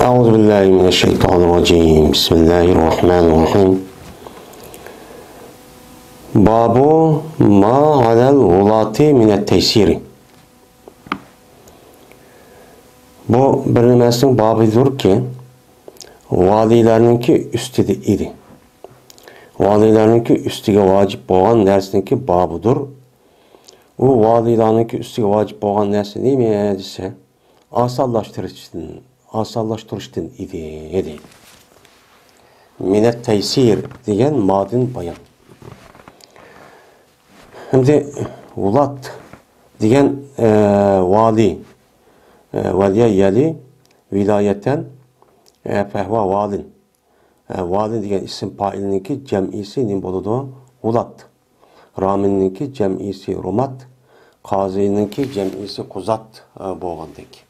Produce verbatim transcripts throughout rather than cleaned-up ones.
أعوذ بالله من الشيطان الرجيم. بسم الله الرحمن الرحيم. باب ما على الولاة من التيسير. بۇ بىر نېمىسىنىڭ بابىدۇركى، ۋالىيلارنىڭكى ئۈستىدە ئىدى. ۋالىيلارنىڭكى ئۈستىگە ۋاجىپ بولغان نەرسىنىڭكى بابىدۇر. ئۇ ۋالىيلارنىڭكى ئۈستىگە ۋاجىپ بولغان نەرسە نېمە دېسە، ئاسانلاشتۇرۇشتىن، ئاسانلاشتۇرۇشتىن ئىدى، دېدى. مىنەت تەيسىر دېگەن مادىن بايان. ئەمدى ۋۇلات دېگەن، ئە، ۋالىي، ئە، ۋەلىيە يەلى ۋىلايەتەن، ئە، فەھۋا ۋالىن. ئە، ۋالىن دېگەن ئىسىم پائىلنىڭكى جەمئىسى نېمە بولىدۇ؟ ۋۇلات. رامىننىڭكى جەمئىسى رۇمات، قازىنىڭكى جەمئىسى قۇزات، ئە، بولغاندەك.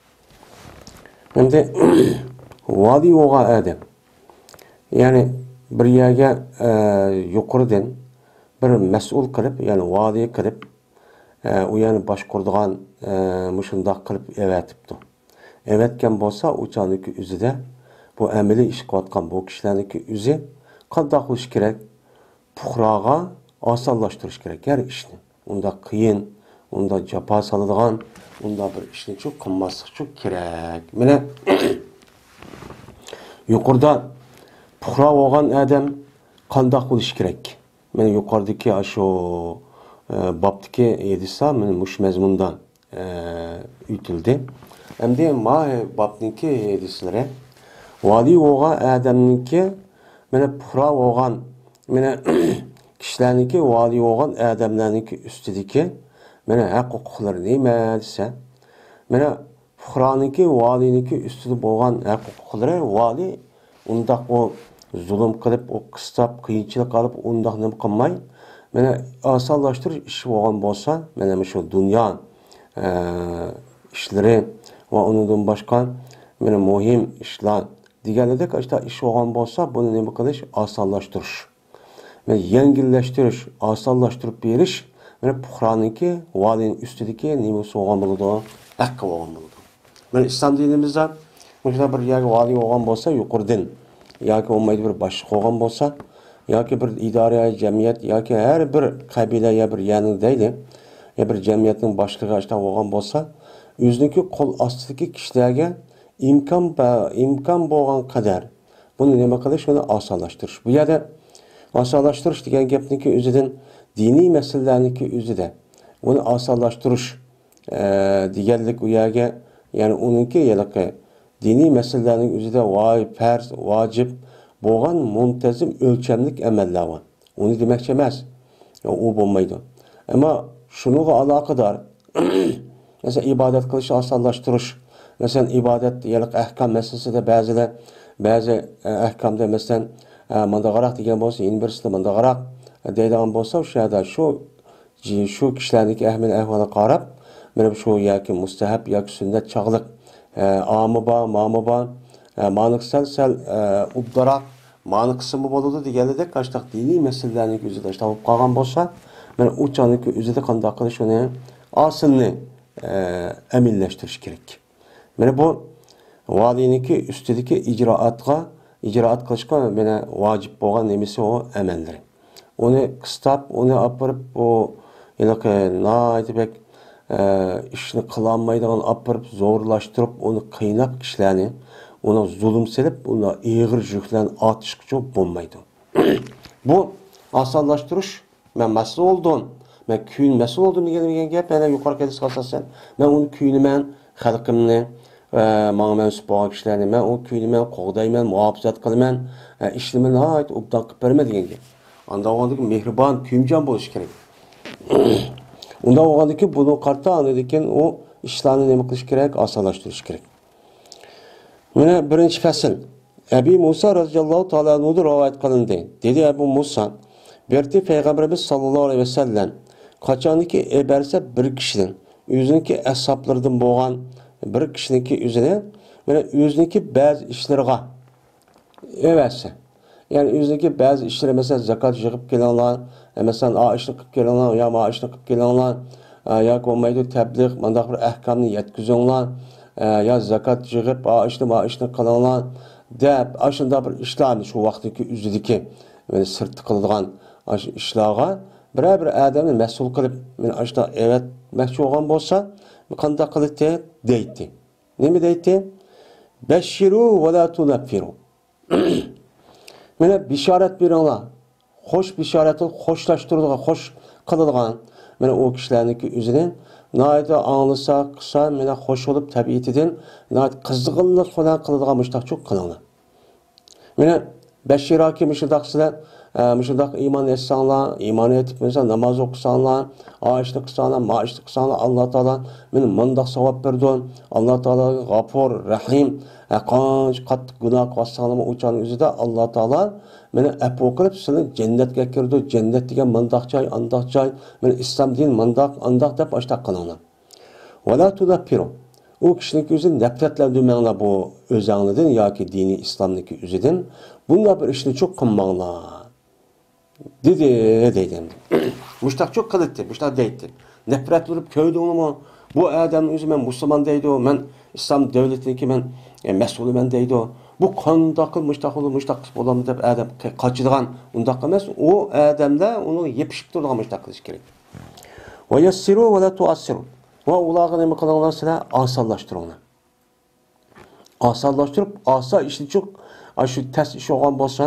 ئەمدى ۋالىي بولغان ئادەم، يەنى بىر يەرگە، ئە، يۇقىرىدىن بىر مەسئۇل قىلىپ، يەنى ۋالىي قىلىپ، ئە، ئۇ يەرنى باشقۇرىدىغان، ئە، مۇشۇنداق قىلىپ ئەۋەتىپتۇ. ئەۋەتكەن بولسا، ئۇ چاغنىڭكى ئۆزىدە بۇ ئەمەلىي ئىش قىلىۋاتقان بۇ كىشىلەرنىڭكى ئۆزى قانداق قىلىشى كېرەك؟ پۇقراغا ئاسانلاشتۇرۇش كېرەك ھەر ئىشنى. ئۇنداق قىيىن، ئۇنداق جاپا سالىدىغان، ئۇنداق بىر ئىشنىچۇ قىلماسلىقچۇ كېرەك. مانا، يۇقىرىدا پۇقرا بولغان ئادەم قانداق بولۇشى كېرەك؟ مانا يۇقىرىدىكى ئاشۇ، ئە، بابتىكى ھەدىسلەر مانا مۇشۇ مەزمۇندا، ئە، ئۆتۈلدى. ئەمدى ما بابنىڭكى ھەدىسلىرى. ۋالىي بولغان ئادەمنىڭكى، مانا پۇقرا بولغان، مانا كىشىلەرنىڭكى، ۋالىي بولغان ئادەملەرنىڭكى ئۈستىدىكى، مانا ھەق ھوقۇقلىرى نېمە دېسە، مانا پۇقرانىڭكى، ۋالىينىڭكى ئۈستىدە بولغان ھەق ھوقۇقلىرى، ۋالىي ئۇنداق ئۇ زۇلۇم قىلىپ، ئۇ قىستاپ، قىيىنچىلىق ئېلىپ، ئۇنداق نېمە قىلماي، مانا ئاسانلاشتۇرۇش ئىشى بولغان بولسا، مانا مۇشۇ دۇنيا، ئە، ئىشلىرى ۋە ئۇنىڭدىن باشقا مانا مۇھىم ئىشلار دېگەنلىك ئاشۇنداق ئىش بولغان بولسا، بۇنى نېمە قىلىش؟ ئاسانلاشتۇرۇش. مانا يەڭگىللەشتۈرۈش، ئاسانلاشتۇرۇپ بېرىش، مانا پۇقرانىڭكى، ۋالىينىڭ ئۈستىدىكى نېمىسى بولغان بولىدۇ؟ ھەققى بولغان بولىدۇ. مانا ئىسلام دىنىمىزدا مۇشۇنداق بىر يەرگە ۋالىي بولغان بولسا، يۇقىرىدىن ياكى بولمايدۇ بىر باشلىق بولغان بولسا، ياكى بىر ئىدارە، جەمئىيەت ياكى ھەر بىر قەبىلە يا بىر يەرنىڭ دەيلى، يا بىر جەمئىيەتنىڭ باشلىقى ئاشۇنداق بولغان بولسا، ئۆزىنىڭكى قول ئاستىدىكى كىشىلەرگە ئىمكان بە-، ئىمكان بولغان قەدەر بۇنى نېمە قىلىش؟ ئۇنى ئاسانلاشتۇرۇش. بۇ يەردە ئاسانلاشتۇرۇش دېگەن گەپنىڭكى ئۆزىدىن دىنىي مەسىلىلەرنىڭكى ئۆزىدە ئۇنى ئاسانلاشتۇرۇش، ئە، دېگەنلىك ئۇ يەرگە، يەنى ئۇنىڭكى ھېلىقى دىنىي مەسىلىلەرنىڭ ئۆزىدە ۋاي-، پەرز، ۋاجىپ بولغان مۇنتەزىم ئۆلچەملىك ئەمەللەر بار. ئۇنى دېمەكچى ئەمەس. ئۇ بولمايدۇ. ئەمما شۇنىڭغا ئالاقىدار، مەسىلەن، ئىبادەت قىلىشنى ئاسانلاشتۇرۇش. مەسىلەن، ئىبادەت، يەنى ئەھكام مەسىلىسىدە بەزىلەر، بەزى، ئە، ئەھكامدا، مەسىلەن، ئە، مۇنداقراق دېگەن بولسا، يەنە بىرسىدە مۇنداقراق، ئە، دەيدىغان بولسا، شۇ يەردە شۇ، شۇ كىشىلەرنىڭكى ئەھۋال ئەھۋالىغا قاراپ، مانا شۇ ياكى مۇستەھەب ياكى سۈننەت چاغلىق، ئە، ئامۇ بار، مامۇ بار، ئە، مانىكى سەل، سەل، ئە، ئوبدانراق، مانىكى قىسمى بولىدۇ دېگەنلىدەك، ئاشۇنداق دىنىي مەسىلىلەرنىڭكى ئۆزىدە ئاشۇنداق بولۇپ قالغان بولسا، مانا ئۇ چاغنىڭكى ئۆزىدە قانداق قىلىش ئۇنى ئاسىلنى، ئە، ئەمەلىيلەشتۈرۈش كېرەك. مانا بۇ ۋالىينىڭكى ئۈستىدىكى ئىجرائاتقا، ئىجرائات قىلىشقا مانا ۋاجىپ بولغان نېمىسى ئۇ ئەمەللىرى. ئۇنى قىستاپ، ئۇنى ئاپىرىپ، ئۇ ھېلىقى ناھايىتى بەك، ئە، ئىشنى قىلالمايدىغان ئاپىرىپ، زورلاشتۇرۇپ، ئۇنى قىيناپ كىشىلەرنى، ئۇنىڭ زۇلۇم سېلىپ، ئۇنىڭ ئېغىر يۈكلەرنى ئارتىشقىچۇ بولمايدۇ. بۇ ئاسانلاشتۇرۇش، مەن مەسئۇل بولدۇم، مەن كۆيۈن مەسئۇل بولدۇم دېگەن، دېگەن گەپ، يەنە يۇقىرىقى ھەدىسكە ئاساسەن، مەن ئۇنى كۆيۈنىمەن، خەلقىمنى، ئە، ماڭا مەنسۇپ بولغان كىشىلەرنى مەن ئۇنى كۆيۈنىمەن، قوغدايمەن، مۇھاپىزەت قىلىمەن، ئە، ئىشلىرىمنى ناھايىتى ئوبدان قىلىپ بېرىمەن دېگەن گەپ. ئانداق بولغاندىكىن مېھرىبان، كۆيۈمچان بولۇش كېرەك. ئۇنداق بولغاندىكىن بۇنىڭغا قارىتا ئاندىن كېيىن ئۇ ئىشلارنى نېمە قىلىش كېرەك؟ ئاسانلاشتۇرۇش كېرەك. مانا بىرىنچى پەسىل. ئەبى مۇسا رەزىياللاھۇ تائالا ئەنھۇدىن رىۋايەت قىلىندى. دېدى ئەبۇ مۇسا، بىر قېتى پەيغەمبىرىمىز ساللاللاھۇ ئەلەيھى ۋەسەللەم قاچانكى ئەۋەتسە بىر كىشىدىن ئۆزىنىڭكى ئەسھابلىرىدىن بولغان بىر كىشىنىڭكى ئۆزىنى، مانا ئۆزىنىڭكى بەزى ئىشلىرىغا ئەۋەتسە. يەنى ئۆزىنىڭكى بەزى ئىشلىرى، مەسىلەن، زاكات يىغىپ كېلىڭلار، ئە، مەسىلەن، ئا ئىشنى قىلىپ كېلىڭلار، يا ما ئىشنى قىلىپ كېلىڭلار، ئە، ياكى بولمايدۇ، تەبلىغ، مانداق بىر ئەھكامنى يەتكۈزۈڭلار، ئە، يا زاكات يىغىپ، ئا ئىشنى، ما ئىشنى قىلىڭلار دەپ، ئاشۇنداق بىر ئىشلارنى شۇ ۋاقىتتىكى ئۆزىدىكى، يەنى سىرتتا قىلىدىغان ئاشۇ ئىشلارغا بىرەر بىر ئادەمنى مەسئۇل قىلىپ، مانا ئاشۇنداق ئەۋەتمەكچى بولغان بولسا، قانداق قىلاتتى؟ دەيتتى. نېمە دەيتتى؟ بەششىرۇ ۋە لا تۇنەففىرۇ. مانا بېشارەت بېرىڭلار. خوش بېشارەت، خوشلاشتۇرىدىغان، خوش قىلىدىغان. مانا ئۇ كىشىلەرنىڭكى ئۆزىنى ناھايىتى ئاڭلىسا، قىلسا، مانا خوش بولۇپ تەبىئىتىدىن ناھايىتى قىزغىنلىق بىلەن قىلىدىغان مۇشۇنداق چوق قىلىڭلار. مانا بەششىراكى مۇشۇنداق سىلەر، ئە، مۇشۇنداق ئىمان ئېيتساڭلار، ئىمان ئېيتىپ مەسىلەن ناماز ئوقۇساڭلار، ئا ئىشنى قىلساڭلار، ما ئىشنى قىلساڭلار، ئاللا تائالا مانا مۇنداق ساۋاب بېرىدۇ. ئاللا تائالا غەپۇر، رەھىم. ھە، قانچە قاتتىق گۇناھ قىلىۋاتساڭلارمۇ ئۇ چاغنىڭ ئۆزىدە ئاللا تائالا مانا ئەپۇ قىلىپ سىلەرنى جەننەتكە ئەكىرىدۇ. جەننەت دېگەن مۇنداق جاي، ئانداق جاي، مانا ئىسلام دىنى مۇنداق، ئانداق دەپ ئاشۇنداق قىلىڭلار. ۋە لا تۇنەففىرۇ. ئۇ كىشىنىڭكى ئۆزىنى نەپرەتلەندۈرمەڭلار بۇ ئۆزەڭلىدىن ياكى دىنىي ئىسلامنىڭكى ئۆزىدىن. بۇنداق بىر ئىشنى چوق قىلماڭلار. دېدى، دەيدۇ ئەمدى. مۇشتاق چوق قىلاتتى، مۇشتاق دەيتتى. نەپرەتلىنىپ كۆردۈڭلىمۇ؟ بۇ ئادەمنىڭ ئۆزى مەن مۇسۇلمان دەيدۇ، مەن ئىسلام دۆلىتىنىڭكى مەن، ئە، مەسئۇلىمەن دەيدۇ. بۇ قانداق قىلىپ مۇشتاق بولىدۇ، مۇشتاق قىلىپ بولامدۇ دەپ ئادەم قېچىدىغان ئۇنداق ئەمەس. ئۇ ئادەمدە ئۇنىڭ يېپىشىپ تۇرىدىغان مۇشتاق قىلىش كېرەك. ۋە يەسسىرۇ ۋە لا تۇئەسسىرۇ. ۋە ئۇلارغا نېمە قىلىڭلار سىلەر؟ ئاسانلاشتۇرۇڭلار. ئاسانلاشتۇرۇپ، ئاسان ئىشنى چوق، ئاشۇ تەس ئىش بولغان بولسا،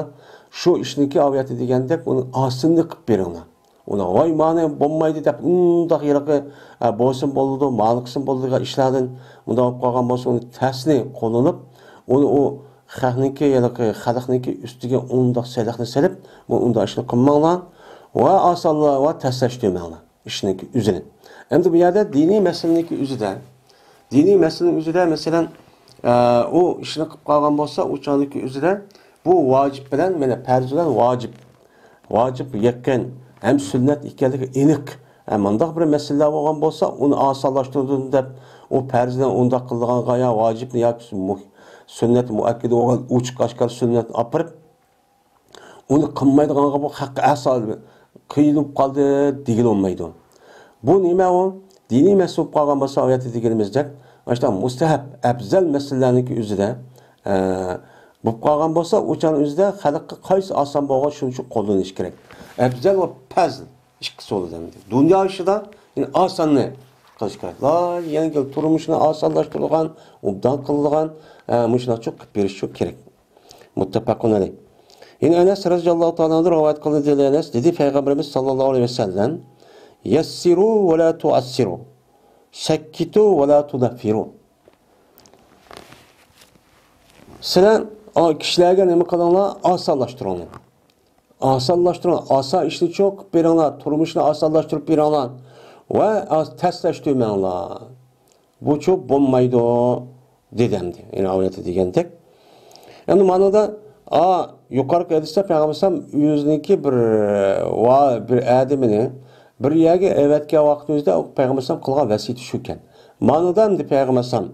شۇ ئىشنىڭكى ئاۋىياتى دېگەندەك، ئۇنى ئاسىنىنى قىلىپ بېرىڭلار. ئۇنى، ۋاي، مانى بولمايدۇ دەپ، ئۇنداق ھېلىقى، ئە، بولسىمۇ بولىدۇ، مانى قىلسىمۇ بولىدۇ دېگەن ئىشلاردىن، مۇنداق بولۇپ قالغان بولسا، ئۇنى تەسنى قوللىنىپ، ئۇنى ئۇ خەقنىڭكى، ھېلىقى خەلقنىڭكى ئۈستىگە ئۇنداق سېلىقنى سېلىپ، بۇ ئۇنداق ئىشنى قىلماڭلار ۋە ئاسانلا ۋە تەسلەشتۈرمەڭلار. ئىشنىڭكى ئۆزىنى. ئەمدى بۇ يەردە دىنىي مەسىلىنىڭكى ئۆزىدە، دىنىي مەسىلىنىڭ ئۆزىدە، مەسىلەن، ئە، ئۇ ئىشنى قىلىپ قالغان بولسا، ئۇ چاغدىكى ئۆزىدە بۇ ۋاجىپ بىلەن، مانا، پەرز بىلەن ۋاجىپ، ۋاجىپ يېقىن ھەم سۈننەت ئىكەنلىكى ئېنىق. ئە، مۇنداق بىر مەسىلىلەر بولغان بولسا، ئۇنى ئاسانلاشتۇردۇم دەپ، ئۇ پەرزنى ئۇنداق قىلىدىغانغا يا ۋاجىپنى ياكى مۇ-، سۈننەت مۇئەككىدە بولغان ئوچۇق ئاشكارا سۈننەتنى ئاپىرىپ، ئۇنى قىلمايدىغانغا بۇ خەققە ئەسا قىيىن بولۇپ قالدى دېگىلى بولمايدۇ. بۇ نېمە ئۇ؟ دىنىي مەسىلە بولۇپ قالغان بولسا، ئايەتتە دېگىنىمىزدەك، ئاشۇنداق مۇستەھەب، ئەپزەل مەسىلىلەرنىڭكى ئۆزىدە، ئە، بولۇپ قالغان بولسا، ئۇ چاغنىڭ ئۆزىدە خەلققە قايسى ئاسان بولغان، شۇنى شۇ قوللىنىش كېرەك. ئەپزەل ۋە پەزىل ئىككىسى بولىدۇ ئەمدى. دۇنيا ئىشىدا، يەنى ئاساننى قىلىش كېرەك. لا، يەنە تۇرمۇشنى ئاسانلاشتۇرىدىغان، ئوبدان قىلىدىغان، ئە، مۇشۇنداق قىلىپ بېرىش شۇ كېرەك. مۇتتەپەقۇن ئەلەيھ. يەنە ئەنەس رەزىياللاھۇ تائالا ئەنھۇ رىۋايەت قىلدى، دېدى ئەنەس، دېدى پەيغەمبىرىمىز ساللاللاھۇ ئەلەيھى ۋەسەللەم، يەسسىرۇ ۋە لا تۇئەسسىرۇ، سەككىتۇ ۋە لا تۇنەففىرۇ. سىلەر، ئا، كىشىلەرگە نېمە قىلىڭلار؟ ئاسانلاشتۇرۇڭلار. ئاسانلاشتۇرۇڭ، ئاسان ئىشنى چوق قىلىپ بېرىڭلار، تۇرمۇشنى ئاسانلاشتۇرۇپ بېرىڭلار ۋە ئاس-، تەسلەشتۈرمەڭلار. بۇچۇ بولمايدۇ، دېدى ئەمدى. يەنى ئايەتتە دېگەندەك. ئەمدى مانىدا، ئا، يۇقىرىقى ھەدىستە پەيغەمبەر ئەلەيھىسسالام ئۆزىنىڭكى بىر، ۋە بىر ئادىمىنى بىر يەرگە ئەۋەتكەن ۋاقتىمىزدا ئۇ پەيغەمبەر ئەلەيھىسسالام قىلغان ۋەسىيىتى شۇكەن. مانىدا ئەمدى پەيغەمبەر ئەلەيھىسسالام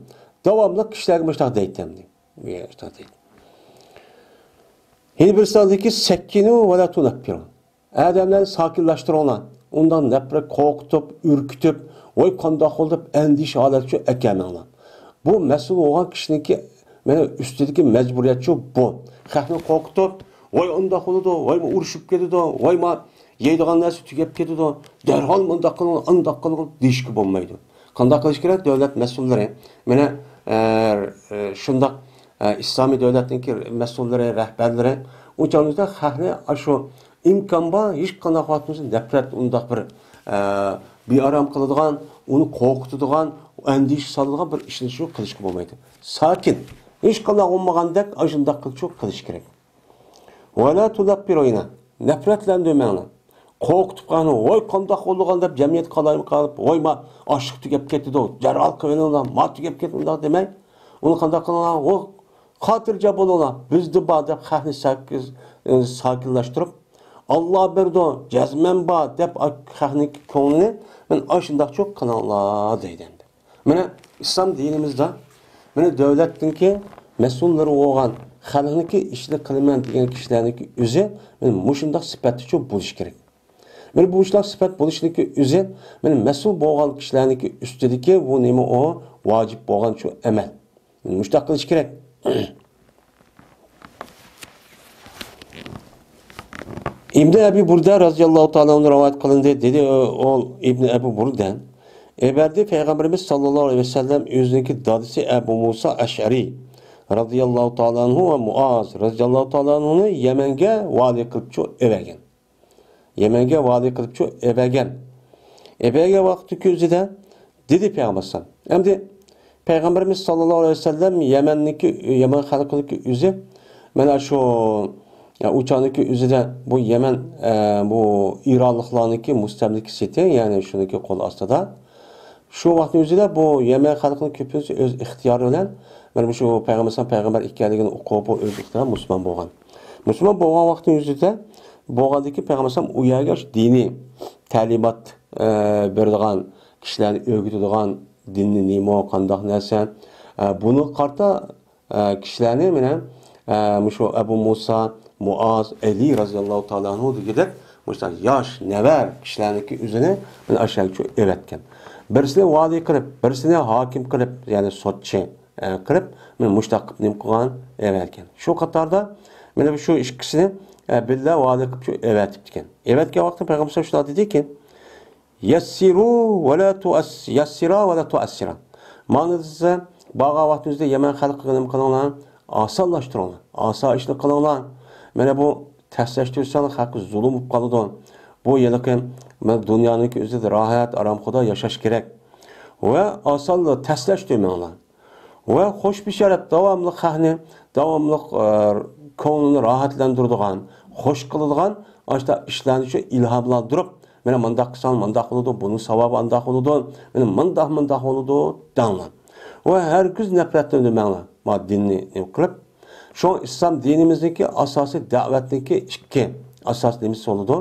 داۋاملىق كىشىلەرگە مۇشۇنداق دەيتتى ئەمدى. مۇشۇنداق دەيتتى. يەنە بىر سانىدىكى سەككىنۇ ۋە لا تۇنەففىرۇ. ئادەملەرنى ساكىنلاشتۇرۇڭلار. ئۇنداق نەپرەت، قورقۇتۇپ، ئۈركۈتۈپ، ۋاي قانداق بولدى دەپ ئەندىشە ھالەتكە ئەكەلمەڭلار. بۇ مەسئۇل بولغان كىشىنىڭكى، مانا، ئۈستىدىكى مەجبۇرىيەتچۇ بۇ. خەقنى قورقۇتۇپ، ۋاي ئۇنداق بولىدۇ، ۋاي ئۇرۇشۇپ كېتىدۇ، ۋاي ما يەيدىغان نەرسە تۈگەپ كېتىدۇ، دەرھال مۇنداق قىلىڭ، ئانداق قىلىڭ دېيىشكە بولمايدۇ. قانداق قىلىش كېرەك؟ دۆلەت مەسئۇللىرى، مانا، ئە، ئە، شۇنداق، ئە، ئىسلامىي دۆلەتنىڭكى مەسئۇللىرى، رەھبەرلىرى ئۇ چاغدا خەقنى ئاشۇ ئىمكان بار، ھېچقانداق ۋاقتىمىزدا نەپرەت، ئۇنداق بىر، ئە، بىئارام قىلىدىغان، ئۇنى قورقۇتىدىغان، ئەندىشە سالىدىغان بىر ئىشنى شۇ قىلىشقا بولمايدۇ. ساكىن، ھېچقانداق بولمىغاندەك ئاشۇنداق قىلىشقا كېرەك. ۋە لا تۇنەففىرۇ، نەپرەتلەندۈرمەڭلار. قورقۇتۇپ قالىدۇ، ۋاي قانداق بولىدىغان دەپ جەمئىيەت قالايمىقان قىلىپ، ۋاي ما ئاشلىق تۈگەپ كېتىدۇ، دەرھال قىلىۋېلىڭلار، ما تۈگەپ كېتىدۇ، ئۇنداق دېمەي. ئۇنى قانداق قىلىڭلار؟ ۋاي خاتىرجەم بولۇڭلار، بىزدە بار دەپ خەقنى ساكىز-، ساكىنلاشتۇرۇپ، ئاللا بېرىدۇ، جەزمەن بار دەپ خەقنىڭ كۆڭلىنى مەن ئاشۇنداقچۇ قىلىڭلار دەيدۇ ئەمدى. مانا ئىسلام دىنىمىزدا، مانا دۆلەتنىڭكى مەسئۇللىرى بولغان، خەلقنىڭكى ئىشىنى قىلىمەن دېگەن كىشىلەرنىڭكى ئۆزى مانا مۇشۇنداق سۈپەتتىچۇ بولۇشى كېرەك. مانا بۇ مۇشۇنداق سۈپەت بولۇشنىڭكى ئۆزى مانا مەسئۇل بولغان كىشىلەرنىڭكى ئۈستىدىكى بۇ نېمە ئۇ؟ ۋاجىپ بولغان شۇ ئەمەل. مۇشۇنداق قىلىش كېرەك. ئىبن ئەبى بۇردە رازىياللاھۇ تائالا ئەنھۇ رىۋايەت قىلىندى، دېدى ئۇ ئىبن ئەبۇ بۇردە، ئەۋەتتى پەيغەمبىرىمىز ساللاللاھۇ ئەلەيھى ۋەسەللەم ئۆزىنىڭكى دادىسى ئەبۇ مۇسا ئەشئەرى رازىياللاھۇ تائالا ئەنھۇ ۋە مۇئاز رازىياللاھۇ تائالا ئەنھۇنى يەمەنگە ۋالىي قىلىپچۇ ئەۋەتكەن. يەمەنگە ۋالىي قىلىپچۇ ئەۋەتكەن. ئەۋەتكەن ۋاقىتتىكى ئۆزىدە دېدى پەيغەمبەر ئەلەيھىسسالام. ئەمدى پەيغەمبىرىمىز ساللاللاھۇ ئەلەيھى ۋەسەللەم يەمەننىكى، يەمەن خەلقىنىڭكى ئۆزى، مانا شۇ، يا، ئۇ چاغنىكى ئۆزىدە بۇ يەمەن، ئە، بۇ ئىرانلىقلارنىڭكى مۇستەملىكىسى ئىدى، يەنى شۇنىڭكى قول ئاستىدا. شۇ ۋاقىتنىڭ ئۆزىدە بۇ يەمەن خەلقىنىڭ كۆپىنچىسى ئۆز ئىختىيارى بىلەن، مانا شۇ پەيغەمبەر ئەلەيھىسسالام پەيغەمبەر ئىكەنلىكىنى ئۇقۇپ، ئۇ ئۆز ئىختىيارى مۇسۇلمان بولغان. مۇسۇلمان بولغان ۋاقتىنىڭ ئۆزىدە بولغاندىكىن پەيغەمبەر ئەلەيھىسسالام ئۇ يەرگە شۇ دىنىي تەلىمات، ئە، بېرىدىغان، كىشىلەرنى ئۆگىتىدىغان، دىننى نېمە، قانداق نەرسە، ئە، بۇنىڭغا قارىتا، ئە، كىشىلەرنى مانا، ئە، مۇشۇ ئەبۇ مۇسا، مۇئاز، ئەلى رازىياللاھۇ تائالا ئەنھۇ دېگۈدەك مۇشۇنداق ياش، نەۋەر كىشىلەرنىڭكى ئۆزىنى مانا ئاشۇ يەرگە ئەۋەتكەن. بىرسىنى ۋالىي قىلىپ، بىرسىنى ھاكىم قىلىپ، يەنى سوتچى، ئە، قىلىپ، مانا مۇشۇنداق قىلىپ نېمە قىلغان، ئەۋەتكەن. شۇ قاتاردا مانا شۇ ئىككىسىنى، ئە، بىللە ۋالىي قىلىپ شۇ ئەۋەتىپتىكەن. ئەۋەتكەن ۋاقتىدا پەيغەمبەر شۇنداق دېدىكى، يەسسىرۇ ۋە لا تۇئەس-، يەسسىرا ۋە لا تۇئەسسىرا. مانا دېسە، بارغان ۋاقتىڭىزدا يەمەن خەلقىگە نېمە قىلىڭلار؟ ئاسانلاشتۇرۇڭلار. ئاسان ئىشنى قىلىڭلار. مانا بۇ تەسلەشتۈرسەڭ خەلققە زۇلۇم بولۇپ قالىدۇ. بۇ ھېلىقى مانا دۇنيانىڭكى ئۆزىدە راھەت، ئارامخۇدا ياشاش كېرەك. ۋە ئاسانلا تەسلەشتۈرمەڭلار. ۋە خوش بېشارەت داۋاملىق خەقنى، داۋاملىق، ئە، كۆڭلىنى راھەتلەندۈرىدىغان، خوش قىلىدىغان ئاشۇنداق ئىشلارنى شۇ ئىلھاملاندۇرۇپ، مانا مۇنداق قىلساڭ مۇنداق بولىدۇ، بۇنىڭ ساۋابى ئانداق بولىدۇ، مانا مۇنداق، مۇنداق بولىدۇ دەڭلار. ۋە ھەرگىز نەپرەتلەندۈرمەڭلار. ما دىننى نېمە قىلىپ، شۇڭا ئىسلام دىنىمىزنىڭكى ئاساسىي دەۋەتنىڭكى ئىككى ئاساس نېمىسى بولىدۇ؟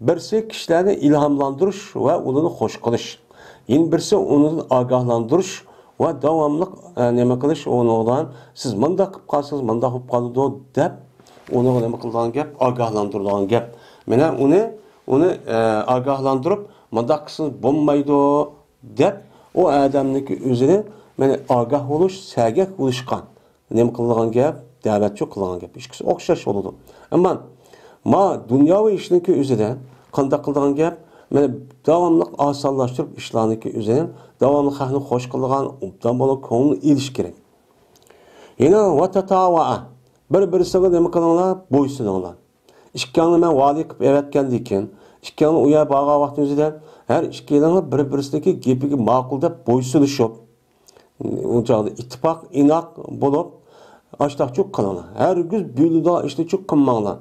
بىرسى كىشىلەرنى ئىلھاملاندۇرۇش ۋە ئۇلارنى خوش قىلىش. يەنە بىرسى ئۇنىڭدىن ئاگاھلاندۇرۇش ۋە داۋاملىق، ئە، نېمە قىلىش ئۇنىڭغا، سىز مۇنداق قىلىپ قالسىڭىز مۇنداق بولۇپ قالىدۇ دەپ ئۇنىڭغا نېمە قىلىدىغان گەپ؟ ئاگاھلاندۇرىدىغان گەپ. مانا ئۇنى، ئۇنى، ئە، ئاگاھلاندۇرۇپ مۇنداق قىلسىڭىز بولمايدۇ دەپ ئۇ ئادەمنىڭكى ئۆزىنى مانا ئاگاھ بولۇش، سەگەك بولۇشقا نېمە قىلىدىغان گەپ؟ دەۋەتچۇ قىلىدىغان گەپ. ئىككىسى ئوخشاش بولىدۇ. ئەمما ما دۇنياۋى ئىشنىڭكى ئۆزىدە قانداق قىلىدىغان گەپ؟ مانا داۋاملىق ئاسانلاشتۇرۇپ ئىشلارنىڭكى ئۆزىنى داۋاملىق خەقنى خوش قىلىدىغان، ئوبدان بولۇپ كۆڭلىنى ئېلىش كېرەك. يەنە ۋە تاتاۋا، بىر-بىرسىگە نېمە قىلىڭلار؟ بويسۇنۇڭلار. ئىككىڭلارنى مەن ۋالىي قىلىپ ئەۋەتكەندىن كېيىن، ئىككىڭلار ئۇ يەرگە بارغان ۋاقتىڭىزدا ھەر ئىككىلىڭلار بىر-بىرسىنىڭكى گېپىگە ماقۇل دەپ بويسۇنۇشۇپ، ئۇ چاغدا ئىتتىپاق، ئىناق بولۇپ، ئاشتاقچۇ قىلىڭلار. ھەرگىز بۆلىدىغان ئىشنىچۇ قىلماڭلار.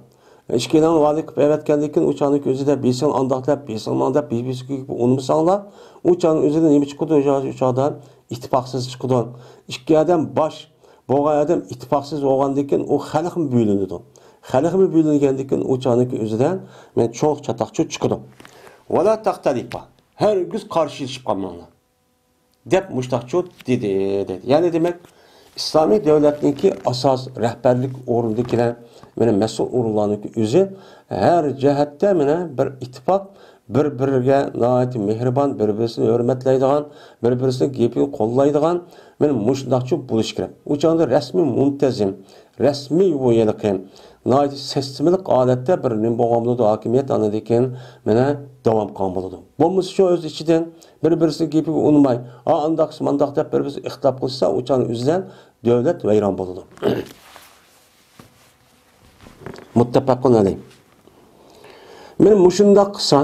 ئىككىلەڭنى ۋالىي قىلىپ ئەۋەتكەندىن كېيىن، ئۇ چاغنىڭ ئۆزىدە بىرسىڭ ئانداق دەپ، بىرسىڭ ماڭ دەپ، بىر-بىرسىگە ئۇنىمىساڭلار، ئۇ چاغنىڭ ئۆزىدە نېمە چىقىدۇ؟ ئۇ چاغدا ئىتتىپاقسىز چىقىدۇ. ئىككى ئادەم باش بولغان ئادەم ئىتتىپاقسىز بولغاندىن كېيىن، ئۇ خەلقمۇ بۆلۈنىدۇ. خەلقمۇ بۆلۈنگەندىن كېيىن، ئۇ چاغنىڭ ئۆزىدە مەن چوڭ چاتاقچۇ چىقىدۇ. ۋەلا تەختەلىپا. ھەرگىز قارشىلىشىپ قالماڭلار. دەپ مۇشتاقچۇ دېدى، دېدى. يەنى دېمەك، ئىسلامىي دۆلەتنىڭكى ئاساس رەھبەرلىك ئورنىدىكىلەر، مانا مەسئۇل ئورۇنلارنىڭكى ئۆزى ھەر جەھەتتە مانا بىر ئىتتىپاق، بىر-بىرىگە ناھايىتى مېھرىبان، بىر-بىرسىنى ھۆرمەتلەيدىغان، بىر-بىرسىنىڭ گېپىنى قوللايدىغان، مانا مۇشۇنداقچۇ بولۇشى كېرەك. ئۇ چاغدا رەسمىي مۇنتەزىم، رەسمىي بۇ ھېلىقى ناھايىتى سىستېمىلىق ھالەتتە بىر نېمە بولغان بولىدۇ، ھاكىمىيەت ئاندىن كېيىن مانا داۋام قىلغان بولىدۇ. بولمىسا شۇ ئۆز ئىچىدىن بىر-بىرسىنىڭ گېپىگە ئۇنىماي، ئا، ئانداقسا مانداق دەپ بىر-بىرسى ئىختىلاپ قىلسا، ئۇ چاغنىڭ ئۆزىدە دۆلەت ۋەيران بولىدۇ. مۇتتەپەقۇن ئەلەيھ. مانا مۇشۇنداق قىلسا،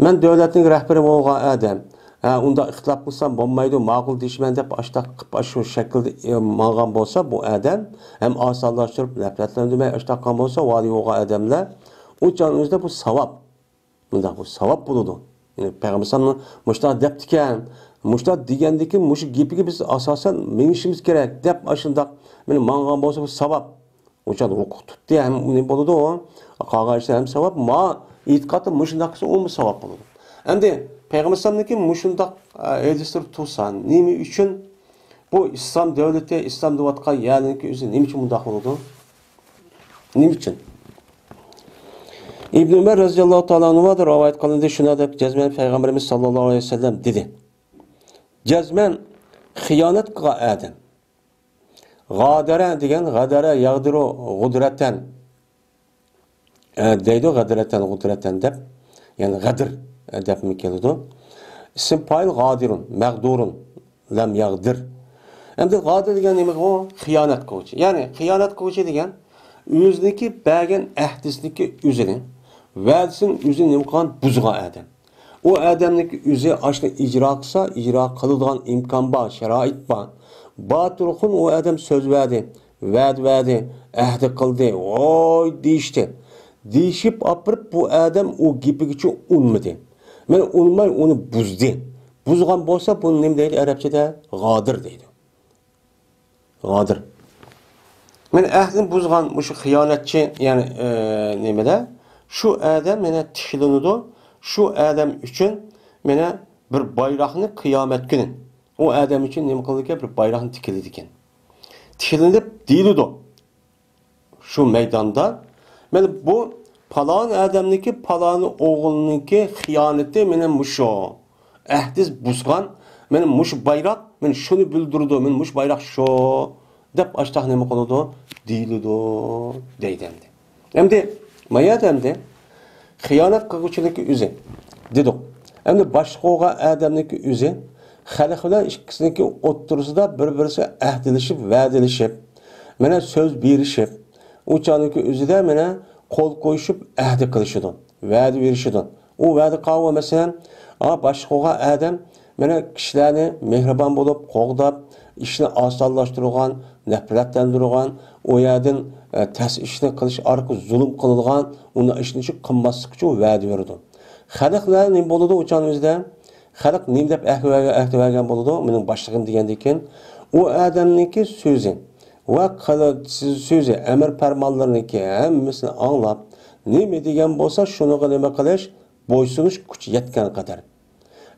مەن دۆلەتنىڭ رەھبىرى بولغان ئادەم، ھە، ئۇنداق ئىختىلاپ قىلسام بولمايدۇ، ماقۇل دېيىشمەن دەپ ئاشتاق قىلىپ ئاشۇ شەكىلدە، ئە، ماڭغان بولسا بۇ ئادەم، ھەم ئاسانلاشتۇرۇپ، نەپرەتلەندۈرمەي ئاشتاق قىلغان بولسا، ۋالىي بولغان ئادەملەر، ئۇ چاغنىڭ ئۆزىدە بۇ ساۋاب. مۇنداق بۇ ساۋاب بولىدۇ. يەنى پەيغەمبەر ئەلەيھىسسالام مۇشۇنداق دەپتىكەن، مۇشۇنداق دېگەندىكىن مۇشۇ گېپىگە بىز ئاساسەن مېڭىشىمىز كېرەك دەپ ئاشۇنداق مانا ماڭغان بولسا بۇ ساۋاب. ئۇ چاغدا ھوقۇق تۇتتى، ھەم نېمە بولىدۇ؟ قالغان ئىشلار ھەم ساۋاب. ما ئېتىقادتا مۇشۇنداق قىلسا ئۇمۇ ساۋاب بولىدۇ. ئەمدى پەيغەمبەر ئەلەيھىسسالامنىڭكى مۇشۇنداق، ئە، ھەدىسلىرى تۇرسا، نېمە ئۈچۈن بۇ ئىسلام دۆلىتى، ئىسلام دەۋاتقان يەرنىڭكى ئۆزى نېمە ئۈچۈن مۇنداق بولىدۇ؟ نېمە ئۈچۈن؟ ئىبن ئۆمەر رەزىياللاھۇ تائالا ئەنھۇدىن رىۋايەت قىلىندى، شۇنداق دەپ جەزمەن پەيغەمبىرىمىز ساللاللاھۇ ئەلەيھى ۋەسەللەم دېدى. جەزمەن خىيانەت قىلغان ئادەم. غادەرە دېگەن، غەدەرە ياغدۇرۇ غۇدرەتەن، ئە، دەيدۇ، غەدرەتەن، غۇدرەتەن دەپ. يەنى غەدىر، ئە، دەپمۇ كېلىدۇ. ئىسىم پائىل غادىرۇن، مەغدۇرۇن، لەم ياغدىر. ئەمدى غادىر دېگەن نېمە؟ ئۇ خىيانەت قىلغۇچى. يەنى خىيانەت قىلغۇچى دېگەن ئۆزىنىڭكى بەرگەن ئەھدىسىنىڭكى ئۆزىنى، ۋەدىسىنى ئۆزى نېمە قىلغان؟ بۇزغان ئادەم. ئۇ ئادەمنىڭكى ئۆزى ئاشۇنى ئىجرا قىلسا، ئىجرا قىلىدىغان ئىمكان بار، شارائىت بار. باتۇرخۇن ئۇ ئادەم سۆز بەردى، ۋەدە بەردى، ئەھدى قىلدى، ۋوي دېيىشتى. دېيىشىپ ئاپىرىپ، بۇ ئادەم ئۇ گېپىگىچە ئۇنمىدى. مانا ئۇنماي ئۇنى بۇزدى. بۇزغان بولسا، بۇنى نېمە دەيدۇ ئەرەبچىدە؟ غادىر دەيدۇ. غادىر. مانا ئەھدىنى بۇزغان مۇشۇ خىيانەتچى، يەنى، ئە، نېمىدە؟ شۇ ئادەم مانا تىكلىنىدۇ. شۇ ئادەم ئۈچۈن مانا بىر بايراقنى قىيامەت كۈنى ئۇ ئادەم ئۈچۈن نېمە قىلىدىكەن؟ بىر بايراقنى تىكلىدىكەن. تىكلىنىپ دېيىلىدۇ. شۇ مەيداندا، مانا بۇ پالان ئادەمنىڭكى، پالان ئوغلىنىڭكى خىيانىتى مانا مۇشۇ. ئەھدى بۇزغان، مانا مۇشۇ بايراق، مانا شۇنى بىلدۈرىدۇ، مانا مۇشۇ بايراق شۇ، دەپ ئاشتاق نېمە قىلىدۇ؟ دېيىلىدۇ، دەيدۇ ئەمدى. ئەمدى، ما يەردە ئەمدى خىيانەت قىلغۇچىنىڭكى ئۆزى دېدۇق. ئەمدى باشقا بولغان ئادەمنىڭكى ئۆزى خەلق بىلەن ئىككىسىنىڭكى ئوتتۇرىسىدا بىر-بىرسىگە ئەھدىلىشىپ، ۋەدىلىشىپ، مانا سۆز بېرىشىپ، ئۇ چاغنىڭكى ئۆزىدە مانا قول قويۇشۇپ ئەھدى قىلىشىدۇ، ۋەدە بېرىشىدۇ. ئۇ ۋەدە قىلغان، مەسىلەن، ئا، باشقا بولغان ئادەم مانا كىشىلەرنى مېھرىبان بولۇپ قوغداپ، ئىشنى ئاسانلاشتۇرغان، نەپرەتلەندۈرگەن، ئۇ يەردىن، ئە، تەس ئىشنى قىلىش ئارقىلىق زۇلۇم قىلىدىغان، ئۇنداق ئىشنى قىلماسلىق ئۈچۈن ۋەدە بېرىدۇ. خەلقلەر نېمە بولىدۇ ئۇ چاغنىڭ ئۆزىدە؟ خەلق نېمە دەپ ئەھدى بەرگەن، ئەھدى بەرگەن بولىدۇ؟ مېنىڭ باشلىقىم دېگەندىن كېيىن، ئۇ ئادەمنىڭكى سۆزى ۋە قىل-، سۆزى، ئەمر پەرمانلىرىنىڭكى ھەممىسىنى ئاڭلاپ، نېمە دېگەن بولسا، شۇنىڭغا نېمە قىلىش؟ بويسۇنۇش، كۈچى يەتكەن قەدەر.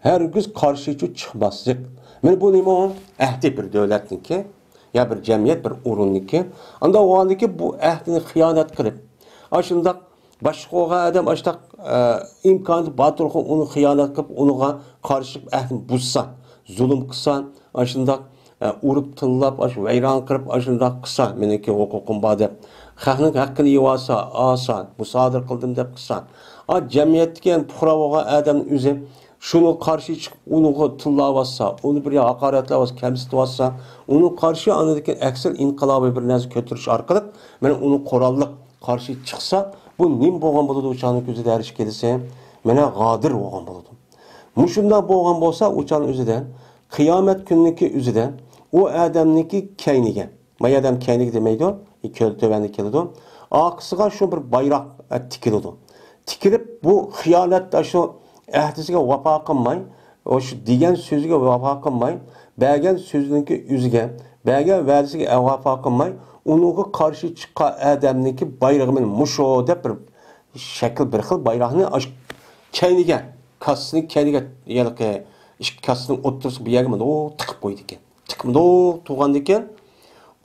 ھەرگىز قارشى چىقماسلىق. مانا بۇ نېمە ئۇ؟ ئەھدى بىر دۆلەتنىڭكى، يا بىر جەمئىيەت، بىر ئورۇننىڭكى. ئانداق بولغاندىكىن بۇ ئەھدىنى خىيانەت قىلىپ، ئاشۇنداق باشقا بولغان ئادەم ئاشۇنداق، ئە، ئىمكانى بار تۇرۇپ ئۇنى خىيانەت قىلىپ، ئۇنىڭغا قارشى چىقىپ ئەھدىنى بۇزسا، زۇلۇم قىلسا، ئاشۇنداق، ئە، ئۇرۇپ تىللاپ، ئاشۇ ۋەيران قىلىپ، ئاشۇنداق قىلسا، مېنىڭكى ھوقۇقۇم بار دەپ، خەقنىڭ ھەققىنى يېۋالسا، ئالسا، مۇسادىرە قىلدىم دەپ قىلسا، ئا، جەمئىيەتتىكى يەنە پۇقرا بولغان ئادەمنىڭ ئۆزى شۇنىڭغا قارشى چىقىپ، ئۇنىڭغا تىللاۋاتسا، ئۇنى بىر ھاقارەتلەۋاتسا، كەمسىتىۋاتسا، ئۇنىڭغا قارشى ئاندىن كېيىن ئەكسىل ئىنقىلابىي بىر نەرسە كۆتۈرۈش ئارقىلىق، مانا ئۇنىڭ قوراللىق قارشى چىقسا، بۇ نېمە بولغان بولىدۇ؟ ئۇ چاغنىڭ كۆزىدە ھەر ئىش كېلىسى، مانا غادىر بولغان بولىدۇ. مۇشۇنداق بولغان بولسا، ئۇ چاغنىڭ ئۆزىدە، قىيامەت كۈنىنىڭكى ئۆزىدە ئۇ ئادەمنىڭكى كەينىگە، ما ئادەم كەينىگە دېمەيدۇ، كۆل تۆۋەندە كېلىدۇ. ئارقىسىغا شۇ بىر بايراق، ئە، تىكىلىدۇ. تىكىلىپ، بۇ خىيانەتتە شۇ ئەھدىسىگە ۋاپا قىلماي، ئۇ شۇ دېگەن سۆزىگە ۋاپا قىلماي، بەرگەن سۆزىنىڭكى ئۆزىگە، بەرگەن ۋەدىسىگە ۋاپا قىلماي، ئۇنىڭغا قارشى چىققان ئادەمنىڭكى بايرىقى مانا مۇشۇ دەپ بىر شەكىل، بىر خىل بايراقنى ئاشۇ كەينىگە، كاسىسىنىڭ كەينىگە، ھېلىقى ئىككى كاسىسىنىڭ ئوتتۇرىسىغا بۇ يەرگە مۇنداق تىقىپ قويىدىكەن. تىقىپ مۇنداق تۇرغاندىكىن،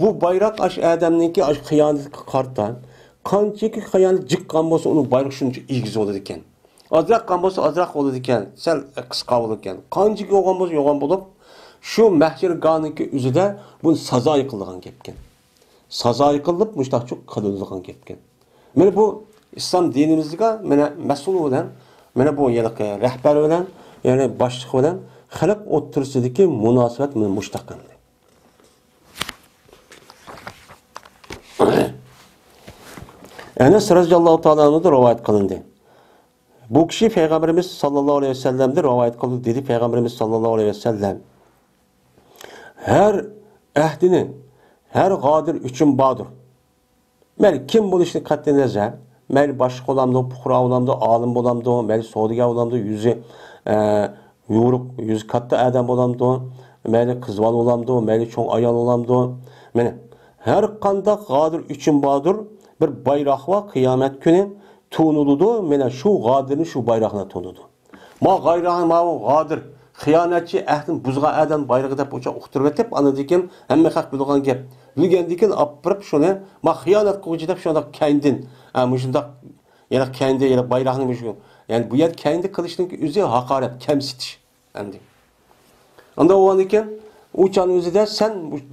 بۇ بايراق ئاشۇ ئادەمنىڭكى ئاشۇ خىيانىتىگە قارىتا، قانچىكى خىيانەت جىق قىلغان بولسا، ئۇنىڭ بايرىقى شۇنچە ئېگىز بولىدىكەن. ئازراق قىلغان بولسا، ئازراق بولىدىكەن، سەل قىسقا بولىدىكەن. قانچىكى يوغان بولسا، يوغان بولۇپ، شۇ مەھشەرگاھنىڭكى ئۆزىدە بۇنى سازا قىلىدىغان گەپكەن. سازا قىلىپ، مۇشۇنداقچۇ قىلىنىدىغان گەپكەن. مانا بۇ ئىسلام دىنىمىزدا مانا مەسئۇل بىلەن، مانا بۇ ھېلىقى رەھبەر بىلەن، يەنى باشلىق بىلەن خەلق ئوتتۇرىسىدىكى مۇناسىۋەت مانا مۇشۇنداق قىلىندى. ئەنەس رەزىياللاھۇ تائالا ئەنھۇدىن رىۋايەت قىلىندى. بۇ كىشى پەيغەمبىرىمىز ساللاللاھۇ ئەلەيھى ۋەسەللەمدىن رىۋايەت قىلدى، دېدى پەيغەمبىرىمىز ساللاللاھۇ ئەلەيھى ۋەسەللەم، ھەر ئەھدىنى، ھەر غادىر ئۈچۈن باردۇر. مەيلى كىم بولۇشىدىن قەتئىينەزەر، مەيلى باشلىق بولامدۇ، پۇقرا بولامدۇ، ئالىم بولامدۇ، مەيلى سودىگەر بولامدۇ، يۈزى، ئە، يورۇق، يۈزى كاتتا ئادەم بولامدۇ، مەيلى قىز بالا بولامدۇ، مەيلى چوڭ ئايال بولامدۇ. مانا، ھەر قانداق غادىر ئۈچۈن باردۇر، بىر بايراق بار، قىيامەت كۈنى تونۇلىدۇ، مانا شۇ غادىرنى، شۇ بايراقنى تونۇلىدۇ. ما غايرا، ماۋۇ غادىر، خىيانەتچى، ئەھدىنى بۇزغان ئادەم بايرىقى دەپ ئوچاق ئۇقتۇرۇۋېتىپ، ئاندىن كېيىن ھەممە خەق بىلىدىغان گەپ. بىلگەندىن كېيىن ئاپىرىپ شۇنى، ما خىيانەت قىلغۇچى دەپ شۇنداق كەينىدىن، ئە، مۇشۇنداق، يەنە كەينىدە، يەنە بايراقنى مۇشۇ، يەنى بۇ يەر كەينىدە قىلىشنىڭ ئۆزى ھاقارەت، كەمسىتىش. ئەمدى ئاندىن بولغاندىن كېيىن، ئۇ چاغنىڭ ئۆزىدە سەن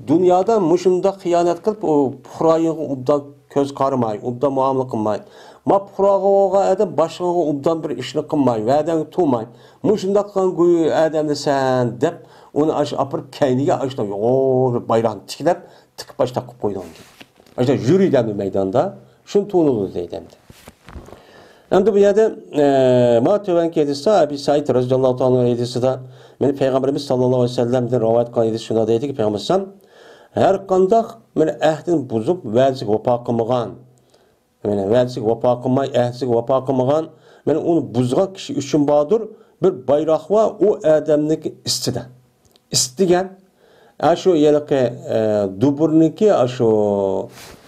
دۇنيادا مۇشۇنداق خىيانەت قىلىپ، ئۇ پۇقراغا ئوبدان كۆز قارىماي، ئوبدان مۇئامىلە قىلماي، ما پۇقراغا بولغان ئادەم باشقىغا ئوبدان بىر ئىشنى قىلماي، ۋەدەڭگە تۇرماي، مۇشۇنداق قىلغان گۇي ئادەمنى سەن دەپ، ئۇنى ئاشۇ ئاپىرىپ كەينىگە ئاشۇ يوغان بىر بايراقنى تىكلەپ، تىكىپ باشلاپ قويدۇڭ. ئاشۇ يۈرى دەمدۇ مەيداندا، شۇنى تونۇلدى دەيدۇ ئەمدى. ئەمدى بۇ يەردە، ئە، ما تۆۋەنكى ھەدىستە، ئەبى سەئىد رەزىياللاھۇ تائالا ئەنھۇ ھەدىسىدە، مېنى پەيغەمبىرىمىز ساللاللاھۇ ئەلەيھى ۋەسەللەمدىن رىۋايەت قىلغان ھەدىس شۇنداق دەيدىكى، پەيغەمبەر ئەلەيھىسسالام، ھەر قانداق مېنى ئەھدىنى بۇزۇپ، ۋەدىسىگە ۋاپا قىلمىغان، مېنى ۋەدىسىگە ۋاپا قىلماي، ئەھدىسىگە ۋاپا قىلمىغان، مېنى ئۇنى بۇزغان كىشى ئۈچۈن باردۇر، بىر بايراق بار، ئۇ ئادەمنىڭكى ئىستىدە. ئىست دېگەن، ئاشۇ ھېلىقى، ئە، دۇبۇرنىڭكى ئاشۇ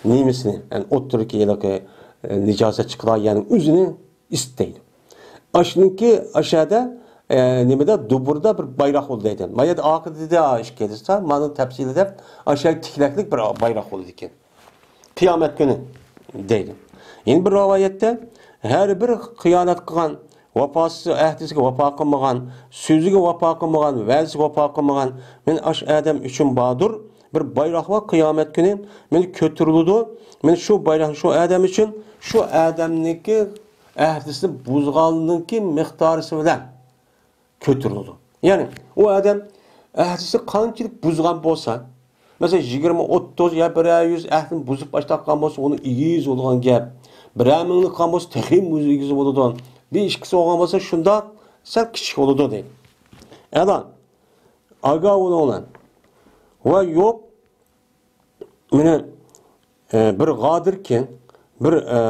نېمىسىنى، يەنى ئوتتۇرىدىكى ھېلىقى، ئە، نىجاسەت چىقىدىغان يەرنىڭ ئۆزىنى ئىست دەيدۇ. ئاشۇنىڭكى ئاشۇ يەردە، ئە، نېمىدە، دۇبۇردا بىر بايراق بولدى دەيدۇ. ما يەردە ئاخىرىدا دېدى، ئىككى ھەدىستە، مانا تەپسىلى دەپ، ئاشۇ يەردە تىكلەكلىك بىر بايراق بولىدىكەن. قىيامەت كۈنى دەيدۇ. يەنە بىر رىۋايەتتە، ھەر بىر خىيانەت قىلغان، ۋاپاسىز، ئەھدىسىگە ۋاپا قىلمىغان، سۆزىگە ۋاپا قىلمىغان، ۋەدىسىگە ۋاپا قىلمىغان، مېنى ئاشۇ ئادەم ئۈچۈن باردۇر، بىر بايراق بار، قىيامەت كۈنى مېنى كۆتۈرۈلىدۇ، مېنى شۇ بايراقنى شۇ ئادەم ئۈچۈن، شۇ ئادەمنىڭكى ئەھدىسىنى بۇزغاننىڭكى مىقدارى بىلەن كۆتۈرۈلىدۇ. يەنى ئۇ ئادەم ئەھدىسى قانچىلىك بۇزغان بولسا، مەسىلەن، يىگىرمە، ئوتتۇز يا بىرەر يۈز ئەھدىنى بۇزۇپ باشلاپ قالغان بولسا، ئۇنىڭ ئېگىز بولىدىغان گەپ. بىرەر مىڭلىق قىلغان بولسا، تېخىمۇ ئېگىز بولىدۇ. بىر ئىككىسى بولغان بولسا، شۇنداق سەل كىچىك بولىدۇ دەيدۇ. ئەلا، ئاگاھ بولۇڭلار. ۋە يوق، مېنى، ئە، بىر غادىركى، بىر، ئە،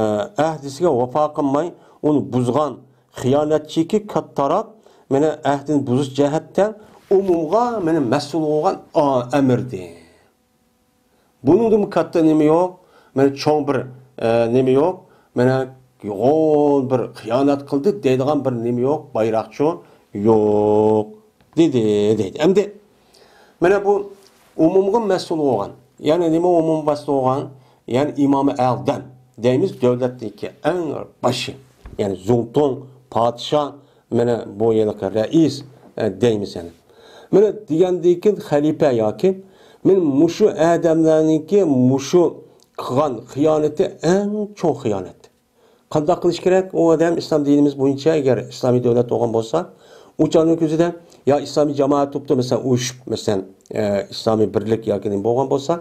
ئەھدىسىگە ۋاپا قىلماي، ئۇنى بۇزغان خىيانەتچىكى كاتتاراق، مېنى ئەھدىنى بۇزۇش جەھەتتە ئومۇمغا مېنى مەسئۇل بولغان ئا-، ئەمىردى. بۇنىڭدىنمۇ كاتتا نېمە يوق؟ مېنى چوڭ بىر، ئە، نېمە يوق؟ مېنى يوغان بىر خىيانەت قىلدى دەيدىغان بىر نېمە يوق؟ بايراقچۇ يوق. دېدى، دەيدۇ. ئەمدى مانا بۇ ئومۇمغا مەسئۇل بولغان، يەنى نېمە ئومۇمغا مەسئۇل بولغان؟ يەنى ئىمامى ئەزەم دەيمىز، دۆلەتنىڭكى ئەڭ باشى، يەنى زۇڭتۇڭ، پادىشاھ، مانا بۇ ھېلىقى رەئىس، ئە، دەيمىز يەنى. مانا دېگەندىن كېيىن خەلىپە ياكى مانا مۇشۇ ئادەملەرنىڭكى مۇشۇ قىلغان خىيانىتى ئەڭ چوڭ خىيانەت. قانداق قىلىش كېرەك؟ ئۇ ئادەم ئىسلام دىنىمىز بويىچە، ئەگەر ئىسلامىي دۆلەت بولغان بولسا، ئۇ چاغنىڭ كۆزىدە يا ئىسلامىي جامائەت بوپتۇ، مەسىلەن، ئۇيۇشۇپ، مەسىلەن، ئە، ئىسلامىي بىرلىك ياكى نېمە بولغان بولسا،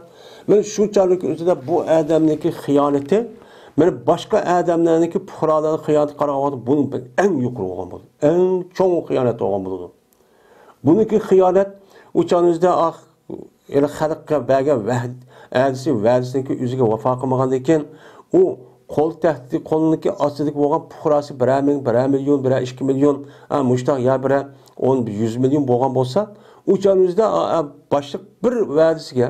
مانا شۇ چاغنىڭ كۆزىدە بۇ ئادەمنىڭكى خىيانىتى، مانا باشقا ئادەملەرنىڭكى پۇقرالارنىڭ خىيانىتىگە قارىغاندا بۇنىڭ ئەڭ يۇقىرى بولغان بولىدۇ. ئەڭ چوڭ خىيانەت بولغان بولىدۇ. بۇنىڭكى خىيانەت ئۇ چاغنىڭ ئۆزىدە، ئاھ، يەنە خەلققە بەرگەن ۋەد-، ئەھدىسى، ۋەدىسىنىڭكى ئۆزىگە ۋاپا قىلمىغاندىن كېيىن، ئۇ قول تەھدىتى، قولىنىڭكى ئاستىدىكى بولغان پۇقراسى بىرەر مىڭ، بىرەر مىليون، بىرەر ئىككى مىليون، ئا، مۇشتاق يا بىرەر ئون، يۈز مىليون بولغان بولسا، ئۇ چاغنىڭ ئۆزىدە، ئا، ئا، باشلىق بىر ۋەدىسىگە،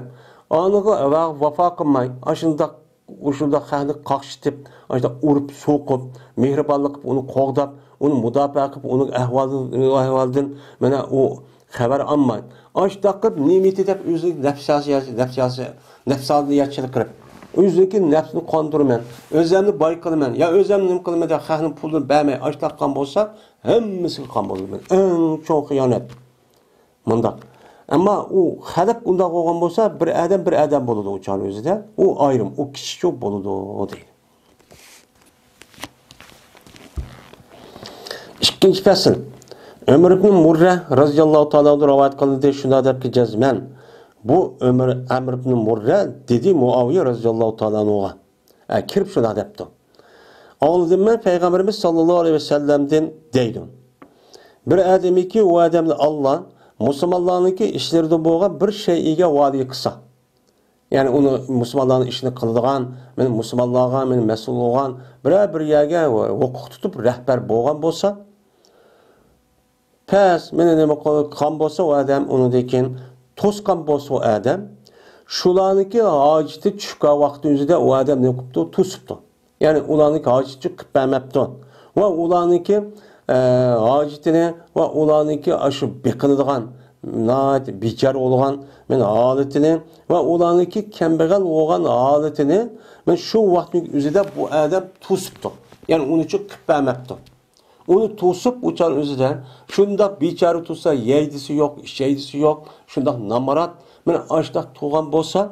ئانىغا ۋە-، ۋاپا قىلماي، ئاشۇنداق ئۇ شۇنداق خەقنى قاقشىتىپ، ئاشۇنداق ئۇرۇپ، سوقۇپ، مېھرىبانلىق قىلىپ، ئۇنى قوغداپ، ئۇنى مۇداپىئە قىلىپ، ئۇنىڭ ئەھۋالىدىن، ئەھۋالىدىن مانا ئۇ خەۋەر ئالماي، ئاشۇنداق قىلىپ نېمە ئېتى دەپ ئۆزىنىڭ نەپسىياسى، نەپسىياسى، نەپسانىيەتچىلىك قىلىپ، ئۆزىنىڭكى نەپسىنى قاندۇرىمەن، ئۆزۈمنى باي قىلىمەن، يا ئۆزۈمنى نېمە قىلىمەن دەپ خەقنىڭ پۇلىنى بەرمەي، ئاشۇنداق قىلغان بولسا، ھەممىسىگە قان بولىمەن. ئەڭ چوڭ خىيانەت. مۇنداق. ئەمما ئۇ خەلق ئۇنداق بولغان بولسا، بىر ئادەم، بىر ئادەم بولىدۇ ئۇ چاغنىڭ ئۆزىدە. ئۇ ئايرىم، ئۇ كىشىچۇ بولىدۇ، دەيدۇ. ئىككىنچى پەسىل. ئۆمەر ئىبنى مۇررە رەزىياللاھۇ تائالا ئەنھۇدىن رىۋايەت قىلىندى، شۇنداق دەپكى جەزمەن. بۇ ئۆمەر، ئەمر ئىبنى مۇررە دېدى مۇئاۋىيە رەزىياللاھۇ تائالا ئەنھۇغا. ئە، كىرىپ شۇنداق دەپتۇ. ئاڭلىدىم مەن پەيغەمبىرىمىز ساللاللاھۇ ئەلەيھى ۋەسەللەمدىن دەيدۇ. بىر ئادەمكى ئۇ ئادەمنى ئاللا مۇسۇلمانلارنىڭكى ئىشلىرىدىن بولغان بىر شەيئىگە ۋالىي قىلسا. يەنى ئۇنى مۇسۇلمانلارنىڭ ئىشىنى قىلىدىغان، مەن مۇسۇلمانلارغا مەن مەسئۇل بولغان بىرەر بىر يەرگە ھوقۇق تۇتۇپ رەھبەر بولغان بولسا، پەس، مېنى نېمە قىلغان بولسا، ئۇ ئادەم ئۇنىڭدىن كېيىن توسقان بولسا، ئۇ ئادەم شۇلارنىڭكى ھاجىتى چۈشكەن ۋاقتى ئۆزىدە ئۇ ئادەم نېمە قىپتۇ؟ توسۇپتۇ. يەنى ئۇلارنىڭكى ھاجىتى قىلىپ بەرمەپتۇ. ۋە ئۇلارنىڭكى، ئە، ھاجىتىنى ۋە ئۇلارنىڭكى ئاشۇ بېقىنىدىغان، ناھايىتى بىچارە بولغان مەن ھالىتىنى ۋە ئۇلارنىڭكى كەمبەغەل بولغان ھالىتىنى مەن شۇ ۋاقىتنىڭ ئۆزىدە بۇ ئادەم توسۇپتۇ. يەنى ئۇنى چۈشكە قىلىپ بەرمەپتۇ. ئۇنى توسۇپ، ئۇ چاغ ئۆزىدە شۇنداق بىچارە تۇرسا، يەيدىسى يوق، ئىچەيدىسى يوق، شۇنداق نامرات، مانا ئاشۇنداق تۇرغان بولسا،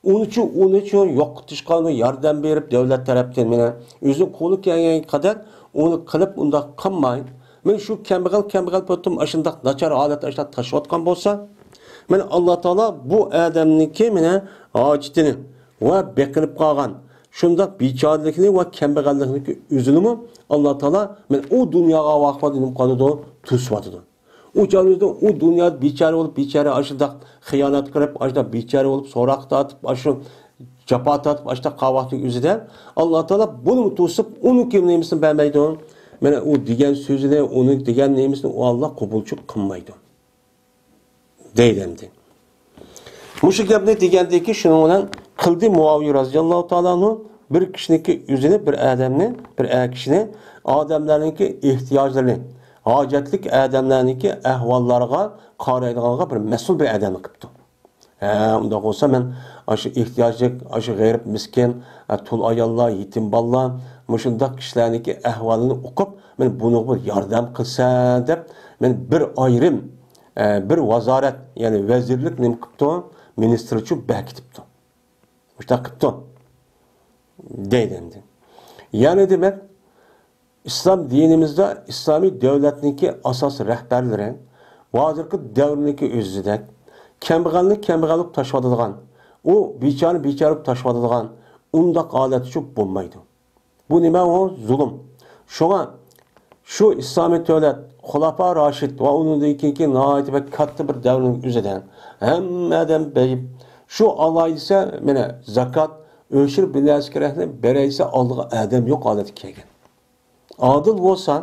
ئۇنىچۇ، ئۇنىچۇ يوقىتىشقا ياردەم بېرىپ، دۆلەت تەرەپتىن مانا ئۆزىنىڭ قولى كەلگەن قەدەر ئۇنى قىلىپ، ئۇنداق قىلماي، مانا شۇ كەمبەغەل، كەمبەغەل بولۇپ ئاشۇنداق ناچار ھالەتتە ئاشۇنداق تاشلاۋاتقان بولسا، مانا ئاللا تائالا بۇ ئادەمنىڭكى مانا ھاجىتىنى ۋە بېقىنىپ قالغان شۇنداق بىچارىلىكنى ۋە كەمبەغەللىكنىڭكى ئۆزىنىمۇ ئاللا تائالا مانا ئۇ دۇنياغا ۋاقىت نېمە قىلىدۇ؟ توسۇۋاتىدۇ. ئۇ چاغدا ئۇ دۇنيادا بىچارە بولۇپ، بىچارە ئاشۇنداق خىيانەت قىلىپ، ئاشۇنداق بىچارە بولۇپ، سوراق تارتىپ، ئاشۇ جاپا تارتىپ، ئاشۇنداق قالغان ۋاقىتنىڭ ئۆزىدە ئاللا تائالا بۇنى توسۇپ، ئۇنىڭ كىم نېمىسىنى بەرمەيدۇ. مانا ئۇ دېگەن سۆزىنى، ئۇنىڭ دېگەن نېمىسىنى ئۇ ئاللا قوبۇلچۇ قىلمايدۇ. دەيدۇ ئەمدى. مۇشۇ گەپنى دېگەندىن كېيىن شۇنىڭ بىلەن قىلدى مۇئاۋىيە رازىياللاھۇ تائالا ئەنھۇ بىر كىشىنىڭكى ئۆزىنى، بىر ئادەمنى، بىر ئەر كىشىنى ئادەملەرنىڭكى ئېھتىياجلىرىنى، ھاجەتلىك ئادەملەرنىڭكى ئەھۋاللارغا قارايدىغانغا بىر مەسئۇل بىر ئادەمنى قىپتۇ. ھە، ئۇنداق بولسا مەن ئاشۇ ئېھتىياجلىق، ئاشۇ غېرىب، مىسكىن، ئە، تۇل ئاياللار، يېتىم بالىلار، مۇشۇنداق كىشىلەرنىڭكى ئەھۋالىنى ئۇقۇپ، مەن بۇنىڭغا بىر ياردەم قىلسا دەپ، مەن بىر ئايرىم، ئە، بىر ۋازارەت، يەنى ۋەزىرلىك نېمە قىپتۇ؟ مىنىستىرچۇ بەركىتىپتۇ. مۇشۇنداق قىپتۇ. دەيدۇ ئەمدى. يەنى دېمەك، ئىسلام دىنىمىزدا ئىسلامىي دۆلەتنىڭكى ئاساسىي رەھبەرلىرى ھازىرقى دەۋرنىڭكى ئۆزىدەك كەمبەغەلنى كەمبەغەل بولۇپ تاشلىۋاتىدىغان، ئۇ بىچارىنى بىچارە بولۇپ تاشلىۋاتىدىغان ئۇنداق ھالەتچۇ بولمايدۇ. بۇ نېمە؟ ئۇ زۇلۇم. شۇڭا شۇ ئىسلامىي دۆلەت، خۇلەپا راشىد ۋە ئۇنىڭدىن كېيىنكى ناھايىتى بىر كاتتا بىر دەۋرنىڭ ئۆزىدە ھەممە ئادەم بېيىپ، شۇ ئالاي دېسە، مانا زاكات، ئۆشۈر بىر نەرسە كېرەكنى بېرەي دېسە، ئالىدىغان ئادەم يوق ھالەتكە كەلگەن. ئادىل بولسا،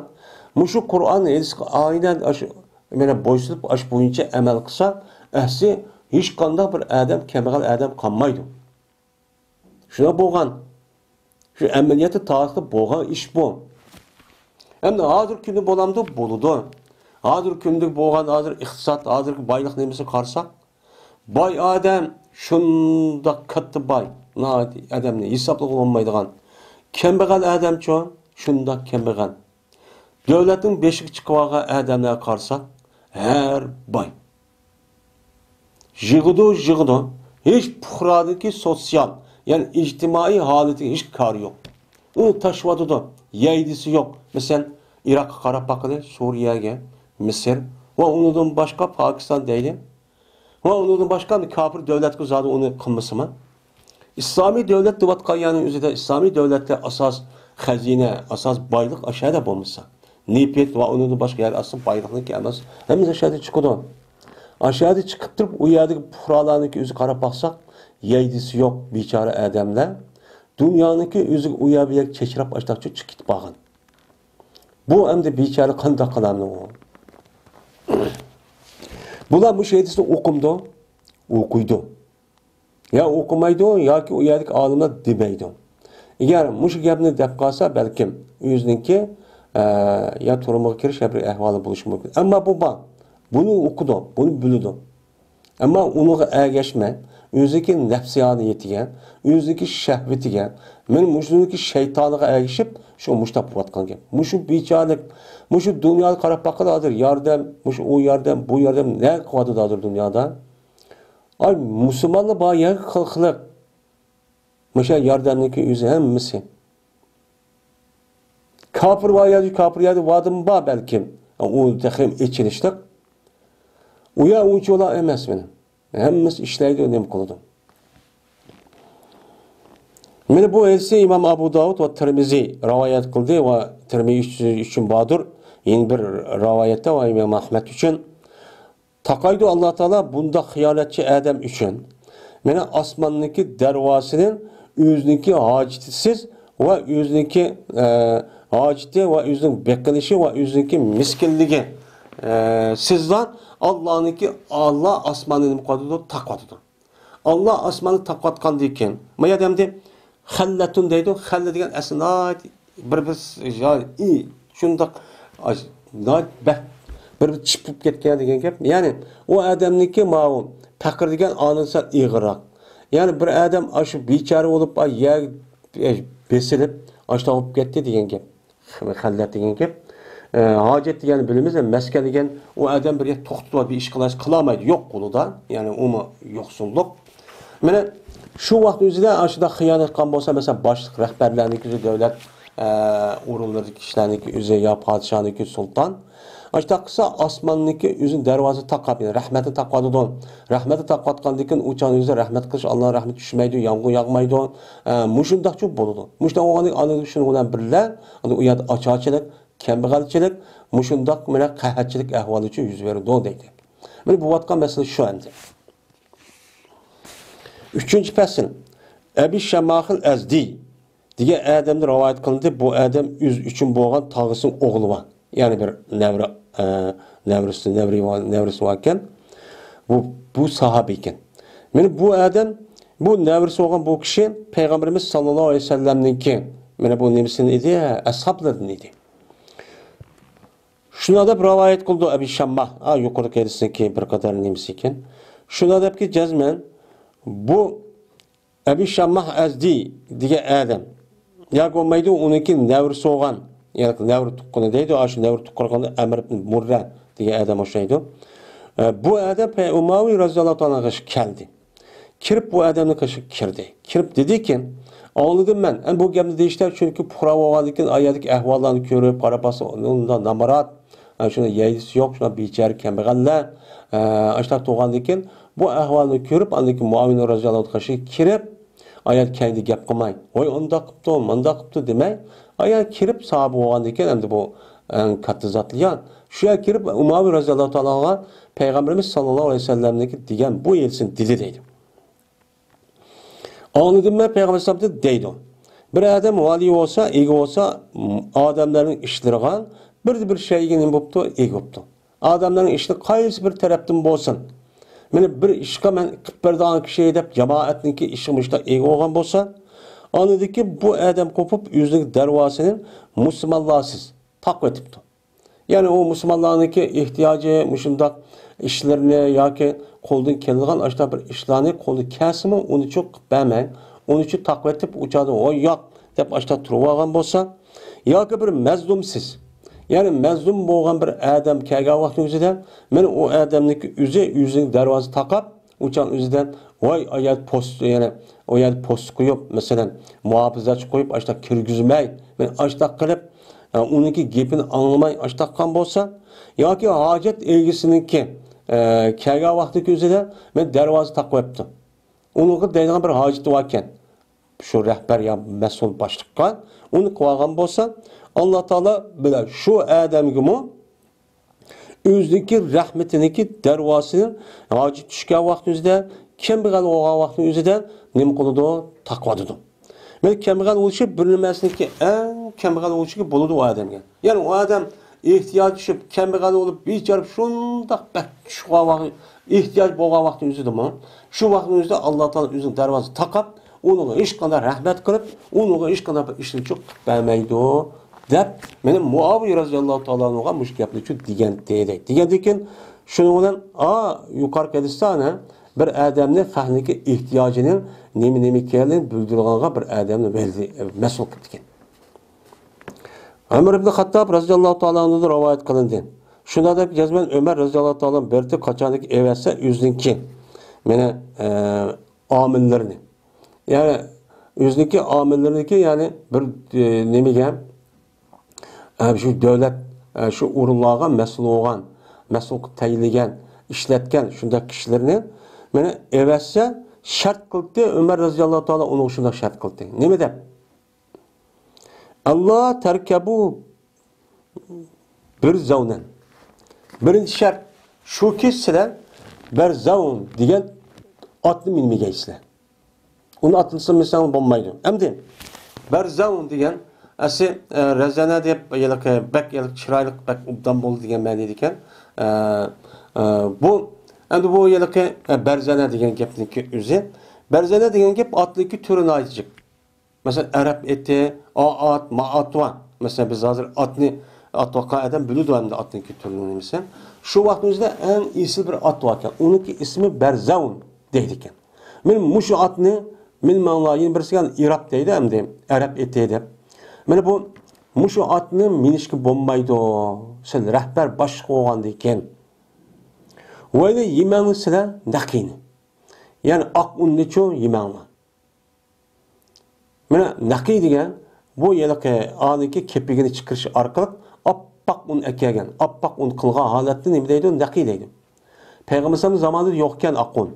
مۇشۇ قۇرئان ھەدىسكە ئاينەن ئاشۇ، مانا بويسۇنۇپ، ئاش بويىچە ئەمەل قىلسا، ئەسلى ھېچقانداق بىر ئادەم كەمبەغەل ئادەم قالمايدۇ. شۇنداق بولغان. شۇ ئەمەلىيەتتە تارىختا بولغان ئىش بۇ. ئەمدى ھازىرقى كۈندە بولامدۇ؟ بولىدۇ. ھازىرقى كۈندە بولغان، ھازىر ئىقتىساد، ھازىرقى بايلىق نېمىسىگە قارىساق، باي ئادەم شۇنداق كاتتا باي، ناھايىتى ئادەمنى ھېسابلىغىلى بولمايدىغان. كەمبەغەل ئادەمچۇ؟ شۇنداق كەمبەغەل. دۆلەتنىڭ بېشىغا چىقىۋالغان ئادەملەرگە قارىساق، ھەر باي. يىغىدۇ، يىغىدۇ. ھېچ پۇقرانىڭكى سوتسىيال، يەنى ئىجتىمائىي ھالىتىگە ھېچ كارى يوق. ئۇنى تاشلىۋاتىدۇ. يەيدىسى يوق. مەسىلەن، ئىراققا قاراپ باققىلى، سۈرىيەگە، مىسىر ۋە ئۇنىڭدىن باشقا پاكىستان دەيلى. ۋە ئۇنىڭدىن باشقا كاپىر دۆلەتكە زادى ئۇنى قىلمىسىمۇ؟ ئىسلامىي دۆلەت دەۋاتقان يەرنىڭ ئۆزىدە ئىسلامىي دۆلەتتە ئاساس خەزىنە، ئاساس بايلىق ئاشۇ يەردە بولمىسا، نېفىت ۋە ئۇنىڭدىن باشقا يەر ئاستى بايلىقنىڭكى ئەمەس، ھەممىسى ئاشۇ يەردە چىقىدۇ. ئاشۇ يەردە چىقىپ تۇرۇپ، ئۇ يەردىكى پۇقرالارنىڭكى ئۆزىگە قاراپ باقساق، يەيدىسى يوق بىچارە ئادەملەر. دۇنيانىڭكى ئۆزىگە ئۇ يەر بۇ يەرگە چېچىراپ ئاشتاقچە چىقىپ كېتىپ قالغان. بۇ ئەمدى بىچارە قانداق قىلامدۇ ئۇ؟ بۇلار مۇشۇ ھەدىسنى ئوقۇمدۇ؟ ئوقۇيدۇ. يا ئوقۇمايدۇ، ياكى ئۇ يەردىكى ئالىملار دېمەيدۇ. ئەگەر مۇشۇ گەپنى دەپ قالسا، بەلكىم ئۆزىنىڭكى، ئە، يا تۈرمىگە كىرىش يا بىر ئەھۋالى بولۇشى مۇمكىن. ئەمما بۇ بار. بۇنى ئوقۇيدۇ، بۇنى بىلىدۇ. ئەمما ئۇنىڭغا ئەگەشمەي، ئۆزىنىڭكى نەپسىياتىگە، ئۆزىنىڭكى شەھۋىتىگە، مەن مۇشۇنىڭكى شەيتانىغا ئەگىشىپ، شۇ مۇشۇنداق بولۇۋاتقان گەپ. مۇشۇ بىچارىلىك، مۇشۇ دۇنياغا قاراپ باققىلى ھازىر ياردەم، مۇشۇ ئۇ ياردەم، بۇ ياردەم، نە قىلىۋاتىدۇ ھازىر دۇنيادا؟ ئاي، مۇسۇلمانلار بار يەرگە قىل-، قىلىق. مۇشۇ ياردەمنىڭكى ئۆزى ھەممىسى. كاپىر بار يەردە، كاپىر يەردە بارمۇ بار بەلكىم. ئۇ تېخىمۇ ئېچىنىشلىق. ئۇ يەر ئۇنچىۋالا ئەمەس مانا. ھەممىسى ئىشلەيدۇ، نېمە قىلىدۇ. مانا بۇ ھەدىسنى ئىمام ئەبۇ داۋۇد ۋە تىرمىزى رىۋايەت قىلدى ۋە تىرمىزى ئۈچۈن بادۇر، يەنە بىر رىۋايەتتە ۋە ئىمام ئەھمەد ئۈچۈن. تاقايدۇ ئاللا تائالا بۇنداق خىيانەتچى ئادەم ئۈچۈن. مانا ئاسماننىڭكى دەرۋازىسىنى ئۆزىنىڭكى ھاجىتىسىز ۋە ئۆزىنىڭكى، ئە، ھاجىتى ۋە ئۆزىنىڭ بېقىنىشى ۋە ئۆزىنىڭكى مىسكىنلىكى، ئە، سىزلا ئاللانىڭكى، ئاللا ئاسماننى نېمە قىلىۋاتىدۇ؟ تاقىۋاتىدۇ. ئاللا ئاسماننى تاقىۋاتقاندىن كېيىن، ما يەردە ئەمدى خەللەتۇن دەيدۇ. خەللە دېگەن ئەسلى ناھايىتى بىر، بىر، يا، ئى، شۇنداق، ئاي، ناھايىتى بەك بىر، بىر چىپ بولۇپ كەتكەن دېگەن گەپ. يەنى ئۇ ئادەمنىڭكى ماۋۇ پەقىر دېگەن ئانىڭدىن سەل ئېغىرراق. يەنى بىر ئادەم ئاشۇ بىچارە بولۇپ، ئاي، يەرگە، ئاي، بېسىلىپ، ئاشۇنداق بولۇپ كەتتى دېگەن گەپ. خەللەت دېگەن گەپ. ئە، ھاجەت دېگەننى بىلىمىز، مەسكەن دېگەن ئۇ ئادەم بىر يەردە توختىتىپ بىر ئىش قىلاش، قىلالمايدۇ، يوق قولىدا. يەنى ئۇمۇ يوقسۇللۇق. مانا شۇ ۋاقىت ئۆزىدە ئاشۇنداق خىيانەت قىلغان بولسا، مەسىلەن، باشلىق رەھبەرلەرنىڭكى ئۆزى، دۆلەت، ئە، ئورۇنلىرىدىكى كىشىلەرنىڭكى ئۆزى يا پادىشاھنىڭكى سۇلتان. ئاشۇنداق قىلسا، ئاسماننىڭكى ئۆزىنىڭ دەرۋازىسى تاقاپ، يەنى رەھمەتنى تاقىۋاتىدۇ. رەھمەتنى تاقىۋاتقاندىن كېيىن ئۇ چاغ ئۆزى رەھمەت قىلىش، ئاللانىڭ رەھمىتى چۈشمەيدۇ، يامغۇر ياغمايدۇ. ئە، مۇشۇنداقچۇ بولىدۇ. مۇشۇنداق بولغاندىن كېيىن ئاندىن شۇنىڭ بىلەن بىللە، ئاندىن ئۇ يەردە ئاچارچىلىق، كەمبەغەلچىلىك، مۇشۇنداق مانا قەھەتچىلىك ئەھۋالىچۇ يۈز بېرىدۇ دەيدۇ. مانا بولۇۋاتقان مەسىلە شۇ ئەمدى. ئۈچىنچى پەسىل. ئەبى شەمماخىل ئەزدى دېگەن ئادەمدىن رىۋايەت قىلىندى. بۇ ئادەم ئۆزى ئۈچۈن بولغان تاغىسىنىڭ ئوغلى بار. يەنى بىر نەۋرە، ئە، نەۋرىسى، نەۋرە، نەۋرىسى باركەن. بۇ، بۇ ساھابە ئىكەن. مانا بۇ ئادەم، بۇ نەۋرىسى بولغان بۇ كىشى پەيغەمبىرىمىز ساللاللاھۇ ئەلەيھى ۋەسەللەمنىڭكى، مانا بۇ نېمىسىدىن ئىدى؟ ئەسھابلىرىدىن ئىدى. شۇنداق دەپ رىۋايەت قىلىدۇ ئەبى شەمماھ. ئا، يۇقىرىقى ھەدىسنىڭكى بىر قەدەر نېمىسى ئىكەن. شۇنداق دەپكى جەزمەن بۇ ئەبى شەمماھ ئەزدى دېگەن ئادەم. ياكى بولمايدۇ، ئۇنىڭكى نەۋرىسى بولغان، يەنى نەۋرە تۇغقىنى دەيدۇ، ئاشۇ نەۋرە تۇغقىنى ئەمر ئىبن مۇررە دېگەن ئادەم ئوخشايدۇ. ئە، بۇ ئادەم پەي-، ئۇماۋى رازىياللاھۇ تائالا ئەنھۇغا كەلدى. كىرىپ بۇ ئادەمنىڭ قېشىغا كىردى. كىرىپ دېدىكى، ئاڭلىدىم مەن، ئەمدى بۇ گەپنى دېيىشتە، چۈنكى پۇقرا بولغاندىن كېيىن ئايەردىكى ئەھۋاللارنى كۆرۈپ، قاراپ باسا، ئۇنىڭدا نامرات، ئە، شۇنىڭ يەيلىسى يوق، شۇنداق بىچارە كەمبەغەللەر، ئە، ئاشۇنداق تۇرغاندىن كېيىن، بۇ ئەھۋالنى كۆرۈپ، ئاندىن كېيىن مۇئاۋىيە رازىياللاھۇ ئەنھۇ قېشىغا كىرىپ، ئايەت كەينىدە گەپ قىلماي، ۋاي ئۇنداق قىپتۇ، مۇنداق قىپتۇ دېمەي، ئايەت كىرىپ ساھابە بولغاندىن كېيىن، ئەمدى بۇ ئەڭ كاتتا زاتلار. شۇ يەرگە كىرىپ، ئۇماۋىيە رازىياللاھۇ تائالا ئەنھۇغا پەيغەمبىرىمىز ساللاللاھۇ ئەلەيھى ۋەسەللەمنىڭكى دېگەن بۇ ھەدىسىنى دېدى دەيدۇ. ئاڭلىدىم مەن پەيغەمبەر ئەلەيھىسسالامدىن دەيدۇ. بىر ئادەم ۋالىي بولسا، ئىگە بولسا، ئادەملەرنىڭ ئىشلىرىغا بىردە بىر شەيگە نېمە بوپتۇ؟ ئىگە بوپتۇ. ئادەملەرنىڭ ئىشلىرى قايسى بىر تەرەپتىن بولسۇن، مېنى بىر ئىشقا مەن قىلىپ بېرىدىغان كىشى دەپ جامائەتنىڭكى ئىشىغا مۇشۇنداق ئىگە بولغان بولسا، ئاندىن كېيىن بۇ ئادەم قوپۇپ ئۆزىنىڭ دەرۋازىسىنى مۇسۇلمانلارسىز تاقىۋېتىپتۇ. يەنى ئۇ مۇسۇلمانلارنىڭكى ئېھتىياجى مۇشۇنداق ئىشلىرىنى ياكى قولدىن كېلىدىغان ئاشۇنداق بىر ئىشلارنى قولىدىن كەلسىمۇ ئۇنى چوقۇپ بەرمەي، ئۇنى چوق تاقىۋېتىپ، ئۇ چاغدا ۋاي ياق دەپ ئاشۇنداق تۇرۇۋالغان بولسا، ياكى بىر مەزلۇمسىز، يەنى مەزلۇم بولغان بىر ئادەم كەلگەن ۋاقىتنىڭ ئۆزىدە، مەن ئۇ ئادەمنىڭكى ئۆزى ئۆزىنىڭ دەرۋازىسىنى تاقاپ، ئۇ چاغ ئۆزىدە، ۋاي، ئايال پوست، يەنى ئۇ يەردە پوست قويۇپ، مەسىلەن، مۇھاپىزەتچى قويۇپ، ئاشتاق كىرگۈزمەي، مەن ئاشتاق قىلىپ، ئە، ئۇنىڭكى گېپىنى ئاڭلىماي، ئاشتاق قىلغان بولسا، ياكى ھاجەت ئىگىسىنىڭكى، ئە، كەلگەن ۋاقتىدىكى ئۆزىدە مەن دەرۋازا تاقىۋەپتۇ. ئۇنىڭغا دەيدىغان بىر ھاجىتى باركەن. شۇ رەھبەر يا مەسئۇل باشلىققا ئۇنى قىلىۋالغان بولسا، ئاللا تائالا بىلەن شۇ ئادەمگىمۇ ئۆزىنىڭكى رەھمىتىنىڭكى دەرۋازىسىنى ھاجەت چۈشكەن ۋاقىتنىڭ ئۆزىدە، كەمبەغەل بولغان ۋاقىتنىڭ ئۆزىدە نېمە قىلىدۇ؟ تاقىۋاتىدۇ. مەن كەمبەغەل بولۇشى بىر نېمىسىنىڭكى ئەڭ كەمبەغەل بولۇشىكى بولىدۇ ئۇ ئادەمگە. يەنى ئۇ ئادەم ئېھتىياج چۈشۈپ، كەمبەغەل بولۇپ، بىچارە شۇنداق بەك چۈشۈپ قالغان ۋاقىت، ئېھتىياج بولغان ۋاقىتنىڭ ئۆزىدىمۇ، شۇ ۋاقىتنىڭ ئۆزىدە ئاللا تائالا ئۆزىنىڭ دەرۋازىسىنى تاقاپ، ئۇنىڭغا ھېچقانداق رەھمەت قىلىپ، ئۇنىڭغا ھېچقانداق بىر ئىشنى چوقۇپ بەرمەيدۇ، دەپ، مانا مۇئاۋىيە رازىياللاھۇ تائالا ئەنھۇغا مۇشۇ گەپنى شۇ دېگەنتى، دەيدۇ. دېگەندىن كېيىن، شۇنىڭ بىلەن، ئا، يۇقىرىقى ھەدىستە بىر ئادەمنى خەقنىڭكى ئېھتىياجىنىڭ نېمە، نېمە ئىكەنلىكىنى بىلدۈرىدىغانغا بىر ئادەمنى ۋەزى-، مەسئۇل قىلىپتىكەن. ئۆمەر ئىبن خەتتاب رازىياللاھۇ تائالا ئەنھۇدىن رىۋايەت قىلىندى. شۇنداق دەپ جەزمەن ئۆمەر رازىياللاھۇ تائالا ئەنھۇ بىر قاچانكى ئەۋەتسە ئۆزىنىڭكى، مانا، ئە، ئامىللىرىنى. يەنى ئۆزىنىڭكى ئامىللىرىنىڭكى، يەنى بىر، ئە، نېمىگە، ئە، شۇ دۆلەت، ئە، شۇ ئورۇنلارغا مەسئۇل بولغان، مەسئۇل قىلىپ تەيىنلىگەن، ئىشلەتكەن شۇنداق كىشىلىرىنى مانا ئەۋەتسە شەرت قىلدى، ئۆمەر رازىياللاھۇ تائالا ئۇنىڭغا شۇنداق شەرت قىلدى. نېمە دەپ؟ ئەللا تەركەبۇ بەرزەۋنەن. بىرىنچى شەرت شۇكى، سىلەر بەرزەۋن دېگەن ئاتنى مىنمىگەيسىلەر. ئۇنى ئاتنى مىنسەڭ بولمايدۇ. ئەمدى بەرزەۋن دېگەن ئەسلى، ئە، رەزەنە دەپ ھېلىقى بەك ھېلىقى چىرايلىق، بەك ئوبدان بولدى دېگەن مەنىدىكەن. ئە، ئە، بۇ، ئەمدى بۇ ھېلىقى، ئە، بەرزەنە دېگەن گەپنىڭكى ئۆزى. بەرزەنە دېگەن گەپ ئاتنىڭكى تۈرى ناھايىتى جىق. مەسىلەن، ئەرەب ئېتى، ئا ئات، ما ئات بار. مەسىلەن، بىز ھازىر ئاتنى ئاتىۋاتقان ئادەم بىلىدۇ ئەمدى ئاتنىڭكى تۈرىنىڭ نېمىسى. شۇ ۋاقىتنىڭ ئۆزىدە ئەڭ ئېسىل بىر ئات باركەن. ئۇنىڭكى ئىسمى بەرزەۋن دەيدىكەن. مانا مۇشۇ ئاتنى مىنمەڭلار، يەنە بىرسىگە ئىراب دەيدۇ ئەمدى، ئەرەب ئېتى دەپ. مانا بۇ مۇشۇ ئاتنى مىنىشكە بولمايدۇ. سەن رەھبەر باشلىق بولغاندىن كېيىن. ۋەيلى يېمەڭلار سىلەر نەقىنى. يەنى ئاق ئۇننىچۇ يېمەڭلار. مانا نەقىي دېگەن بۇ ھېلىقى ئانىكى كېپىكىنى چىقىرىش ئارقىلىق ئاپئاق ئۇن ئەكەلگەن، ئاپئاق ئۇن قىلغان ھالەتنى نېمە دەيدۇ؟ نەقىي دەيدۇ. پەيغەمبەر زامانىدا يوق ئىكەن ئاق ئۇن.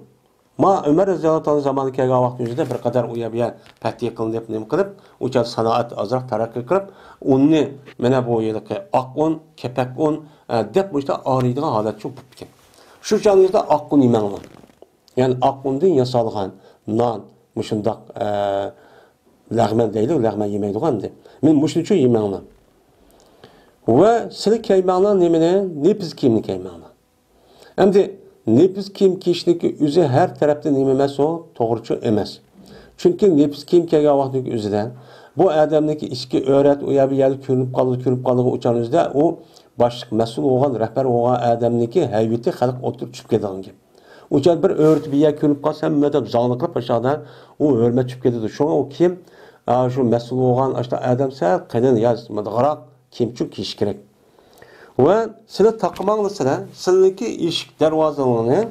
ما ئۆمەر رەزىياللاھۇ تائالا زامانىدا كەلگەن ۋاقىتنىڭ ئۆزىدە بىر قەدەر ئۇ يەر بۇ يەر پەتھىيە قىلىنىپ نېمە قىلىپ، ئۇ چاغ سانائەت ئازراق تەرەققىي قىلىپ، ئۇننى مانا بۇ ھېلىقى ئاق ئۇن، كېپەك ئۇن، ئە، دەپ مۇشۇنداق ئايرىيدىغان ھالەت شۇ بوپتىكەن. شۇ چاغنىڭ ئۆزىدە ئاق ئۇن يېمەڭلار. يەنى ئاق ئۇندىن ياسالغان نان، مۇشۇنداق، ئە، لەغمەن دەيدۇ، لەغمەن يېمەيدىغۇ ئەمدى. مەن مۇشۇنىچۇ يېمەڭلار. ۋە سىلى كىيمەڭلار نېمىنى؟ نېپىز كىيىمنى كىيمەڭلار. ئەمدى نېپىز كىيىم كىيىشنىڭكى ئۆزى ھەر تەرەپتىن نېمە ئەمەس ئۇ؟ توغرىچۇ ئەمەس. چۈنكى نېپىز كىيىم كىيگەن ۋاقتىنىڭكى ئۆزىدە بۇ ئادەمنىڭكى ئىچكى ئۆرەت، ئۇ يەر بۇ يەردە كۆرۈنۈپ قالىدۇ، كۆرۈنۈپ قالىدىغان ئۇ چاغنىڭ ئۆزىدە ئۇ باشلىق، مەسئۇل بولغان، رەھبەر بولغان ئادەمنىڭكى ھەيۋىتى خەلق ئوتتۇرىغا چۈشۈپ كېتىدىغان گەپ. ئۇ چاغدا بىر ئۆرتە بىر يەر كۆرۈنۈپ قالسا، ھەممە ئادەم زاڭلىقلاپ ئاشۇ چاغدا ئۇ ھۆرمەت چۈشۈپ كېتىدۇ. شۇڭا ئۇ كىيىم، ئا، شۇ مەسئۇل بولغان ئاشۇنداق ئادەم سەل قېلىن يا مۇنداقراق كىيىمچۇ كىيىش كېرەك. ۋە سىلى تاقىماڭلار سىلەر، سىلىنىڭكى ئىشىك دەرۋازىلىرىنى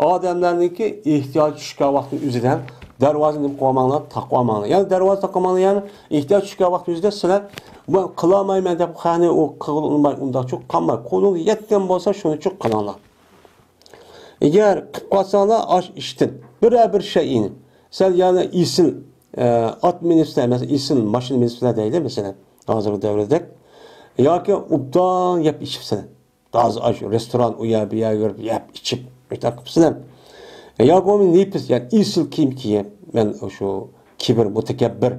ئادەملەرنىڭكى ئېھتىياجى چۈشكەن ۋاقتىنىڭ ئۆزىدە دەرۋازىنى نېمە قىلىۋالماڭلار، تاقىۋالماڭلار. يەنى دەرۋازا تاقىماڭلار، يەنى ئېھتىياج چۈشكەن ۋاقتىنىڭ ئۆزىدە سىلەر بۇ قىلالمايمەن دەپ خەنى ئۇ قىلغىلى ئۇنىماي، ئۇنداقچۇ قالماي. قولىڭىزغا يەتكەن بولسا شۇنىچۇ قىلىڭلار. ئەگەر قىلىپ قالساڭلار ئاش ئىشتىن بىرەر بىر شەيئىنى، سەن يەنە ئېسىل، ئە، ئات مىنىپسىلەر، مەسىلەن، ئېسىل ماشىنا مىنىپسىلەر دەيلى، مەسىلەن، ھازىرقى دەۋردەك. ياكى ئوبدان يەپ ئىچىپسىلەر. ھازىر ئاشۇ رېستوران، ئۇ يەر، بۇ يەرگە بېرىپ يەپ ئىچىپ، مۇشۇنداق قىپسىلەر. ياكى بولمىسا نېپىز، يەنى ئېسىل كىيىم كىيىپ، مەن ئاشۇ كىبىر، مۇتەكەببىر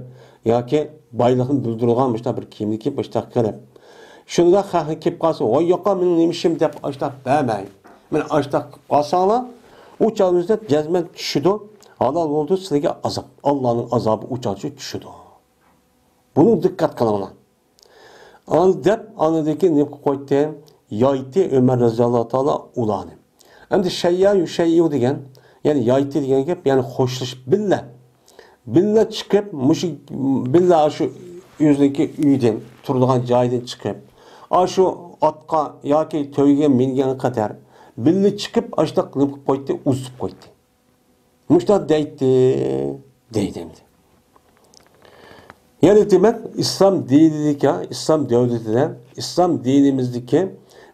ياكى بايلىقنى بىلدۈرىدىغان مۇشۇنداق بىر كىيىمنى كىيىپ، مۇشۇنداق قىلىپ. شۇنداق خەقنى كېلىپ قالسا، ۋاي ياقا، مېنىڭ نېمە ئىشىم دەپ ئاشۇنداق بەرمەي. مانا ئاشۇنداق قىلىپ قالساڭلار، ئۇ چاغنىڭ ئۆزىدە جەزمەن چۈشىدۇ، ھالال بولىدۇ سىلەرگە ئازاب. ئاللانىڭ ئازابى ئۇ چاغ چۈشىدۇ. بۇنى دىققەت قىلىڭلار. ئاندىن دەپ، ئاندىن كېيىن نېمە قىلىپ قويدى؟ يايتتى ئۆمەر رەزىياللاھۇ تائالا ئۇلارنى. ئەمدى شەييا يۇشەييۇ دېگەن، يەنى يايتتى دېگەن گەپ، يەنى خوشلىشىپ بىللە. بىللە چىقىپ، مۇشۇ بىللە شۇ ئۆزىنىڭكى ئۆيىدىن، تۇرىدىغان جايىدىن چىقىپ، ئاشۇ ئاتقا ياكى تۆگىگە مىنگەن قەدەر بىللە چىقىپ، ئاشۇنداق نېمە قىلىپ قويدى؟ ئۇزىتىپ قويدى. مۇشۇنداق دەيتتى، دەيدۇ ئەمدى. يەنى دېمەك، ئىسلام دىنىدىكى، ئىسلام دۆلىتىدە، ئىسلام دىنىمىزدىكى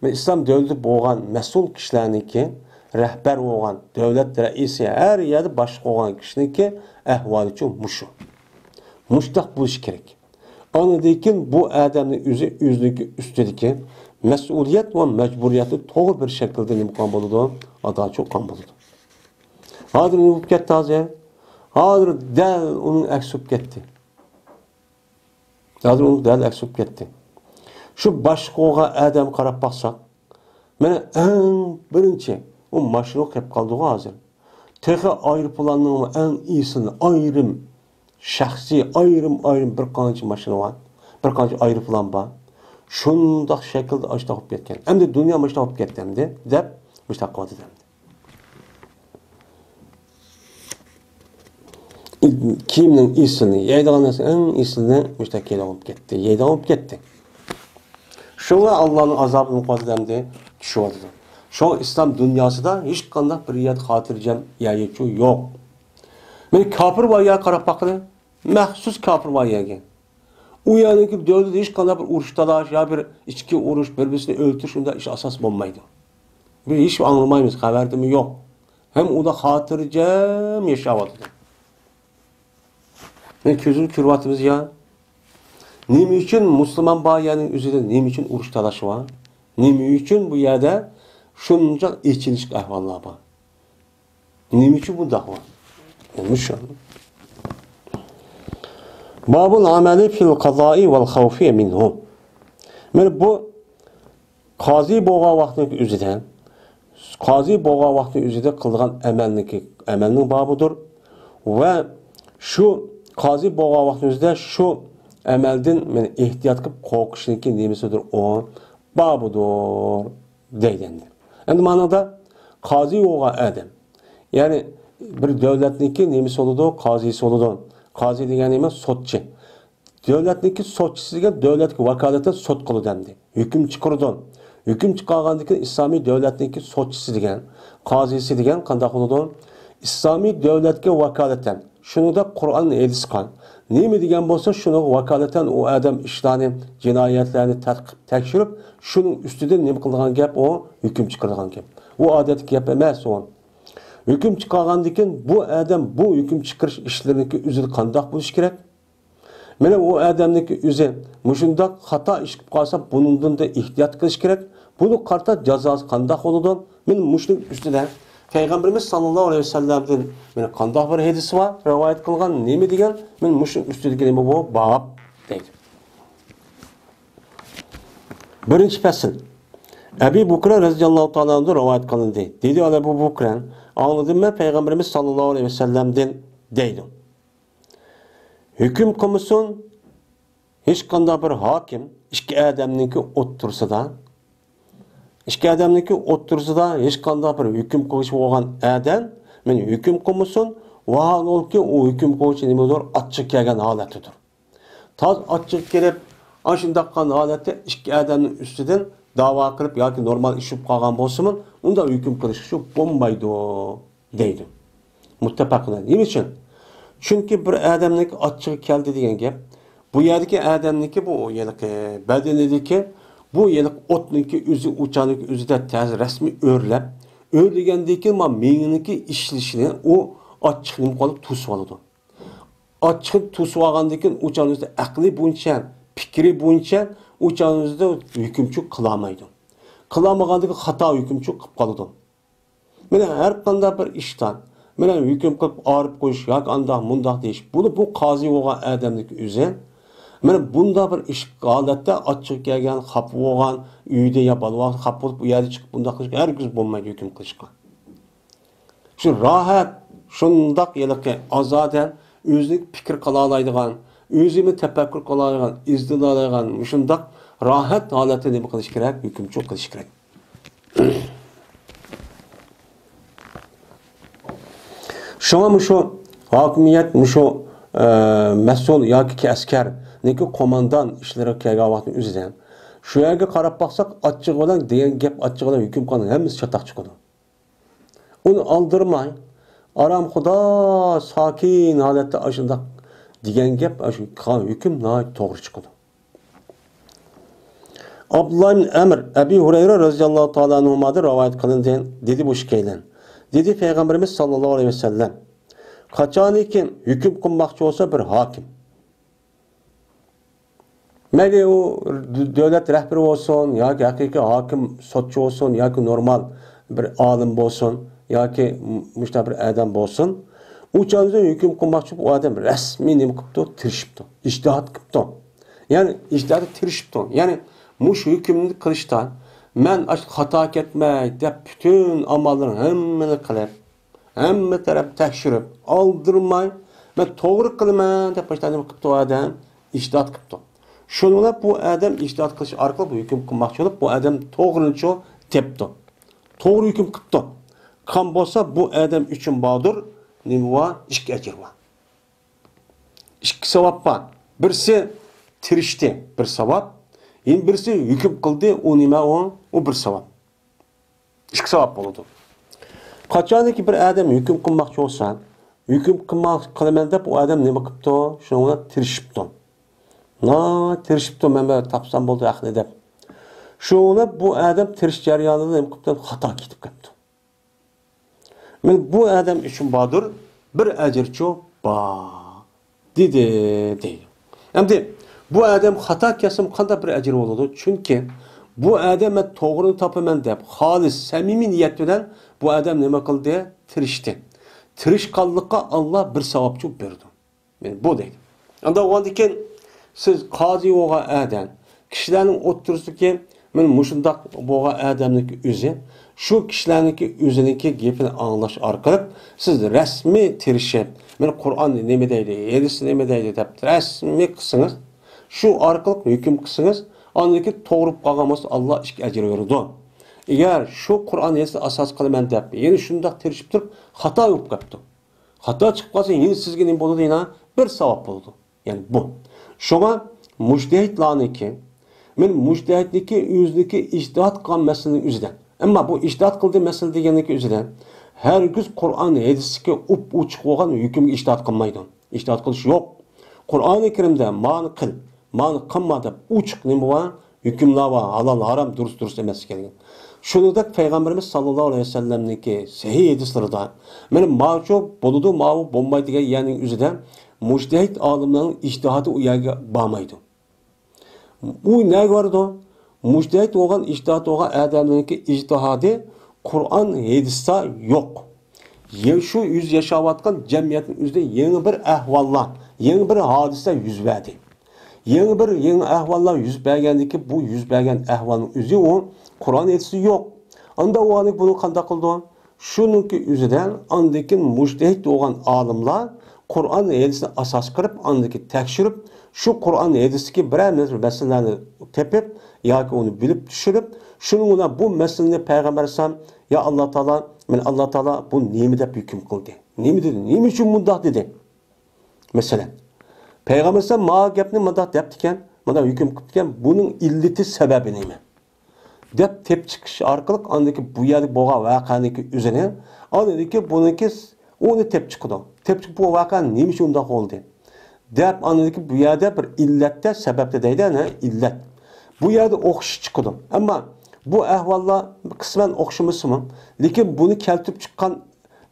ۋە ئىسلام دۆلىتى بولغان مەسئۇل كىشىلەرنىڭكى، رەھبەر بولغان، دۆلەت رەئىسى، ھەر يەردە باشلىق بولغان كىشىنىڭكى ئەھۋالىچۇ مۇشۇ. مۇشۇنداق بولۇشى كېرەك. ئاندىن كېيىن بۇ ئادەمنىڭ ئۆزى ئۆزىنىڭكى ئۈستىدىكى مەسئۇلىيەت ۋە مەجبۇرىيەتنى توغرا بىر شەكىلدە نېمە قىلغان بولىدۇ؟ ئادا چوققان بولىدۇ. ھازىر نېمە بولۇپ كەتتى ھازىر؟ ھازىر دەل ئۇنىڭ ئەكسى بولۇپ كەتتى. ھازىر ئۇنىڭ دەل ئەكسى بولۇپ كەتتى. شۇ باشلىق بولغان ئادەمگە قاراپ باقساق، مانا ئەڭ بىرىنچى ئۇ ماشىنا قېلىپ قالدىغۇ ھازىر. تېخى ئايروپىلاننىڭ ئەڭ ئېسىل ئايرىم شەخسىي، ئايرىم-ئايرىم بىر قانچە ماشىنا بار، بىر قانچە ئايروپىلان بار. شۇنداق شەكىلدە ئاشتاق بولۇپ كەتكەن. ئەمدى دۇنيا مۇشتاق بولۇپ كەتتى ئەمدى، دەپ مۇشتاق قىلىۋاتىدۇ ئەمدى. كىيىمنىڭ ئېسىلىنى، يەيدىغان نەرسىنىڭ ئەڭ ئېسىلىنى مۇشتاق كىيىدىغان بولۇپ كەتتى، يەيدىغان بولۇپ كەتتى. شۇڭا ئاللانىڭ ئازابىنى قىلىۋاتىدۇ ئەمدى، چۈشۈۋاتىدۇ. شۇڭا ئىسلام دۇنياسىدا ھېچقانداق بىر يەردە خاتىرجەم يەرچۇ يوق. مانا كاپىر بار يەرگە قاراپ باققىلى. مەخسۇس كاپىر بار يەرگە. ئۇ يەرنىڭكى دۆلىتىدە ھېچقانداق بىر ئۇرۇش تالاش يا بىر ئىچكى ئۇرۇش، بىر-بىرسىنى ئۆلتۈرۈش، ئۇنداق ئىش ئاساس بولمايدۇ. بىز ھېچ ئاڭلىمايمىز، خەۋەردىمۇ يوق. ھەم ئۇدا خاتىرجەم ياشاۋاتىدۇ. مانا كۆزىمىز كۆرۈۋاتىمىز يا. نېمە ئۈچۈن مۇسۇلمان بار يەرنىڭ ئۆزىدە نېمە ئۈچۈن ئۇرۇش تالاش بار؟ نېمە ئۈچۈن بۇ يەردە شۇنچە ئېچىنىشلىق ئەھۋاللار بار؟ نېمە ئۈچۈن بۇنداق بار؟ مۇشۇ. بابۇل ئەمەلى فىل قازائى ۋەل خەۋفى مىنھۇ. مانا بۇ قازى بولغان ۋاقتىنىڭ ئۆزىدە، قازى بولغان ۋاقتىنىڭ ئۆزىدە قىلىدىغان ئەمەلنىڭكى، ئەمەلنىڭ بابىدۇر. ۋە شۇ قازى بولغان ۋاقتىنىڭ ئۆزىدە شۇ ئەمەلدىن مانا ئېھتىيات قىلىپ قورقۇشنىڭكى نېمىسىدۇر ئۇ؟ بابىدۇر دەيدۇ ئەمدى. ئەمدى مانىدا قازى بولغان ئادەم، يەنى بىر دۆلەتنىڭكى نېمىسى بولىدۇ؟ قازىسى بولىدۇ. قازى دېگەن نېمە؟ سوتچى. دۆلەتنىڭكى سوتچىسى دېگەن دۆلەتكە ۋاكالىتەن سوت قىلىدۇ ئەمدى. ھۆكۈم چىقىرىدۇ. ھۆكۈم چىقارغاندىن كېيىن ئىسلامىي دۆلەتنىڭكى سوتچىسى دېگەن، قازىسى دېگەن قانداق بولىدۇ؟ ئىسلامىي دۆلەتكە ۋاكالىتەن، شۇنىڭدەك قۇرئان ھەدىسقا نېمە دېگەن بولسا، شۇنىڭغا ۋاكالىتەن ئۇ ئادەم ئىشلارنى، جىنايەتلەرنى تەتقىق، تەكشۈرۈپ، شۇنىڭ ئۈستىدىن نېمە قىلىدىغان گەپ ئۇ؟ ھۆكۈم چىقىرىدىغان گەپ. ئۇ ئادەتتىكى گەپ ئەمەس ئۇ. ھۆكۈم چىقارغاندىن كېيىن بۇ ئادەم بۇ ھۆكۈم چىقىرىش ئىشلىرىنىڭكى ئۆزىدە قانداق بولۇشى كېرەك؟ مانا ئۇ ئادەمنىڭكى ئۆزى مۇشۇنداق خاتا ئىش قىلىپ قالسا، بۇنىڭدىن ئېھتىيات قىلىش كېرەك. بۇنىڭغا قارىتا جازاسى قانداق بولىدۇ؟ مانا مۇشۇنىڭ ئۈستىدە پەيغەمبىرىمىز ساللاللاھۇ ئەلەيھى ۋەسەللەمدىن مانا قانداق بىر ھەدىسى بار، رىۋايەت قىلغان نېمە دېگەن، مانا مۇشۇنىڭ ئۈستىدىكى نېمە بۇ باب دەيدۇ. بىرىنچى پەسىل. ئەبى بۇكرە رەزىياللاھۇ تائالا ئەنھۇدىن رىۋايەت قىلىندى. دېدى ئەبۇ بۇكرە، ئاڭلىدىم مەن پەيغەمبىرىمىز ساللاللاھۇ ئەلەيھى ۋەسەللەمدىن دەيدۇ. ھۆكۈم قىلمىسۇن ھېچقانداق بىر ھاكىم ئىككى ئادەمنىڭكى ئوتتۇرىسىدا، ئىككى ئادەمنىڭكى ئوتتۇرىسىدا ھېچقانداق بىر ھۆكۈم قىلغۇچى بولغان ئادەم، مەن ھۆكۈم قىلمىسۇن، ۋاھالەنكى ئۇ ھۆكۈم قىلغۇچى نېمىدۇر؟ ئاچچىقى كەلگەن ھالەتتىدۇر. تاز ئاچچىقى كېلىپ، ئاشۇنداق قىلغان ھالەتتە ئىككى ئادەمنىڭ ئۈستىدىن داۋا قىلىپ ياكى نورمال ئىش بولۇپ قالغان بولسىمۇ، ئۇنداق ھۆكۈم قىلىشقا شۇ بولمايدۇ دەيدۇ. مۇتتەپەقۇن ئەلەيھ. نېمە ئۈچۈن؟ چۈنكى بىر ئادەمنىڭكى ئاچچىقى كەلدى دېگەن گەپ، بۇ يەردىكى ئادەمنىڭكى بۇ ھېلىقى بەدىنىدىكى بۇ ھېلىقى ئوتنىڭكى ئۆزى، ئوچاقنىڭكى ئۆزىدە تەز رەسمىي ئۆرلەپ، ئۆرلىگەندىن كېيىن ما مېڭىنىڭكى ئىشلىشىنى ئۇ ئاچچىق نېمە قىلىپ توسۇۋالىدۇ. ئاچچىقىنى توسۇۋالغاندىن كېيىن ئۇ چاغنىڭ ئۆزىدە ئەقلى بويىچە، پىكرى بويىچە ئۇ چاغنىڭ ئۆزىدە ھۆكۈمچى قىلالمايدۇ. قىلالمىغاندىن كېيىن خاتا ھۆكۈمچى قىلىپ قالىدۇ. مانا ھەر قانداق بىر ئىشتا، مانا ھۆكۈم قىلىپ ئايرىپ قويۇش ياكى ئانداق مۇنداق دېيىش، بۇنى بۇ قازى بولغان ئادەمنىڭكى ئۆزى، مانا بۇنداق بىر ئىش ھالەتتە ئاچچىقى كەلگەن، خاپا بولغان، ئۆيدە يا بالىۋاقىتتا خاپا بولۇپ، ئۇ يەردە چىقىپ بۇنداق قىلىشقا ھەرگىز بولمايدۇ ھۆكۈم قىلىشقا. شۇ راھەت، شۇنداق ھېلىقى ئازادە، ئۆزىنى پىكىر قىلالايدىغان، ئۆزىمۇ تەپەككۇر قىلالايدىغان، ئىزدىنالايدىغان، مۇشۇنداق راھەت ھالەتتە نېمە قىلىش كېرەك؟ ھۆكۈمچى قىلىش كېرەك. شۇڭا مۇشۇ ھاكىمىيەت، مۇشۇ، ئە، مەسئۇل ياكى ئەسكەرنىڭكى قوماندان ئىشلىرىغا كەلگەن ۋاقىتنىڭ ئۆزىدە، شۇ يەرگە قاراپ باقساق، ئاچچىقى بىلەن دېگەن گەپ، ئاچچىقى بىلەن ھۆكۈم قىلغان ھەممىسى چاتاق چىقىدۇ. ئۇنى ئالدىرىماي، ئارامخۇدا، ساكىن ھالەتتە ئاشۇنداق دېگەن گەپ، ئاشۇ قىلغان ھۆكۈم ناھايىتى توغرا چىقىدۇ. ئابدۇللا ئىبن ئەمر ئەبى ھۇرەيرە رەزىياللاھۇ تائالا ئەنھۇمادىن رىۋايەت قىلىندى، دېدى بۇ ئىككىيلەن. دېدى پەيغەمبىرىمىز ساللاللاھۇ ئەلەيھى ۋەسەللەم، قاچانكى ھۆكۈم قىلماقچى بولسا بىر ھاكىم، مەيلى ئۇ دۆلەت رەھبىرى بولسۇن ياكى ھەقىقىي ھاكىم، سوتچى بولسۇن ياكى نورمال بىر ئالىم بولسۇن ياكى مۇشۇنداق بىر ئادەم بولسۇن، ئۇ چاغدا ھۆكۈم قىلماقچى بولۇپ، ئۇ ئادەم رەسمىي نېمە قىپتۇ؟ تىرىشىپتۇ، ئىجتىھات قىپتۇ. يەنى ئىجتىھاتقا تىرىشىپتۇ. يەنى مۇشۇ ھۆكۈمنى قىلىشتا مەن ئاشۇ خاتا كەتمەي دەپ پۈتۈن ئاماللىرىنىڭ ھەممىنى قىلىپ، ھەممە تەرەپ تەكشۈرۈپ، ئالدىرىماي، مەن توغرا قىلىمەن دەپ باشتا نېمە قىپتۇ ئادەم؟ ئىجتىھات قىپتۇ. شۇنىڭ بىلەن بۇ ئادەم ئىجتىھات قىلىش ئارقىلىق بۇ ھۆكۈم قىلماقچى بولۇپ، بۇ ئادەم توغرىنىچۇ تېپىپتۇ. توغرا ھۆكۈم قىپتۇ. قان بولسا بۇ ئادەم ئۈچۈن باردۇر، نېمە بار؟ ئىككى ئەجىر بار. ئىككى ساۋاب بار. بىرسى تىرىشتى، بىر ساۋاب. يەنە بىرسى ھۆكۈم قىلدى، ئۇ نېمە ئۇ؟ ئۇ بىر ساۋاب. ئىككى ساۋاب بولىدۇ. قاچانكى بىر ئادەم ھۆكۈم قىلماقچى بولسا، ھۆكۈم قىلماق، قىلىمەن دەپ ئۇ ئادەم نېمە قىپتۇ؟ شۇنىڭغا تىرىشىپتۇ. ناھايىتى تىرىشىپتۇ، مەن بىر تاپسام بولدى ھەقنى دەپ. شۇنىڭ بىلەن بۇ ئادەم تىرىشىش جەريانىدا نېمە قىپتۇ؟ خاتا كېتىپ قاپتۇ. مانا بۇ ئادەم ئۈچۈن باردۇر، بىر ئەجىرچۇ بار، دېدى، دەيدۇ. ئەمدى بۇ ئادەم خاتا كەتسىمۇ قانداق بىر ئەجىر بولىدۇ؟ چۈنكى بۇ ئادەم مەن توغرىنى تاپىمەن دەپ، خالىس، سەمىمىي نىيەت بىلەن بۇ ئادەم نېمە قىلدى؟ تىرىشتى. تىرىشقانلىققا ئاللا بىر ساۋابچۇ بېرىدۇ. مانا بۇ دەيدۇ. ئاندا بولغاندىن كېيىن سىز قازى بولغان ئادەم، كىشىلەرنىڭ ئوتتۇرىسىدىكى مانا مۇشۇنداق بولغان ئادەمنىڭكى ئۆزى، شۇ كىشىلەرنىڭكى ئۆزىنىڭكى گېپىنى ئاڭلاش ئارقىلىق سىز رەسمىي تىرىشىپ، مانا قۇرئان نېمە دەيدۇ، ھەدىس نېمە دەيدۇ دەپ رەسمىي قىلسىڭىز، شۇ ئارقىلىق ھۆكۈم قىلسىڭىز، ئاندىن كېيىن توغرا بولۇپ قالغان بولسا ئاللا ئىككى ئەجىر بېرىدۇ. ئەگەر شۇ قۇرئان ھەدىسنى ئاساس قىلىمەن دەپ يەنە شۇنداق تىرىشىپ تۇرۇپ خاتا بولۇپ قاپتۇ. خاتا چىقىپ قالسا، يەنە سىزگە نېمە بولىدۇ؟ يەنە بىر ساۋاب بولىدۇ. يەنى بۇ. شۇڭا مۇجتەھىدلارنىڭكى، مەن مۇجتەھىدنىڭكى ئۆزىنىڭكى ئىجتىھات قىلغان مەسىلىنىڭ ئۆزىدە، ئەمما بۇ ئىجتىھات قىلدى مەسىلە دېگەننىڭكى ئۆزىدە ھەرگىز قۇرئان ھەدىستىكى ئۇپ ئوچۇق بولغان ھۆكۈمگە ئىجتىھات قىلمايدۇ. ئىجتىھات قىلىش يوق. قۇرئانى كەرىمدە مانى قىل، مانى قىلما دەپ ئوچۇق نېمە بار؟ ھۆكۈملەر بار، ھالال، ھارام، دۇرۇس، دۇرۇس ئەمەس ئىكەنلىكى. شۇنىڭدەك پەيغەمبىرىمىز ساللاللاھۇ ئەلەيھى ۋەسەللەمنىڭكى سەھىھ ھەدىسلىرىدا، مانا ماۋۇچۇ بولىدۇ، ماۋۇ بولمايدۇ دېگەن يەرنىڭ ئۆزىدە مۇجتەھىد ئالىملارنىڭ ئىجتىھادى ئۇ يەرگە بارمايدۇ. ئۇ نەگە بارىدۇ؟ مۇجتەھىد بولغان، ئىجتىھاد بولغان ئادەمنىڭكى ئىجتىھادى قۇرئان، ھەدىستە يوق. يەنە شۇ ئۆزى ياشاۋاتقان جەمئىيەتنىڭ ئۆزىدە يېڭى بىر ئەھۋاللار، يېڭى بىر ھادىسە يۈز بەردى. يېڭى بىر، يېڭى ئەھۋاللار يۈز بەرگەندىكى، بۇ يۈز بەرگەن ئەھۋالنىڭ ئۆزى ئۇ قۇرئان، ھەدىستە يوق. ئاندا ئۇ بۇنى قانداق قىلىدۇ؟ شۇنىڭكى ئۆزىدە ئاندىن كېيىن مۇجتەھىد بولغان ئالىملار قۇرئان، ھەدىسنى ئاساس قىلىپ، ئاندىن كېيىن تەكشۈرۈپ، شۇ قۇرئان، ھەدىستىكى بىرەر مەسىلىلەرنى تېپىپ ياكى ئۇنى بىلىپ چۈشۈرۈپ، شۇنىڭ بىلەن بۇ مەسىلىنى پەيغەمبەر ئەلەيھىسسالام، يا ئاللا تائالا، مەن ئاللا تائالا بۇ نېمە دەپ ھۆكۈم قىلدى؟ نېمە دېدى؟ نېمە ئۈچۈن مۇنداق دېدى؟ مەسىلەن، پەيغەمبەر ئەلەيھىسسالام ما گەپنى مۇنداق دەپتىكەن، مۇنداق ھۆكۈم قىپتىكەن، بۇنىڭ ئىللىتى، سەۋەبى نېمە؟ دەپ تېپىپ چىقىش ئارقىلىق ئاندىكى بۇ يەردە بولغان ۋەقەنىڭكى ئۆزىنى، ئاندىكى بۇنىڭكى ئۇنى تېپىپ چىقىدۇ. تېپىپ چىقىپ بۇ ۋەقە نېمە ئۈچۈن ئۇنداق بولدى؟ دەپ ئاندىكى بۇ يەردە بىر ئىللەتتە، سەۋەبتە دەيدۇ، ئەنە ئىللەت. بۇ يەردە ئوخشىشىپ چىقىدۇ. ئەمما بۇ ئەھۋاللار قىسمەن ئوخشىمىسىمۇ، لېكىن بۇنى كەلتۈرۈپ چىققان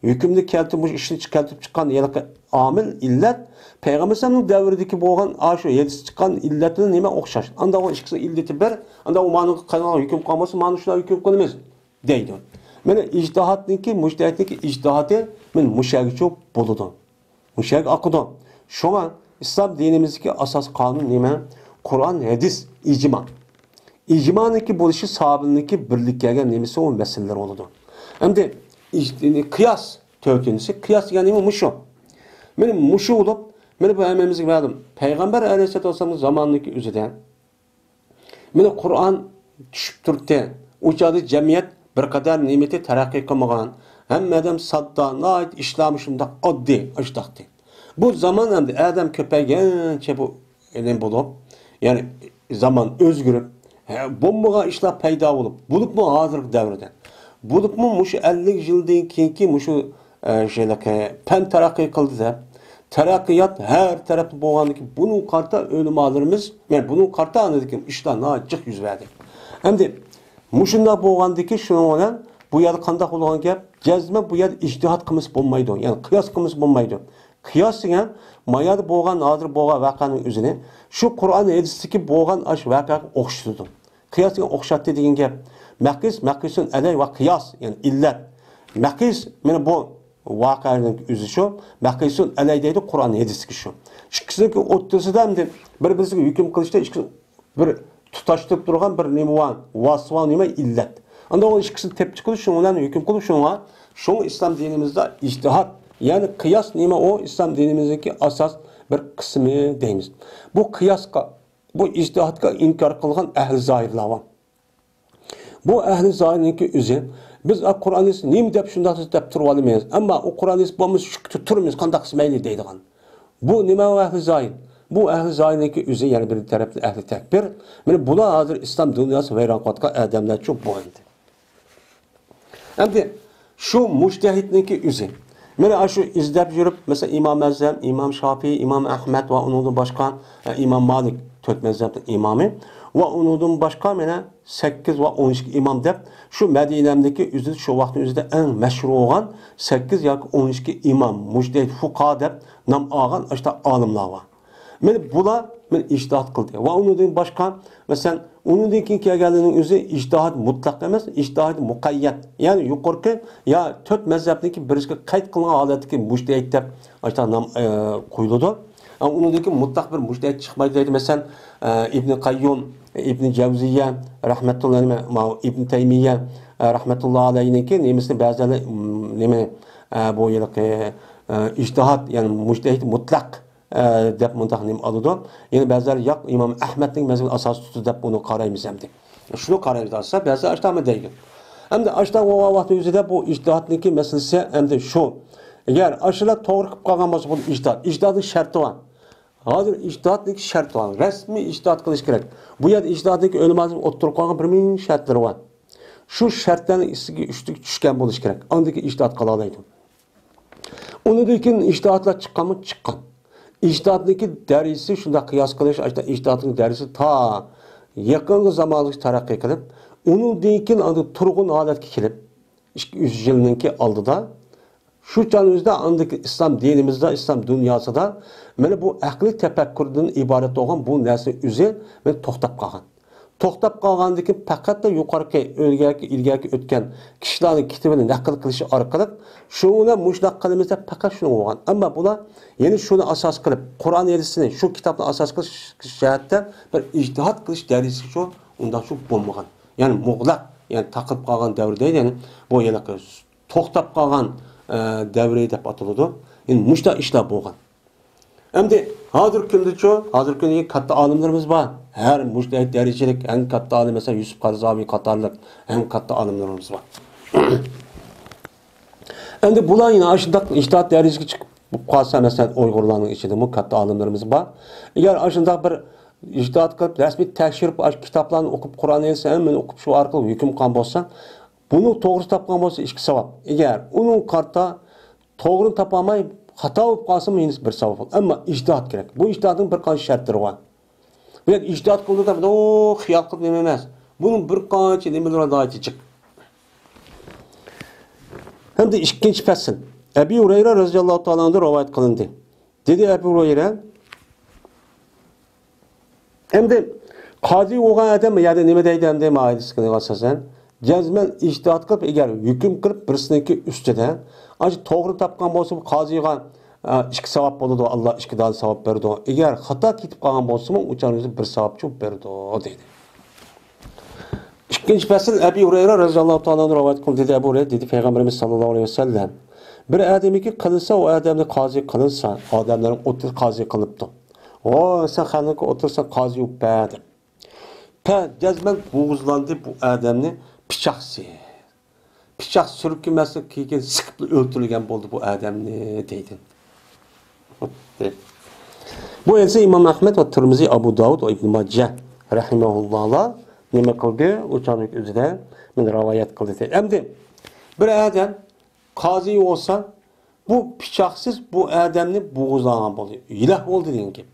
ھۆكۈمنى كەلتۈرۈپ، مۇشۇ ئىشنى چىقىپ كەلتۈرۈپ چىققان ھېلىقى ئامىل، ئىللەت، پەيغەمبەر ئەلەيھىسسالامنىڭ دەۋرىدىكى بولغان ئاشۇ ھەدىستە چىققان ئىللەت بىلەن نېمە ئوخشاش؟ ئاندا ئۇ ئىككىسىنىڭ ئىللىتى بىر، ئاندا ئۇ مانىڭغا قايتىدىغان ھۆكۈم قالمىسا، مانا شۇنداق ھۆكۈم قىلىمىز دەيدۇ. مانا ئىجتىھادنىڭكى، مۇجتەھىدنىڭكى ئىجتىھادى مانا مۇشۇ يەرگىچە بولىدۇ. مۇشۇ يەرگە ئاقىدۇ. شۇڭا ئىسلام دىنىمىزدىكى ئاساس قانۇن نېمە؟ قۇرئان، ھەدىس، ئىجما. ئىجمانىڭكى بولۇشى ساھابىنىڭكى بىرلىككە كەلگەن نېمىسى، ئۇ مەسىلىلەر بولىدۇ. ئەمدى ئىج-، قىياس، تۆتىنچىسى، قىياس دېگەن نېمە؟ مۇشۇ. مانا مۇشۇ بولۇپ، مانا بۇ ھەممىمىزگە مەلۇم. پەيغەمبەر ئەلەيھىسسالاتۇ ۋەسسالامنىڭ زامانىدىكى ئۆزىدە مانا قۇرئان چۈشۈپ تۇردى. ئۇ چاغدا جەمئىيەت بىر قەدەر نېمىتى تەرەققىي قىلمىغان. ھەممە ئادەم ساددا، ناھايىتى ئىشلارمۇ شۇنداق ئاددىي، ئاشۇنداقتى. بۇ زامان ئەمدى ئادەم كۆپەيگەنچە بۇ نېمە بولۇپ، يەنى زامان ئۆزگىرىپ، ھە، بولمىغان ئىشلار پەيدا بولۇپ، بولۇپمۇ ھازىرقى دەۋردە، بولۇپمۇ مۇشۇ ئەللىك يىلدىن كېيىنكى مۇشۇ، ئە، شۇنداق پەن تەرەققىي قىلدى دەپ، تەرەققىيات ھەر تەرەپتە بولغاندىكىن، بۇنىڭغا قارىتا ئۆلىمالىرىمىز، يەنى بۇنىڭغا قارىتا ئاندىن كېيىن ئىشلار ناھايىتى جىق يۈز بەردى. ئەمدى مۇشۇنداق بولغاندىكىن، شۇنىڭ بىلەن بۇ يەردە قانداق بولغان گەپ؟ جەزمەن بۇ يەردە ئىجتىھات قىلمىسا بولمايدۇ، يەنى قىياس قىلمىسا بولمايدۇ. قىياس دېگەن ما يەردە بولغان، ھازىر بولغان ۋەقەنىڭ ئۆزىنى شۇ قۇرئان ھەدىستىكى بولغان ئاشۇ ۋەقەگە ئوخشىتىدۇ. قىياس دېگەن ئوخشاتتى دېگەن گەپ. مەقىس، مەقىسۇن ئەلەي ۋە قىياس، يەنى ئىللەت. مەقىس، مانا بۇ ۋەقەنىڭ ئۆزى شۇ. مەقىسۇن ئەلەي دەيدۇ، قۇرئان ھەدىستىكى شۇ. ئىككىسىنىڭكى ئوتتۇرىسىدا ئەمدى بىر-بىرسىگە ھۆكۈم قىلىشتا ئىككىسى بىر تۇتاشتۇرۇپ تۇرغان بىر نېمە بار، ۋاسىتە بار، نېمە؟ ئىللەت. ئاندا ئۇ ئىككىسىنى تېپىپ چىقىدۇ، شۇنىڭ بىلەن ھۆكۈم قىلىپ، شۇڭا، شۇڭا ئىسلام دىنىمىزدا ئىجتىھات، يەنى قىياس نېمە؟ ئۇ ئىسلام دىنىمىزدىكى ئاساس بىر قىسمى دەيمىز. بۇ قىياسقا، بۇ ئىجتىھاتقا ئىنكار قىلغان ئەھلى زاھىرلار بار. بۇ ئەھلى زاھىرنىڭكى ئۆزى، بىز، ئا، قۇرئان ھەدىس نېمە دەپ شۇنداق دەپ تۇرۇۋالىمىز. ئەمما ئۇ قۇرئان ھەدىس بولمىسا شۇ تۇرىمىز، قانداق قىلسا مەيلى دەيدىغان. بۇ نېمە ئەھلى زاھىر؟ بۇ ئەھلى زاھىرنىڭكى ئۆزى، يەنە بىر تەرەپتىن ئەھلى تەكپىر. مانا بۇلار ھازىر ئىسلام دۇنياسى ۋەيران قىلىۋاتقان ئادەملەرچۇ بۇ ئەمدى. ئەمدى شۇ مۇجتەھىدنىڭكى ئۆزى. مانا ئاشۇ ئىزدەپ يۈرۈپ، مەسىلەن، ئىمام ئەزەم، ئىمام شافىي، ئىمام ئەھمەد ۋە ئۇنىڭدىن باشقا، ئە، ئىمام مالىك، تۆت مەزھەپنىڭ ئىمامى ۋە ئۇنىڭدىن باشقا مانا سەككىز ۋە ئون ئىككى ئىمام دەپ، شۇ مەدىنەمدىكى ئۆزىدە، شۇ ۋاقىتنىڭ ئۆزىدە ئەڭ مەشھۇر بولغان سەككىز ياكى ئون ئىككى ئىمام، مۇجتەھىد، فۇقاھا دەپ نام ئالغان ئاشۇنداق ئالىملار بار. مانا بۇلار مانا ئىجتىھات قىلدى. ۋە ئۇنىڭدىن باشقا، مەسىلەن، ئۇنىڭدىن كېيىن كەلگەنلەرنىڭ ئۆزى ئىجتىھات مۇتلەق ئەمەس، ئىجتىھات مۇقەييەت. يەنى يۇقىرىقى يا تۆت مەزھەپنىڭكى بىرسىگە قەيت قىلىنغان ھالەتتىكى مۇجتەھىد دەپ ئاشۇنداق نام، ئە، قويۇلىدۇ. ئۇنىڭدىن كېيىن مۇتلەق بىر مۇجتەھىد چىقمايدۇ دەيدۇ. مەسىلەن، ئە، ئىبنى قەييۇم، ئىبنى جەۋزىيە رەھمەتۇللا، نېمە، ماۋۇ ئىبنى تەيمىيە، ئە، رەھمەتۇللا ئەلەيھىنىڭكى نېمىسىنى بەزىلەر، م، نېمە، ئە، بۇ ھېلىقى، ئە، ئىجتىھات، يەنى مۇجتەھىد مۇتلەق، ئە، دەپ مۇنداق نېمە ئالىدۇ. يەنە بەزىلەر ياق، ئىمام ئەھمەدنىڭ مەزھىپىنى ئاساس تۇتىدۇ دەپ ئۇنى قارايمىز ئەمدى. شۇنى قارايمىز دېسە، بەزىلەر ئاشۇنداقمۇ دەيدۇ. ئەمدى ئاشۇنداق بولغان ۋاقىتنىڭ ئۆزىدە بۇ ئىجتىھاتنىڭكى مەسىلىسى ئەمدى شۇ. ئەگەر ئاشۇلار توغرا قىلىپ قالغان بولسا، بۇ ئىجتىھات. ئىجتىھاتنىڭ شەرتى بار. ھازىر ئىجتىھاتنىڭ شەرتى بار. رەسمىي ئىجتىھات قىلىش كېرەك. بۇ يەردە ئىجتىھاتنىڭ ئۆلىماسى ئوتتۇرىغا قويغان بىر مۇھىم شەرتلىرى بار. شۇ شەرتلەرنىڭ ئىچىگە، ئۈستىگە چۈشكەن بولۇش كېرەك. ئاندىن كېيىن ئىجتىھات قىلالايدۇ. ئۇنىڭدىن كېيىن ئىجتىھاتلار چىققانمۇ؟ چىققان. ئىجتىھاتنىڭكى دەرىجىسى شۇنداق قىياس قىلىش، ئىجتىھاتنىڭ دەرىجىسى تا يېقىنقى زامانغىچە تەرەققىي قىلىپ، ئۇنىڭدىن كېيىن ئاندىن تۇرغۇن ھالەتكە كېلىپ، ئىككى يۈز يىلنىڭكى ئالدىدا، شۇ چاغنىڭ ئۆزىدە ئاندىكى ئىسلام دىنىمىزدا، ئىسلام دۇنياسىدا مانا بۇ ئەقلىي تەپەككۇردىن ئىبارەت بولغان بۇ نەرسە ئۆزى مانا توختاپ قالغان. توختاپ قالغاندىن كېيىن پەقەتلا يۇقىرىقى ئىلگەركى، ئىلگەركى ئۆتكەن كىشىلەرنىڭ كىتابىنى نەقىل قىلىش ئارقىلىق شۇنى مۇشۇنداق قىلىمىز دەپ پەقەت شۇنى بولغان. ئەمما بۇلار يەنە شۇنى ئاساس قىلىپ، قۇرئان ھەدىسنى شۇ كىتابنى ئاساس قىلىش جەھەتتە بىر ئىجتىھات قىلىش دەرىجىسىگە شۇ ئۇنداق شۇ بولمىغان. يەنى مۇغلەق، يەنى تاقىلىپ قالغان دەۋر دەيدۇ. يەنى بۇ ھېلىقى توختاپ قالغان، ئە، دەۋرى دەپ ئاتىلىدۇ. يەنى مۇشۇنداق ئىشلار بولغان. ئەمدى ھازىرقى كۈندىچۇ، ھازىرقى كۈندىكى كاتتا ئالىملىرىمىز بار. ھەر مۇشۇنداق دەرىجىلىك ئەڭ كاتتا ئالىم، مەسىلەن، يۈسۈپ قارزاۋى قاتارلىق ئەڭ كاتتا ئالىملىرىمىز بار. ئەمدى بۇلار يەنە ئاشۇنداق ئىجتىھات دەرىجىسىگە چىقىپ قالسا، مەسىلەن، ئۇيغۇرلارنىڭ ئىچىدىمۇ كاتتا ئالىملىرىمىز بار. ئەگەر ئاشۇنداق بىر ئىجتىھات قىلىپ، رەسمىي تەكشۈرۈپ، ئاشۇ كىتابلارنى ئوقۇپ، قۇرئان ھەدىس ھەممىنى ئوقۇپ، شۇ ئارقىلىق ھۆكۈم قىلغان بولسا، بۇنى توغرا تاپقان بولسا، ئىككى ساۋاب. ئەگەر ئۇنىڭ قارىتا توغرىنى تاپالماي، خاتا بولۇپ قالسىمۇ، يەنە بىر ساۋاب بولىدۇ. ئەمما ئىجتىھات كېرەك. بۇ ئىجتىھاتنىڭ بىر قانچە شەرتلىرى بار. بۇ يەردە ئىجتىھات قىلدى دەپ، ئۇ خىيال قىلىپ نېمە ئەمەس. بۇنىڭ بىر قانچە نېمىلىرى ناھايىتى جىق. ھەمدە ئىككىنچى پەسىل. ئەبى ھۇرەيرە رەزىياللاھۇ تائالا ئەنھۇدىن رىۋايەت قىلىندى. دېدى ئەبۇ ھۇرەيرە، ئەمدى قازى بولغان ئادەم يەنە نېمە دەيدۇ ئەمدى ماۋۇ ھەدىسكە ئاساسەن؟ جەزمەن ئىجتىھات قىلىپ، ئەگەر ھۆكۈم قىلىپ بىرسىنىڭكى ئۈستىدە، ئاشۇ توغرا تاپقان بولسا، بۇ قازىغا، ئە، ئىككى ساۋاب بولىدۇ، ئاللا ئىككى دانە ساۋاب بېرىدۇ. ئەگەر خاتا كېتىپ قالغان بولسىمۇ، ئۇ چاغنىڭ ئۆزىدە بىر ساۋابچۇ بېرىدۇ، دېدى. ئىككىنچى پەسىل، ئەبى ھۇرەيرە رەزىياللاھۇ تائالا ئەنھۇ رىۋايەت قىلدى، دېدى ئەبۇ ھۇرەيرە، دېدى پەيغەمبىرىمىز ساللاللاھۇ ئەلەيھى ۋەسەللەم، بىر ئادەمگە قىلىنسا، ئۇ ئادەمنى قازى قىلىنسا، ئادەملەرنىڭ ئوتتۇرىسىدا قازى قىلىنىپتۇ. ۋاي، سەن خەلقنىڭكى ئوتتۇرىسىدا قازى بولۇپ بەر، دەپ. پە، جەزمەن بوغۇزلاندى بۇ ئادەمنى پىچاقسىز. پىچاق سۈركىمەسلىك كېيىن سىقىپلا ئۆلتۈرگەن بولدى بۇ ئادەمنى، دەيدۇ. بۇ ھەدىسنى ئىمام ئەھمەد ۋە تىرمىزى، ئەبۇ داۋۇد ۋە ئىبن ماجە رەھىمەھۇللاھلار نېمە قىلدى؟ ئۇ چاغنىڭ ئۆزىدە مانا رىۋايەت قىلدى. ئەمدى بىر ئادەم قازى بولسا، بۇ پىچاقسىز بۇ ئادەمنى بوغۇزلانغان بولدى، ھېلاك بولدى دېگەن گەپ.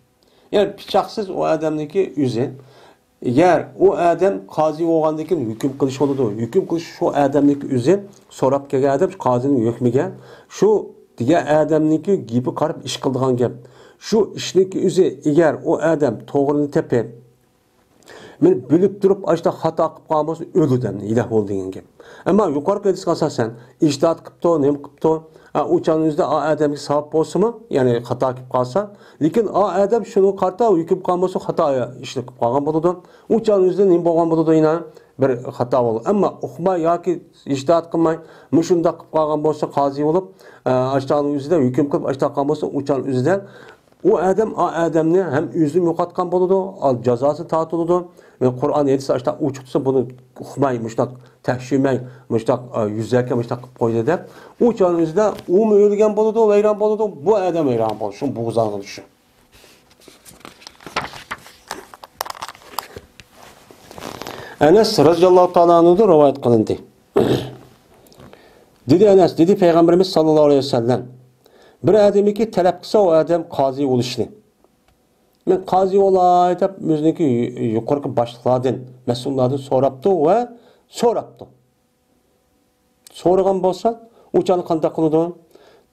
يەنى پىچاقسىز ئۇ ئادەمنىڭكى ئۆزى. ئەگەر ئۇ ئادەم قازى بولغاندىن كېيىن ھۆكۈم قىلىش بولىدۇ. ھۆكۈم قىلىش شۇ ئادەمنىڭكى ئۆزى سوراپ كەلگەن ئادەم شۇ قازىنىڭ ھۆكمىگە، شۇ دېگەن ئادەمنىڭكى گېپىگە قاراپ ئىش قىلىدىغان گەپ. شۇ ئىشنىڭكى ئۆزى، ئەگەر ئۇ ئادەم توغرىنى تېپىپ، مانا بىلىپ تۇرۇپ ئاشۇنداق خاتا قىلىپ قالغان بولسا، ئۆلىدۇ ئەمدى، ھېلاك بولدى دېگەن گەپ. ئەمما يۇقىرىقى ھەدىسكە ئاساسەن، ئىجتىھات قىپتۇ، نېمە قىپتۇ، ئا، ئۇ چاغنىڭ ئۆزىدە ئا ئادەمگە ساۋاب بولسىمۇ، يەنى خاتا قىلىپ قالسا، لېكىن ئا ئادەم شۇنىڭغا قارىتا ھۆكۈم قىلغان بولسا، خاتا ئىشنى قىلىپ قالغان بولىدۇ. ئۇ چاغنىڭ ئۆزىدە نېمە بولغان بولىدۇ يەنە؟ بىر خاتا بولىدۇ. ئەمما ئۇقماي ياكى ئىجتىھات قىلماي، مۇشۇنداق قىلىپ قالغان بولسا، قازى بولۇپ، ئا، ئاشۇ چاغنىڭ ئۆزىدە ھۆكۈم قىلىپ، ئاشۇنداق قىلغان بولسا، ئۇ چاغنىڭ ئۆزىدە ئۇ ئادەم، ئا ئادەمنى ھەم ئۆزىنى يوقاتقان بولىدۇ، ئال جازاسى تارتىلىدۇ. ۋە قۇرئان ھەدىس ئاشۇنداق ئۇچۇقسا بۇنى ئۇقماي، مۇشۇنداق تەكشۈرمەي، مۇشۇنداق، ئا، يۈزەكى مۇشۇنداق قىلىپ قويدى دەپ، ئۇ چاغنىڭ ئۆزىدە ئۇمۇ ئۆلگەن بولىدۇ، ۋەيران بولىدۇ، بۇ ئادەم ۋەيران بولىدۇ. شۇ بوغۇزلانغان شۇ. ئەنەس رەزىياللاھۇ تائالا ئەنھۇدىن رىۋايەت قىلىندى. دېدى ئەنەس، دېدى پەيغەمبىرىمىز ساللاللاھۇ ئەلەيھى ۋەسەللەم، بىر ئادەمكى تەلەپ قىلسا ئۇ ئادەم قازى بولۇشنى. مەن قازى بولاي دەپ ئۆزىنىڭكى يۇقىرىقى باشلىقلاردىن، مەسئۇللاردىن سوراپتۇ ۋە سوراپتۇ. سورىغان بولسا، ئۇ چاغدا قانداق قىلىدۇ؟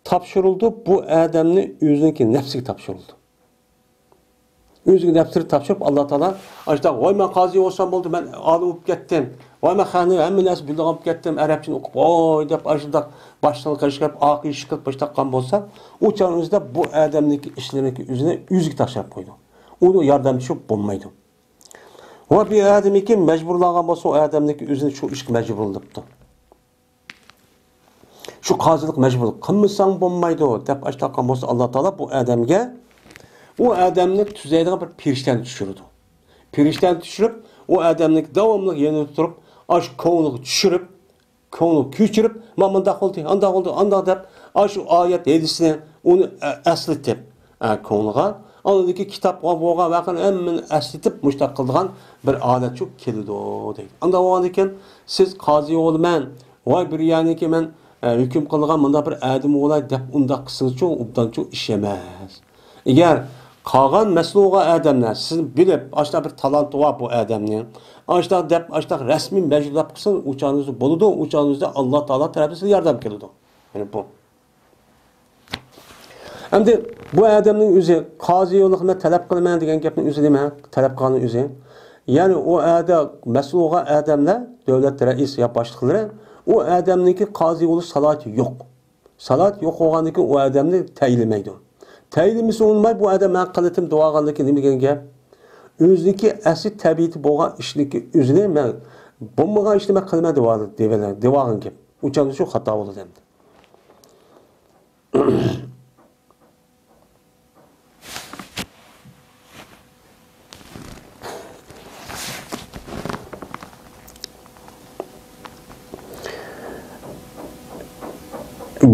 تاپشۇرۇلىدۇ، بۇ ئادەمنى ئۆزىنىڭكى نەپسىگە تاپشۇرۇلىدۇ. ئۆزىگە نەپسىنى تاپشۇرۇپ، ئاللا تائالا ئاشۇنداق، ۋاي، مەن قازى بولسام بولدى، مەن ئالىم بولۇپ كەتتىم، ۋاي، مەن خەقنى ھەممە نەرسە بىلىدىغان بولۇپ كەتتىم، ئەرەبچىنى ئوقۇپ، ۋاي دەپ ئاشۇنداق باشلىققا قېرىشىپ، ئارقا ئىش قىلىپ، باشلاپ قالغان بولسا، ئۇ چاغنىڭ ئۆزىدە بۇ ئادەمنىڭكى ئىشلىرىنىڭكى ئۆزىنى ئۆزىگە تاپشۇرۇپ قويىدۇ. ئۇنىڭ ياردەمچى بولۇپ بولمايدۇ. ۋە بىر ئادەمكى مەجبۇرلانغان بولسا، ئۇ ئادەمنىڭكى ئۆزىنى شۇ ئىشقا مەجبۇرلىنىپتۇ. شۇ قازىلىق مەجبۇرلۇق قىلمىساڭ بولمايدۇ دەپ ئاشتاققان بولسا، ئاللا تائالا بۇ ئادەمگە، ئۇ ئادەمنى تۈزەيدىغان بىر پېرىشتەنى چۈشۈرىدۇ. پېرىشتەنى چۈشۈرۈپ، ئۇ ئادەمنى داۋاملىق يېنىدا تۇرۇپ، ئاشۇ كۆڭلىگە چۈشۈرۈپ، كۆڭلىگە كۆچۈرۈپ، مانا مۇنداق بولدى، ئانداق بولدى، ئانداق دەپ، ئاشۇ ئايەت ھەدىسنى ئۇنى ئە-، ئەسلىتىپ، ئە، كۆڭلىگە، ئاندىكى كىتابقا بولغان ۋەقەنى ھەممىنى ئەسلىتىپ مۇشتاق قىلىدىغان بىر ھالەتچۇ كېلىدۇ دەيدۇ. ئانداق بولغاندىكىن سىز قازى بولىمەن، ۋاي بىر يەرنىكى مەن، ئە، ھۆكۈم قىلىدىغان مۇنداق بىر ئادەم بولاي دەپ ئۇنداق قىلسىڭىزچۇ ئوبدانچۇ ئىش ئەمەس. ئەگەر قالغان مەسئۇل بولغان ئادەملەر سىزنى بىلىپ، ئاشۇنداق بىر تالانتى بار بۇ ئادەمنىڭ، ئاشۇنداق دەپ، ئاشۇنداق رەسمىي مەجبۇرلاپ قىلسىڭىز، ئۇ چاغنىڭ ئۆزى بولىدۇ، ئۇ چاغنىڭ ئۆزىدە ئاللا تائالا تەرىپىدىن سىزگە ياردەم كېلىدۇ. يەنى بۇ. ئەمدى بۇ ئادەمنىڭ ئۆزى، قازى بولۇشنى مەن تەلەپ قىلىمەن دېگەن گەپنىڭ ئۆزى نېمە؟ تەلەپ قىلغاننىڭ ئۆزى. يەنى ئۇ ئەدە مەسئۇل بولغان ئادەملەر، دۆلەت رەئىس يا باشلىقلىرى، ئۇ ئادەمنىڭكى قازى بولۇش سالاھىيىتى يوق. سالاھىيىتى يوق بولغاندىن كېيىن ئۇ ئادەمنى تەيىنلىمەيدۇ. تەيىنلىمىسە ئۇنىماي، بۇ ئادەم مەن قىلىتىم دېۋالغاندىن كېيىن نېمە دېگەن گەپ؟ ئۆزىنىڭكى ئەسلى تەبىئىتى بولغان ئىشنىڭكى ئۆزىنى مەن، بولمىغان ئىشنى مەن قىلىمەن دېۋال-، دېۋال-، دېۋالغان گەپ. ئۇ چاغدا شۇ خاتا بولىدۇ ئەمدى.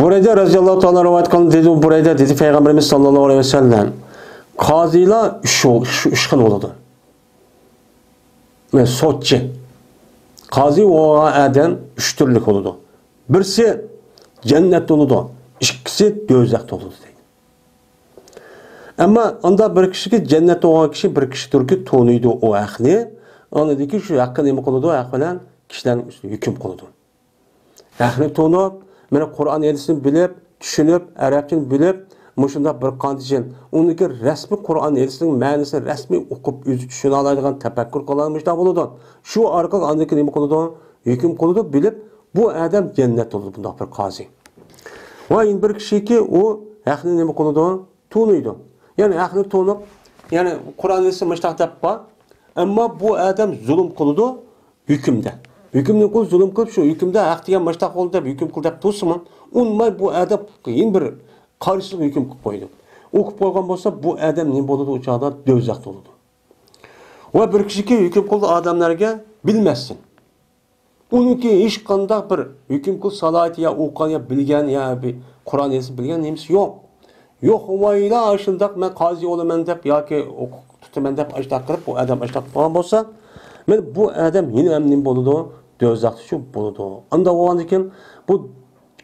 بۇرەيدە رەزىياللاھۇ تائالا رىۋايەت قىلىندى، دېدى بۇرەيدە، دېدى پەيغەمبىرىمىز ساللاللاھۇ ئەلەيھى ۋەسەللەم، قازىلار ئۈچ، ئۈچ، ئۈچ خىل بولىدۇ. مەن سوتچى. قازى بولغان ئادەم ئۈچ تۈرلۈك بولىدۇ. بىرسى جەننەتتە بولىدۇ، ئىككىسى دوزاختا بولىدۇ دەيدۇ. ئەمما ئاندا بىر كىشىگە جەننەتتە بولغان كىشى بىر كىشىدۇركى تونۇيدۇ ئۇ ھەقنى. ئاندىن كېيىن شۇ ھەققە نېمە قىلىدۇ؟ ھەق بىلەن كىشىلەرنىڭ ئۈستىدە ھۆكۈم قىلىدۇ. ھەقنى تونۇپ، مانا قۇرئان ھەدىسنى بىلىپ، چۈشىنىپ، ئەرەبچىنى بىلىپ، مۇشۇنداق بىر قانچە يىل ئۇنىڭكى رەسمىي قۇرئان ھەدىسنىڭ مەنىسىنى رەسمىي ئوقۇپ، ئۆزى چۈشىنەلەيدىغان، تەپەككۇر قىلالمىشتا بولىدۇ. شۇ ئارقىلىق ئاندىن كېيىن نېمە قىلىدۇ؟ ھۆكۈم قىلىدۇ، بىلىپ، بۇ ئادەم جەننەتتە بولىدۇ، بۇنداق بىر قازى. ۋە يەنە بىر كىشىكى ئۇ ھەقنى نېمە قىلىدۇ؟ تونۇيدۇ. يەنى ھەقنى تونۇپ، يەنى قۇرئان ھەدىسى مۇشتاق دەپ بار. ئەمما بۇ ئادەم زۇلۇم قىلىدۇ ھۆكۈمدە. ھۆكۈمنى قىل، زۇلۇم قىلىپ، شۇ ھۆكۈمدە ھەق دېگەن مۇشتاق بولدى دەپ، ھۆكۈم قىل دەپ تۇرسىمۇ، ئۇنىماي بۇ ئادەم يەنە بىر قارشىلىق ھۆكۈم قىلىپ قويىدۇ. ئۇ قىلىپ قويغان بولسا، بۇ ئادەم نېمە بولىدۇ؟ ئۇ چاغدا دوزاختا بولىدۇ. ۋە بىر كىشىكى ھۆكۈم قىلىدۇ ئادەملەرگە، بىلمەسسىن. ئۇنىڭكى ھېچقانداق بىر ھۆكۈم قىلىش سالاھىيىتى يا ئوقۇغان يا بىلگەن يا بىر قۇرئان ھەدىس بىلگەن نېمىسى يوق. يوق، ۋايلا، ئاشۇنداق مەن قازى بولىمەن دەپ ياكى ھوقۇق تۇتىمەن دەپ ئاشۇنداق قىلىپ، بۇ ئادەم ئاشۇنداق قىلغان بولسا، مەن بۇ ئادەم يەنە ھەم نېمە بولىدۇ؟ دوزاختا شۇ بولىدۇ. ئانداق بولغاندىن كېيىن بۇ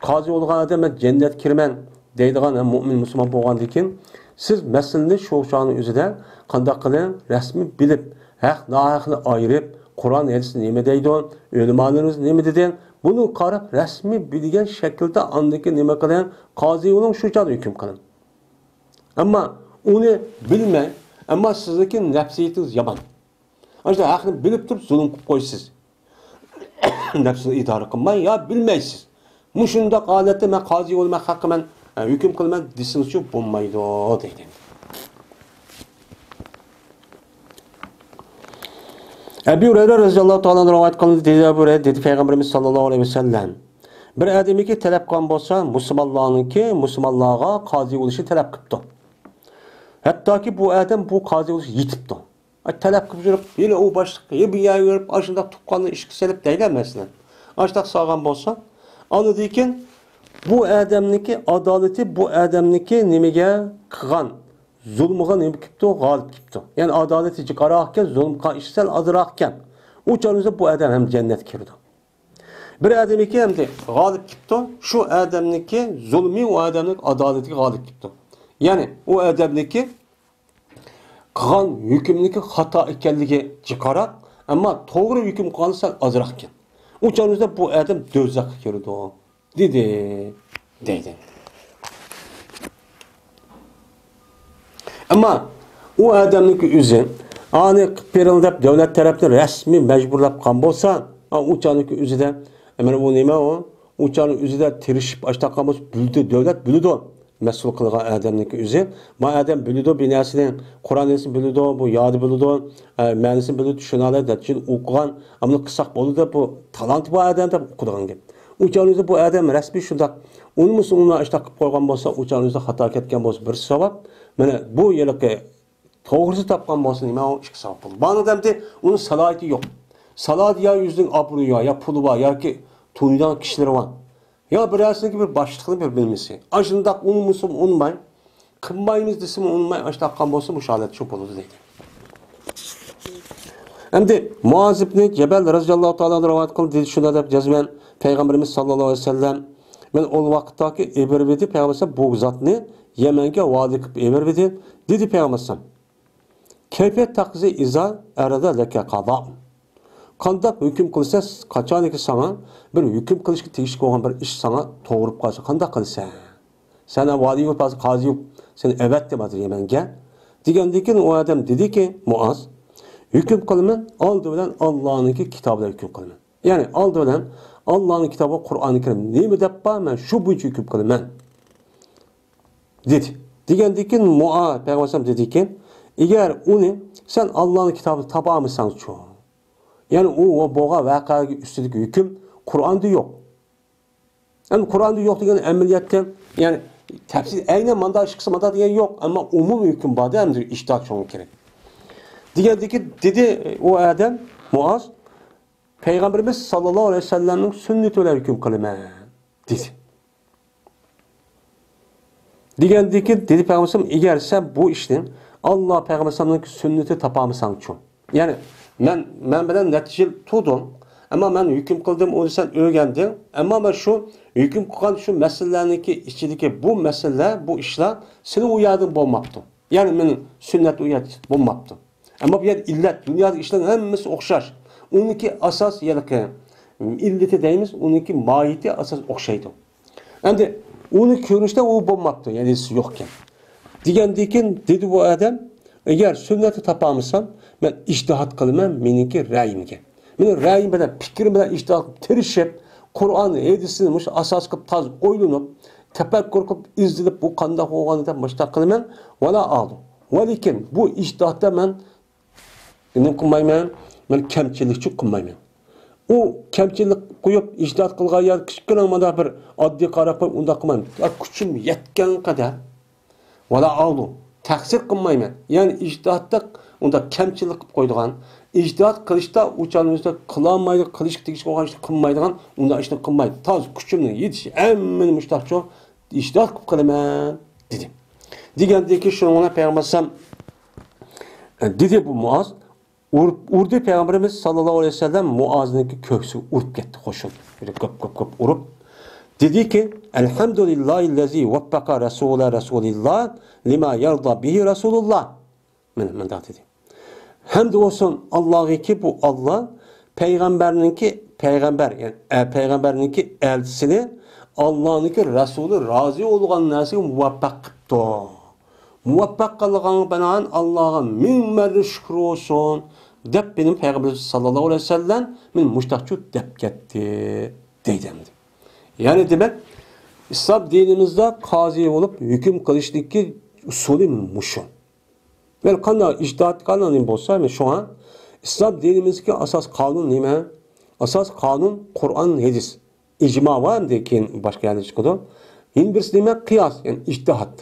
قازى بولغان ئادەم مەن جەننەتكە كىرىمەن دەيدىغان ھەم مۇئمىن مۇسۇلمان بولغاندىن كېيىن، سىز مەسىلىنى شۇ چاغنىڭ ئۆزىدە قانداق قىلىڭ، رەسمىي بىلىپ، ھەق ناھەقنى ئايرىپ، قۇرئان ھەدىسنى نېمە دەيدۇ، ئۆلىمالىرىمىز نېمە دېدى، بۇنى قاراپ رەسمىي بىلگەن شەكىلدە ئاندىن كېيىن نېمە قىلىڭ، قازى بولۇڭ، شۇ چاغدا ھۆكۈم قىلىڭ. ئەمما ئۇنى بىلمەي، ئەمما سىزنىڭكى نەپسىيىتىڭىز يامان. ئاشۇ ھەقنى بىلىپ تۇرۇپ زۇلۇم قىلىپ قويىسىز. نەپسىنى ئىدارە قىلماي يا بىلمەيسىز. مۇشۇنداق ھالەتتە مەن قازى بولىمەن، ھەققە مەن، ئە، ھۆكۈم قىلىمەن دېسىڭىزچۇ بولمايدۇ دەيدۇ. ئەبۇ ھۇرەيرە رەزىياللاھۇ تائالا ئەنھۇ رىۋايەت قىلىندى، دېدى ئەبۇ ھۇرەيرە، دېدى پەيغەمبىرىمىز ساللاللاھۇ ئەلەيھى ۋەسەللەم، بىر ئادەمكى تەلەپ قىلغان بولسا، مۇسۇلمانلارنىڭكى مۇسۇلمانلارغا قازى بولۇشنى تەلەپ قىپتۇ. ھەتتاكى بۇ ئادەم بۇ قازى بولۇشقا يېتىپتۇ. ئاي، تەلەپ قىلىپ يۈرۈپ، ھېلى ئۇ باشلىق، ھېلى بۇ يەرگە يۈرۈپ، ئاشۇنداق تۇغقاننى ئىشقا سېلىپ دەيلى، مەسىلەن. ئاشۇنداق سالغان بولسا، ئاندىن كېيىن بۇ ئادەمنىڭكى ئادالىتى، بۇ ئادەمنىڭكى نېمىگە قىلغان زۇلمىغا نېمە كېلىپتۇ؟ غالىب كېلىپتۇ. يەنى ئادالىتى جىقراق ئىكەن، زۇلۇم قىلغان ئىشى سەل ئازراق ئىكەن. ئۇ چاغدا بۇ ئادەم ھەم جەننەتكە كىرىدۇ. بىر ئادەمنىڭكى ئەمدى غالىب كېلىپتۇ، شۇ ئادەمنىڭكى زۇلمى ئۇ ئادەمنىڭ ئادالىتىگە غالىب كېلىپتۇ. يەنى ئۇ ئادەمنىڭكى قىلغان ھۆكۈمنىڭكى خاتا ئىكەنلىكى جىقراق، ئەمما توغرا ھۆكۈم قىلغان سەل ئازراق ئىكەن. ئۇ چاغدا بۇ ئادەم دوزاخقا كىرىدۇ، دېدى، دەيدۇ. ئەمما ئۇ ئادەمنىڭكى ئۆزى، ئانى قىلىپ بېرىڭ دەپ دۆلەت تەرەپتىن رەسمىي مەجبۇرلاپ قىلغان بولسا، ئا، ئۇ چاغنىڭكى ئۆزىدە، مانا ئۇ نېمە ئۇ؟ ئۇ چاغنىڭ ئۆزىدە تىرىشىپ ئاشتاق قىلغان بولسا، بىلىدۇ، دۆلەت بىلىدۇ. مەسئۇل قىلغان ئادەمنىڭكى ئۆزى. ما ئادەم بىلىدۇ بىر نەرسىنى، قۇرئان ھەدىسنى بىلىدۇ، بۇ يادى بىلىدۇ، ئە، مەنىسىنى بىلىدۇ، چۈشىنەلەيدۇ، نەتىجىدە ئوقۇغان، ئەمما قىلساق بولىدۇ دەپ، بۇ تالانتى بار ئادەم دەپ ئوقۇيدىغان گەپ. ئۇ چاغنىڭ ئۆزى بۇ ئادەم رەسمىي شۇنداق. ئۇنىمىسا ئۇنى ئاشتاق قىلىپ قويغان بولسا، ئۇ چاغنىڭ ئۆزى خاتا كەتكەن بولسا بىر ساۋاب. مانا بۇ ھېلىقى توغرىسى تاپقان بولسا نېمە ئۇ ئىككى ساۋاب بولىدۇ. بارنىڭ دەمدى ئۇنىڭ سالاھىيىتى يوق. سالاھىيىتى يا ئۆزىنىڭ ئابرۇيى يا، يا پۇلى بار ياكى تونۇيدىغان كىشىلىرى بار. يا بىرەرسىنىڭكى بىر باشلىقنى بىر بىلمىسى. ئاشۇنداق ئۇنىمىسا ئۇنىماي. قىلمايمىز دېسىمۇ ئۇنىماي ئاشتاققان بولسا، مۇشۇ ھالەت شۇ بولىدۇ دەيدۇ. ئەمدى مۇئاز ئىبنى جەبەل رەزىياللاھۇ تائالا ئانھۇ رىۋايەت قىلدى، دېدى، شۇنداق دەپ جەزمەن پەيغەمبىرىمىز ساللاللاھۇ ئەلەيھى ۋەسەللەم، مەن ئۇ ۋاقىتتاكى ئېبىرىۋىدى پەيغەمبەر بۇ زاتنى يەمەنگە ۋالىي قىلىپ ئېبىرىۋىدى، دېدى پەيغەمبەر. كيف تقضي إذا عرض لك قضاء؟ قانداق ھۆكۈم قىلىسەن، قاچانكى ساڭا بىر ھۆكۈم قىلىشقا تېگىشلىك بولغان بىر ئىش ساڭا توغرىپ قالسا، قانداق قىلىسەن؟ سەن ۋالىي بولۇپ، ھازىر قازى بولۇپ سېنى ئەۋەتتىم ھازىر يەمەنگە، دېگەندىن كېيىن ئۇ ئادەم دېدىكى، مۇئاز، ھۆكۈم قىلىمەن، ئالدى بىلەن ئاللانىڭكى كىتابى بىلەن ھۆكۈم قىلىمەن. يەنى ئالدى بىلەن ئاللانىڭ كىتابى قۇرئانى كەرىم نېمە دەپ بار، مەن شۇ بويىچە ھۆكۈم قىلىمەن. دېدى. دېگەندىن كېيىن مۇئا-، پەيغەمبەر ئەلەيھىسسالام دېدىكى، ئەگەر ئۇنى سەن ئاللانىڭ كىتابىنى تاپالمىساڭچۇ؟ يەنى ئۇ بولغان ۋەقەگە ئۈستىدىكى ھۆكۈم قۇرئاندا يوق. ئەمدى قۇرئاندا يوق دېگەن ئەمەلىيەتتە، يەنى تەپسىر ئەينەن مانداق ئىش قىلسا مانداق دېگەن يوق، ئەمما ئومۇمىي ھۆكۈم بار-دە، ئەمدى ئىجتىھات شۇڭا كېرەك. دېگەندىكى دېدى ئۇ ئادەم مۇئاز، پەيغەمبىرىمىز ساللاللاھۇ ئەلەيھى ۋەسەللەمنىڭ سۈننىتى بىلەن ھۆكۈم قىلىمەن، دېدى. دېگەندىكىن دېدى پەيغەمبەر ئەگەر سەن بۇ ئىشنى ئاللا پەيغەمبەر سەللەللاھۇ ئەلەيھى ۋەسەللەمنىڭ سۈننىتى تاپالمىساڭچۇ؟ يەنى مەن، مەن بىلەن نەچچە يىل تۇردۇڭ، ئەمما مەن ھۆكۈم قىلدىم، ئۇنى سەن ئۆگەندىڭ، ئەمما مەن شۇ ھۆكۈم قىلغان شۇ مەسىلىلەرنىڭكى ئىچىدىكى بۇ مەسىلىلەر، بۇ ئىشلار سېنىڭ ئۇ يەردىن بولماپتۇ. يەنى مېنىڭ سۈننەت ئۇ يەردە بولماپتۇ. ئەمما بۇ يەردە ئىللەت، دۇنيادىكى ئىشلارنىڭ ھەممىسى ئوخشاش. ئۇنىڭكى ئاساس، يەنى ئىللىتى دەيمىز، ئۇنىڭكى ماھىيىتى ئاساس ئوخشايدۇ. ئەمدى ئۇنى كۆرۈنۈشتە ئۇ بولماپتۇ، يەنى ھېچ يوقكەن. دېگەندىن كېيىن دېدى بۇ ئادەم، ئەگەر سۈننەتنى تاپالمىسام، مەن ئىجتىھات قىلىمەن، مېنىڭكى رەيىمگە. مېنىڭ رەيىم بىلەن، پىكرىم بىلەن ئىجتىھات قىلىپ تىرىشىپ، قۇرئان، ھەدىسنى مۇشۇ ئاساس قىلىپ تازا ئويلىنىپ، تەپەككۇر قىلىپ، ئىزدىنىپ، بۇ قانداق بولغان دەپ مۇشۇنداق قىلىمەن. ۋالا ئالدۇ. ۋەلىكىن بۇ ئىجتىھاتتا مەن نېمە قىلمايمەن؟ مەن كەمچىلىكچۇ قىلمايمەن. ئۇ كەمچىلىك قويۇپ، ئىجتىھات قىلغان يەر كىچىككىنە مانا بىر ئاددىي قاراپ قويۇپ، ئۇنداق قىلمايمەن. يا كۈچۈم يەتكەن قەدەر، ۋالا ئالدۇ، تەقسىر قىلمايمەن. يەنى ئىجتىھاتتا ئۇنداق كەمچىلىك قىلىپ قويىدىغان، ئىجتىھات قىلىشتا ئۇ چاغنىڭ ئۆزىدە قىلالمايدۇ، قىلىشقا تېگىشلىك بولغان ئىشنى قىلمايدىغان، ئۇنداق ئىشنى قىلمايدۇ. تازا كۈچۈمنىڭ يېتىشى ھەممىنى مۇشۇنداقچۇ ئىجتىھات قىلىپ قىلىمەن، دېدى. دېگەندىن كېيىن شۇنىڭ بىلەن پەيغەمبەر ئەلەيھىسسالام، ئە، دېدى بۇ مۇئاز، ئۇرۇپ، ئۇردى پەيغەمبىرىمىز ساللاللاھۇ ئەلەيھى ۋەسەللەم مۇئازنىڭكى كۆكسىگە ئۇرۇپ كەتتى، قوشۇن. بىر گۈپ، گۈپ، گۈپ ئۇرۇپ. دېدىكى، ئەلھەمدۇلىللاھىللەزى ۋەففەقە رەسۇلە رەسۇلىللا لىما يەردا بىھى رەسۇلۇللا. مانا مۇنداق دېدى. ھەمدە بولسۇن ئاللاغىكى، بۇ ئاللا پەيغەمبەرنىڭكى، پەيغەمبەر، يەنى، ئە، پەيغەمبەرنىڭكى ئەلچىسىنى ئاللانىڭكى رەسۇلى رازى بولغان نەرسىگە مۇۋەپپەق قىپتۇ. مۇۋەپپەق قىلغانغا بىنائەن ئاللاغا مىڭ مەررە شۈكۈر بولسۇن، دەپ مېنىڭ پەيغەمبەر ساللاللاھۇ ئەلەيھى ۋەسەللەم مېنى مۇشتاقچۇ دەپ كەتتى، دەيدۇ ئەمدى. يەنى دېمەك، ئىسلام دىنىمىزدا قازى بولۇپ ھۆكۈم قىلىشنىڭكى ئۇسۇلى مۇشۇ. مەن قانداق ئىجتىھات قىلغان بولسا، مەن شۇڭا ئىسلام دىنىمىزدىكى ئاساس قانۇن نېمە؟ ئاساس قانۇن قۇرئان، ھەدىس، ئىجما بار، ئەمدى كېيىن باشقا يەردە چىقىدۇ. يەنە بىرسى نېمە؟ قىياس، يەنى ئىجتىھات.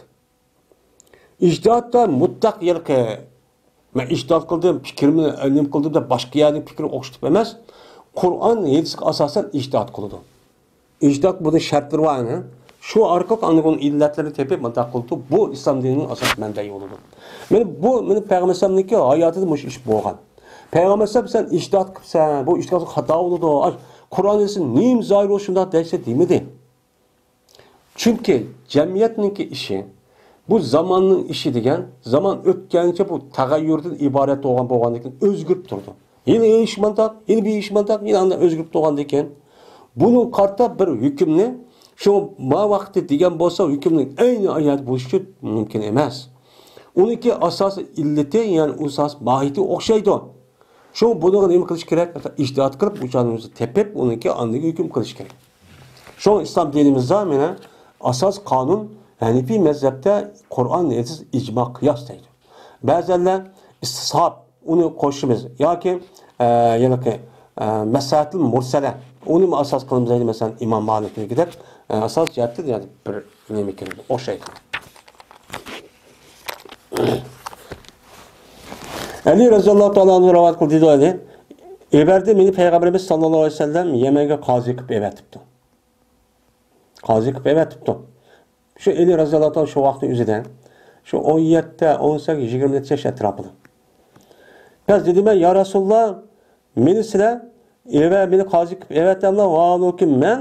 ئىجتىھاتتا مۇتلەق يەرقى، مەن ئىجتىھات قىلدىم، پىكرىمنى نېمە قىلدىم دەپ باشقا يەرنىڭ پىكرىگە ئوخشىتىپ ئەمەس، قۇرئان، ھەدىسكە ئاساسەن ئىجتىھات قىلىدۇ. ئىجتىھات بۇنىڭ شەرتلىرى بار، ئەنە. شۇ ئارقىلىق ئاندىن ئۇنىڭ ئىللەتلىرىنى تېپىپ مۇنداق قىلىدۇ. بۇ ئىسلام دىنىنىڭ ئاساس مەنبەيى بولىدۇ. مانا بۇ، مانا پەيغەمبەر ئەلەيھىسسالامنىڭكى ھاياتىدا مۇشۇ ئىش بولغان. پەيغەمبەر ئەلەيھىسسالام سەن ئىجتىھات قىلىپسەن، بۇ ئىجتىھات خاتا بولىدۇ، ئاي، قۇرئان ھەدىسى نېمە زاھىر بولسا شۇنداق دەيسەن دېمىدى. چۈنكى جەمئىيەتنىڭكى ئىشى، بۇ زاماننىڭ ئىشى دېگەن، زامان ئۆتكەنچە بۇ تەغەييۇردىن ئىبارەت بولغان، بولغاندىكىن ئۆزگىرىپ تۇرىدۇ. ھېلى ئىش مانداق، ھېلى بىر ئىش مانداق، ھېلى ئانداق ئۆزگىرىپ تۇرغاندىكىن، بۇنىڭغا قارىتا بىر ھۆكۈمنى، شۇ ما ۋاقىتتا دېگەن بولسا، ھۆكۈمنىڭ ئەينى ئايەتى بولۇشى مۇمكىن ئەمەس. ئۇنىڭكى ئاساسىي ئىللىتى، يەنى ئاساس ماھىيىتى ئوخشايدۇ. شۇڭا بۇنىڭغا نېمە قىلىش كېرەك؟ ئىجتىھات قىلىپ، ئۇچانىمىزنى تېپىپ، ئۇنىڭكى ئاندىن ھۆكۈم قىلىش كېرەك. شۇڭا ئىسلام دىنىمىزدا مانا ئاساس قانۇن ھەنىفىي مەزھەپتە قۇرئان، ھەدىس، ئىجما، قىياس دەيدۇ. بەزەنلەر ئىستىسھاب، ئۇنى قوشىمىز ياكى، ئە، يەنىكى، ئە، مەسلىھەتۇل مۇرسەلە، ئۇنىمۇ ئاساس قىلىمىز دەيدۇ، مەسىلەن، ئىمام مالىكنىڭكى دەپ، ئە، ئاساس جەھەتتىن يەنى بىر نېمە كېلىدۇ، ئوخشايدۇ. ئەلى رەزىياللاھۇ تائالا ئەنھۇ رىۋايەت قىلدى، دېدى ئەلى. ئەۋەتتى مېنى پەيغەمبىرىمىز ساللاللاھۇ ئەلەيھى ۋەسەللەم يەمەنگە قازى قىلىپ ئەۋەتىپتۇ. قازى قىلىپ ئەۋەتىپتۇ. شۇ ئەلى رەزىياللاھۇ تائالا شۇ ۋاقىتنىڭ ئۆزىدە شۇ ئون يەتتە، ئون سەككىز، يىگىرمە نەچچە ياش ئەتراپىدا. بەس دېدى مەن، يا رەسۇلاللا، مېنى سىلەر ئەۋە، مېنى قازى قىلىپ ئەۋەتەملا، ۋاھالۇكى مەن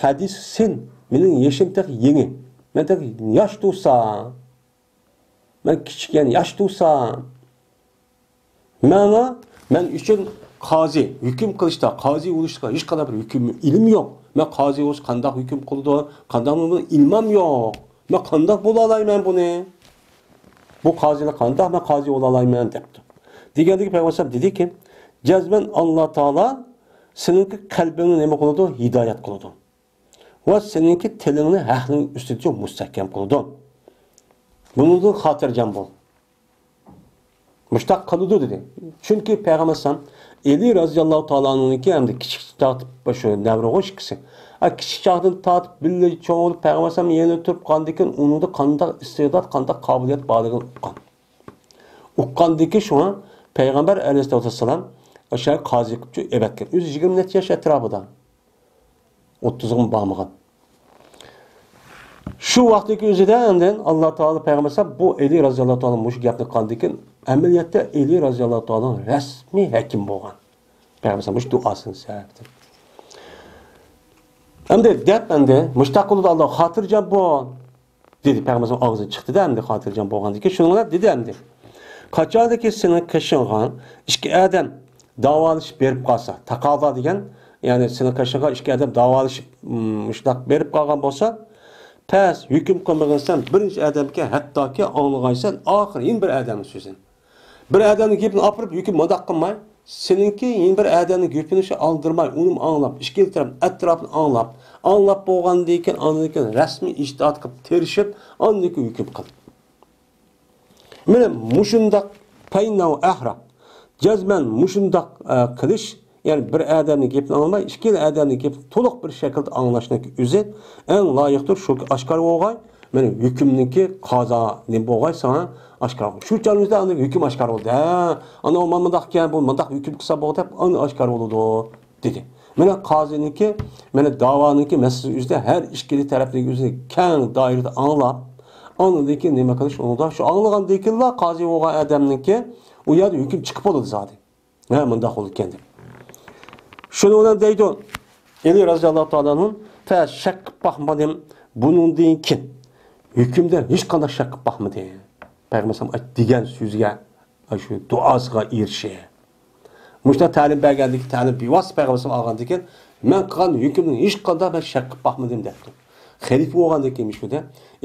ھەدىسىن، مېنىڭ يېشىم تېخى يېڭى. مەن تېخى ياش تۇرسام، مەن كىچىك، يەنى ياش تۇرسام، ماڭا، مەن ئۈچۈن قازى، ھۆكۈم قىلىشتا، قازى بولۇشتا ھېچقانداق بىر ھۆكۈم، ئىلىم يوق. مەن قازى بولسا قانداق ھۆكۈم قىلىدۇ، قانداق بولىدۇ، ئىلمام يوق. مەن قانداق بولالايمەن بۇنى؟ بۇ قازىلىق قانداق، مەن قازى بولالايمەن دەپتۇ. دېگەندىكى پەيغەمبەر ئەلەيھىسسالام دېدىكى، جەزمەن ئاللا تائالا سېنىڭكى قەلبىڭنى نېمە قىلىدۇ؟ ھىدايەت قىلىدۇ. ۋە سېنىڭكى تىلىڭنى ھەقنىڭ ئۈستىدە مۇستەھكەم قىلىدۇ. بۇنىڭدىن خاتىرجەم بول. مۇشتاق قىلىدۇ دېدى. چۈنكى پەيغەمبەر ئەلەيھىسسالام ئەلى رازىياللاھۇ تائالا ئانھۇنىڭكى ھەمدە كىچىك تارتىپ شۇ نەۋرىغۇ ئىككىسى. ھە، كىچىك چاغدىن تارتىپ بىللە چوڭ بولۇپ پەيغەمبەر ئەلەيھىسسالام يېنىدا تۇرۇپ قاندىكىن ئۇنىڭدا قانداق ئىستىدات، قانداق قابىلىيەت بارلىقىنى ئۇققان. ئۇققاندىكى شۇڭا پەيغەمبەر ئەلەيھىسسالاتۇ ۋەسسالام ئاشۇ قازى قىلىپ ئەۋەتكەن. ئۆزى يىگىرمە نەچچە ياش ئەتراپىدا. ئوتتۇزغىمۇ بارمىغان. شۇ ۋاقىتتىكى ئۆزىدە ئاندىن ئاللا تائالا پەيغەمبەر بۇ ئەلى رازىياللاھۇ تائالا مۇشۇ گەپنى قىلغاندىكىن، ئەمەلىيەتتە ئەلى رازىياللاھۇ تائالانىڭ رەسمىي ھەكىم بولغان. پەيغەمبەر مۇشۇ دۇئاسىنى سەۋەبىدىن. ئەمدى دەپ ئەمدى مۇشتاق قىلىدۇ ئاللا، خاتىرجەم بول. دېدى. پەيغەمبەر ئاغزىدىن چىقتى-دە، ئەمدى خاتىرجەم بولغاندىن كېيىن شۇنىڭ بىلەن دېدى ئەمدى. قاچاندىكى سېنىڭ قېشىڭغا ئىككى ئادەم داۋالىشىپ بېرىپ قالسا، تاقازا دېگەن، يەنى سېنىڭ قېشىڭغا ئىككى ئادەم داۋالىشىپ، مۇشۇنداق بېرىپ قالغان بولسا، پەس ھۆكۈم قىلمىغىنسەن، بىرىنچى ئادەمگە ھەتتاكى ئاڭلىغايسەن، ئاخىرى يەنە بىر ئادەمنىڭ سۆزىنى. بىر ئادەمنىڭ گېپىنى ئاپىرىپ، ھۆكۈم مۇنداق قىلماي، سېنىڭكى يەنە بىر ئادەمنىڭ گېپىنى شۇ ئالدىرىماي، ئۇنىمۇ ئاڭلاپ، ئىككىلا تەرەپ ئەتراپىنى ئاڭلاپ، ئاڭلاپ بولغاندىن كېيىن، ئاندىن كېيىن رەسمىي ئىجتىھات قىلىپ تىرىشىپ، ئاندىن كېيىن ھۆكۈم قىل. مانا مۇشۇنداق پەيناۋ ئەھرا، جەزمەن مۇشۇنداق، ئە، قىلىش، يەنى بىر ئادەمنىڭ گېپىنى ئاڭلىماي، ئىككىلا ئادەمنىڭ گېپىنى تولۇق بىر شەكىلدە ئاڭلاشنىڭ ئۆزى ئەڭ لايىقتۇر، شۇ ئاشكارا بولغاي. مانا ھۆكۈمنىڭكى قازا نېمە بولغاي ساڭا ئاشكارا بولغاي. شۇ چاغنىڭ ئۆزىدە ئاندىن ھۆكۈم ئاشكارا بولدى. ھە، ئانا ئۇ مانا مۇنداق ئىكەن، بۇ مۇنداق ھۆكۈم قىلسا بولدى دەپ ئاندىن ئاشكارا بولىدۇ، دېدى. مانا قازىنىڭكى، مانا داۋانىڭكى مەسىلىسى ئۆزىدە ھەر ئىككىلى تەرەپنىڭ ئۆزىنى كەڭ دائىرىدە ئاڭلاپ، ئاندىن كېيىن نېمە قىلىش ئۇنىڭدا؟ شۇ ئاڭلىغاندىن كېيىنلا قازى بولغان ئادەمنىڭكى ئۇ يەردە ھۆكۈم چىقىپ بولىدۇ زادى. ھە، مۇنداق بولىدىكەن دەپ. شۇنىڭ بىلەن دەيدۇ، ئەلى رازىياللاھۇ تائالا ئەنھۇ، پەس شەك قىلىپ باقمىدىم، بۇنىڭدىن كېيىن ھۆكۈمدە ھېچقانداق شەك قىلىپ باقمىدىم. پەيغەمبەر ئەلەيھىسسالام دېگەن سۆزىگە، شۇ دۇئاسىغا ئېرىشىپ. مۇشۇنداق تەلىم بەرگەندىكىن، تەلىم بىۋاسىتە پەيغەمبەر ئەلەيھىسسالام ئالغاندىكىن، مەن قىلغان ھۆكۈمدىن ھېچقانداق مەن شەك قىلىپ باقمىدىم دەپتۇ. خەلىپە بولغاندىن كېيىن مۇشۇ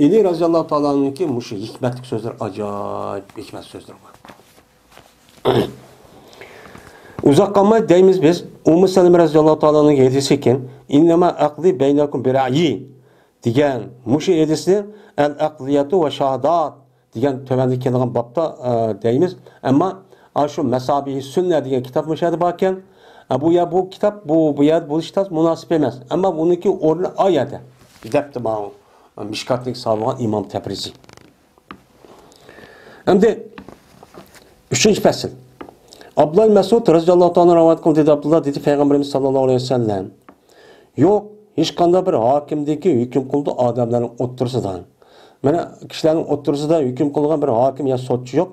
ئەلى رازىياللاھۇ تائالا ئەنھۇنىڭكى مۇشۇ ھېكمەتلىك سۆزلىرى ئاجايىپ ھېكمەتلىك سۆزلىرى بار. ئۇزاق قالماي دەيمىز بىز، ئۇممۇ سەلەمە رەزىياللاھۇ تائالا ئەنھۇنىڭ ھەدىسى ئىكەن، «ئىننەما ئەقدى بەينەكۇم بىرەيى» دېگەن مۇشۇ ھەدىسنى، «ئەل ئەقدىيەتۇ ۋە شاھادات» دېگەن تۆۋەندە كېلىدىغان بابتا، ئە، دەيمىز. ئەمما ئاشۇ مەسابىھى سۈننە دېگەن كىتاب مۇشۇ يەردە باركەن. ئە، بۇ يەر، بۇ كىتاب، بۇ، بۇ يەردە بولۇشى تاس مۇناسىپ ئەمەس. ئەمما بۇنىڭكى ئورنى ئا يەردە، دەپتۇ ماۋۇ مىشكاتنى سالغان ئىمام تەبرىزى. ئەمدى ئۈچىنچى پەسىل. ئابدۇللا مەسئۇد رەزىياللاھۇ تائالا رىۋايەت قىلدى، دېدى ئابدۇللا، دېدى پەيغەمبىرىمىز ساللاللاھۇ ئەلەيھى ۋەسەللەم، يوق، ھېچقانداق بىر ھاكىمدىكى ھۆكۈم قىلىدۇ ئادەملەرنىڭ ئوتتۇرىسىدا. مانا كىشىلەرنىڭ ئوتتۇرىسىدا ھۆكۈم قىلغان بىر ھاكىم يا سوتچى يوق.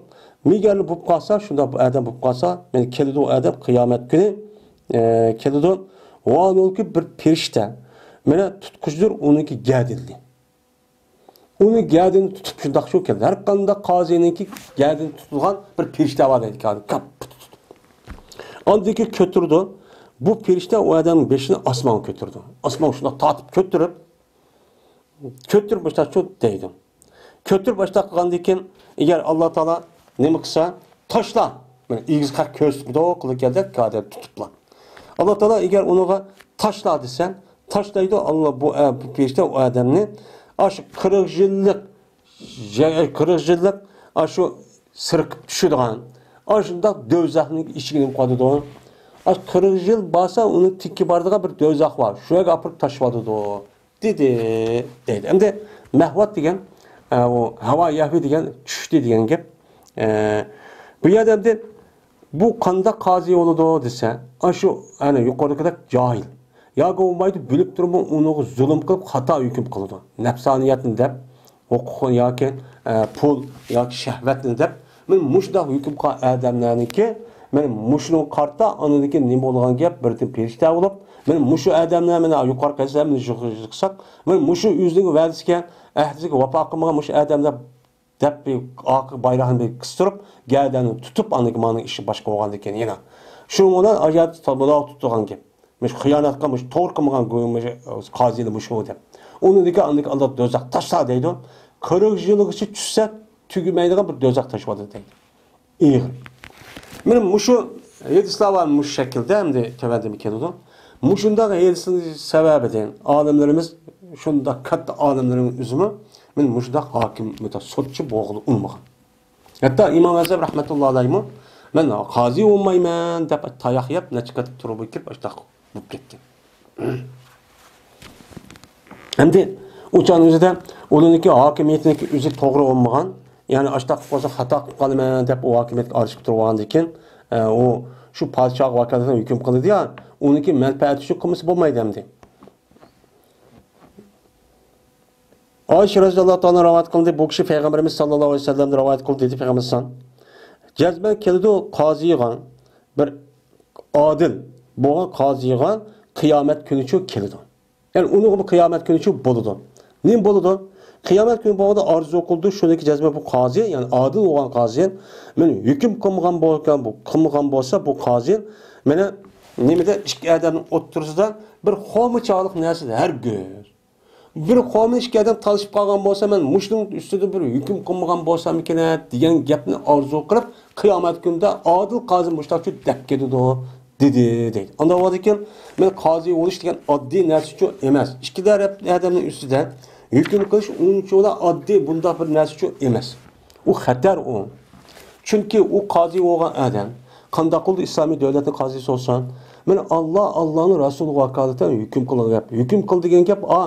مەگەر بولۇپ قالسا، شۇنداق بىر ئادەم بولۇپ قالسا، مانا كېلىدۇ ئۇ ئادەم قىيامەت كۈنى، ئە، كېلىدۇ. ۋانۇلكى بىر پىرىشتە. مانا تۇتقۇچىدۇر ئۇنىڭكى گەدىنى. ئۇنى گەدىنى تۇتۇپ شۇنداق شۇ كەلدى. ھەر قانداق قازىنىڭكى گەدىنى تۇتۇلغان بىر پىرىشتە بار دەيدىكەن، كاپپا تۇتۇپ. ئاندىن كېيىن كۆتۈرىدۇ. بۇ پىرىشتە ئۇ ئادەمنىڭ بېشىنى ئاسمانغا كۆتۈرىدۇ. ئاسمانغا شۇنداق تارتىپ كۆتۈرۈپ، كۆتۈرۈپ مۇشۇنداق شۇ دەيدۇ. كۆتۈرۈپ مۇشۇنداق قىلغاندىن كېيىن، ئەگەر ئاللا تائالا نېمە قىلسا، تاشلا. مانا ئېگىز قەر كۆرسىتىدۇ، قىلىپ كەلدى، كادىر تۇتۇپلا. ئاللا تائالا ئەگەر ئۇنىڭغا تاشلا دېسە، تاشلايدۇ. ئاللا بۇ، ئە، بۇ پىرىشتە ئۇ ئادەمنى ئاشۇ قىرىق يىللىق، قىرىق يىللىق ئاشۇ سىرقىپ چۈشىدىغان، ئاشۇنداق دوزاخنىڭ ئىچىگە نېمە قىلىدۇ. ئاشۇ قىرىق يىل بارسا، ئۇنىڭ تېگى بارىدىغان بىر دوزاخ بار. شۇ يەرگە ئاپىرىپ تاشلىۋالىدۇ. دېدى، دەيدۇ. ئەمدى مەھۋات دېگەن، ئە، ئۇ ھاۋا يەھۋى دېگەن چۈشتى دېگەن گەپ. ئە، بۇ يەردە ئەمدى بۇ قانداق قازى بولىدۇ دېسە، ئاشۇ، ئەنە، يۇقىرىدىكىدەك جاھىل. ياكى بولمايدۇ، بىلىپ تۇرۇپمۇ ئۇنىڭغا زۇلۇم قىلىپ، خاتا ھۆكۈم قىلىدۇ. نەپسانىيەتنى دەپ، ھوقۇقنى ياكى، ئە، پۇل ياكى شەھۋەتنى دەپ، مەن مۇشۇنداق ھۆكۈم قىلغان ئادەملەرنىڭكى، مەن مۇشۇنىڭغا قارىتا ئاندىن كېيىن نېمە بولغان گەپ، بىردىن پەرىشتە بولۇپ، مەن مۇشۇ ئادەملەر، مەن يۇقىرىقى ئەسلەر، مەن يىغ-، يىغساق، مەن مۇشۇ ئۆزىنىڭ ۋەدىسىگە، ئەھدىسىگە ۋاپا قىلمىغان مۇشۇ ئادەملەر دەپ، بىر ئارقىغا بايراقنى بىر قىستۇرۇپ، گەدەننى تۇتۇپ، ئاندىن كېيىن مانا ئىشى باشقا بولغاندىن كېيىن يەنە. شۇنىڭ بىلەن ئايات تۇتىدىغان گەپ. مۇشۇ خىيانەت قىلغان، مۇشۇ توغرا قىلمىغان گويا مۇشۇ قازىنى مۇشۇ دەپ. ئۇنىڭدىن كېيىن ئاندىن كېيىن ئاللا دوزاخ تاشلا دەيدۇ. قىرىق يىلغىچە چۈشسە، تۈگىمەيدىغان بىر دوزاخ تاشى بار دەيدۇ. ئېغىر. مانا مۇشۇ ھەدىسلەر بار مۇشۇ شەكىلدە، ئەمدى تۆۋەندىمۇ كېلىدۇ. مۇشۇنداق ھەدىسنىڭ سەۋەبىدىن ئالىملىرىمىز، شۇنداق كاتتا ئالىملىرىمىز ئۆزىمۇ، مانا مۇشۇنداق ھاكىم، مۇنداق سوتچى بولغىلى ئۇنىمىغان. ھەتتا ئىمام ئەزھەر رەھمەتۇللا ئەلەيھىمۇ، مەن قازى بولمايمەن دەپ تاياق يەپ، نەچچە قېتىم تۈرمىگە كىرىپ، ئاشتاق بولۇپ كەتكەن. ئەمدى ئۇ چاغنىڭ ئۆزىدە ئۇنىڭكى ھاكىمىيىتىنىڭكى ئۆزى توغرا بولمىغان، يەنى ئاشتاق قىلىپ قالسا خاتا قىلىپ قالىمەن دەپ ئۇ ھاكىمىيەتكە ئارىلىشىپ تۇرۇۋالغاندىن كېيىن، ئە، ئۇ شۇ پادىشاھقا ۋاكالىتەن ھۆكۈم قىلىدۇ يا، ئۇنىڭكى مەنپەئەتى ئۈچۈن قىلمىسا بولمايدۇ ئەمدى. ئائىشە رەزىياللاھۇ تائالا رىۋايەت قىلدى، بۇ كىشى پەيغەمبىرىمىز ساللاللاھۇ ئەلەيھى ۋەسەللەمدىن رىۋايەت قىلدى، دېدى پەيغەمبىرىمىز سان. جەزمەن كېلىدۇ قازىغا، بىر ئادىل بولغان قازىغا قىيامەت كۈنىچۇ كېلىدۇ. يەنى ئۇنىڭغا بىر قىيامەت كۈنىچۇ بولىدۇ. نېمە بولىدۇ؟ قىيامەت كۈنى بولغاندا ئارزۇ قىلىدۇ، شۇنىڭكى جەزمەن بۇ قازى، يەنى ئادىل بولغان قازى، مېنى ھۆكۈم قىلمىغان بولغان، بۇ، قىلمىغان بولسا بۇ قازى، مېنى نېمىدە ئىككى ئادەمنىڭ ئوتتۇرىسىدا بىر خورما چاغلىق نەرسىدە ھەرگىز بىر قومنى ئىككى ئادەم تالىشىپ قالغان بولسا، مەن مۇشۇنىڭ ئۈستىدە بىر ھۆكۈم قىلمىغان بولسامكىن دېگەن گەپنى ئارزۇ قىلىپ، قىيامەت كۈنىدە ئادىل قازى مۇشۇنداقچۇ دەپ كېتىدۇ، دېدى، دەيدۇ. ئانداق بولغاندىكىن، مەن قازى بولۇش دېگەن ئاددىي نەرسىچۇ ئەمەس. ئىككى تەرەپ ئادەمنىڭ ئۈستىدە ھۆكۈم قىلىش ئۇنچىۋالا ئاددىي بۇنداق بىر نەرسىچۇ ئەمەس. ئۇ خەتەر ئۇ. چۈنكى ئۇ قازى بولغان ئادەم قانداق قىلدى ئىسلامىي دۆلەتنىڭ قازىسى بولسۇن؟ مەن ئاللا، ئاللانىڭ رەسۇلىغا ۋاكالىتەن ھۆكۈم قىلغان گەپ. ھۆكۈم قىل دېگەن گەپ، ئا،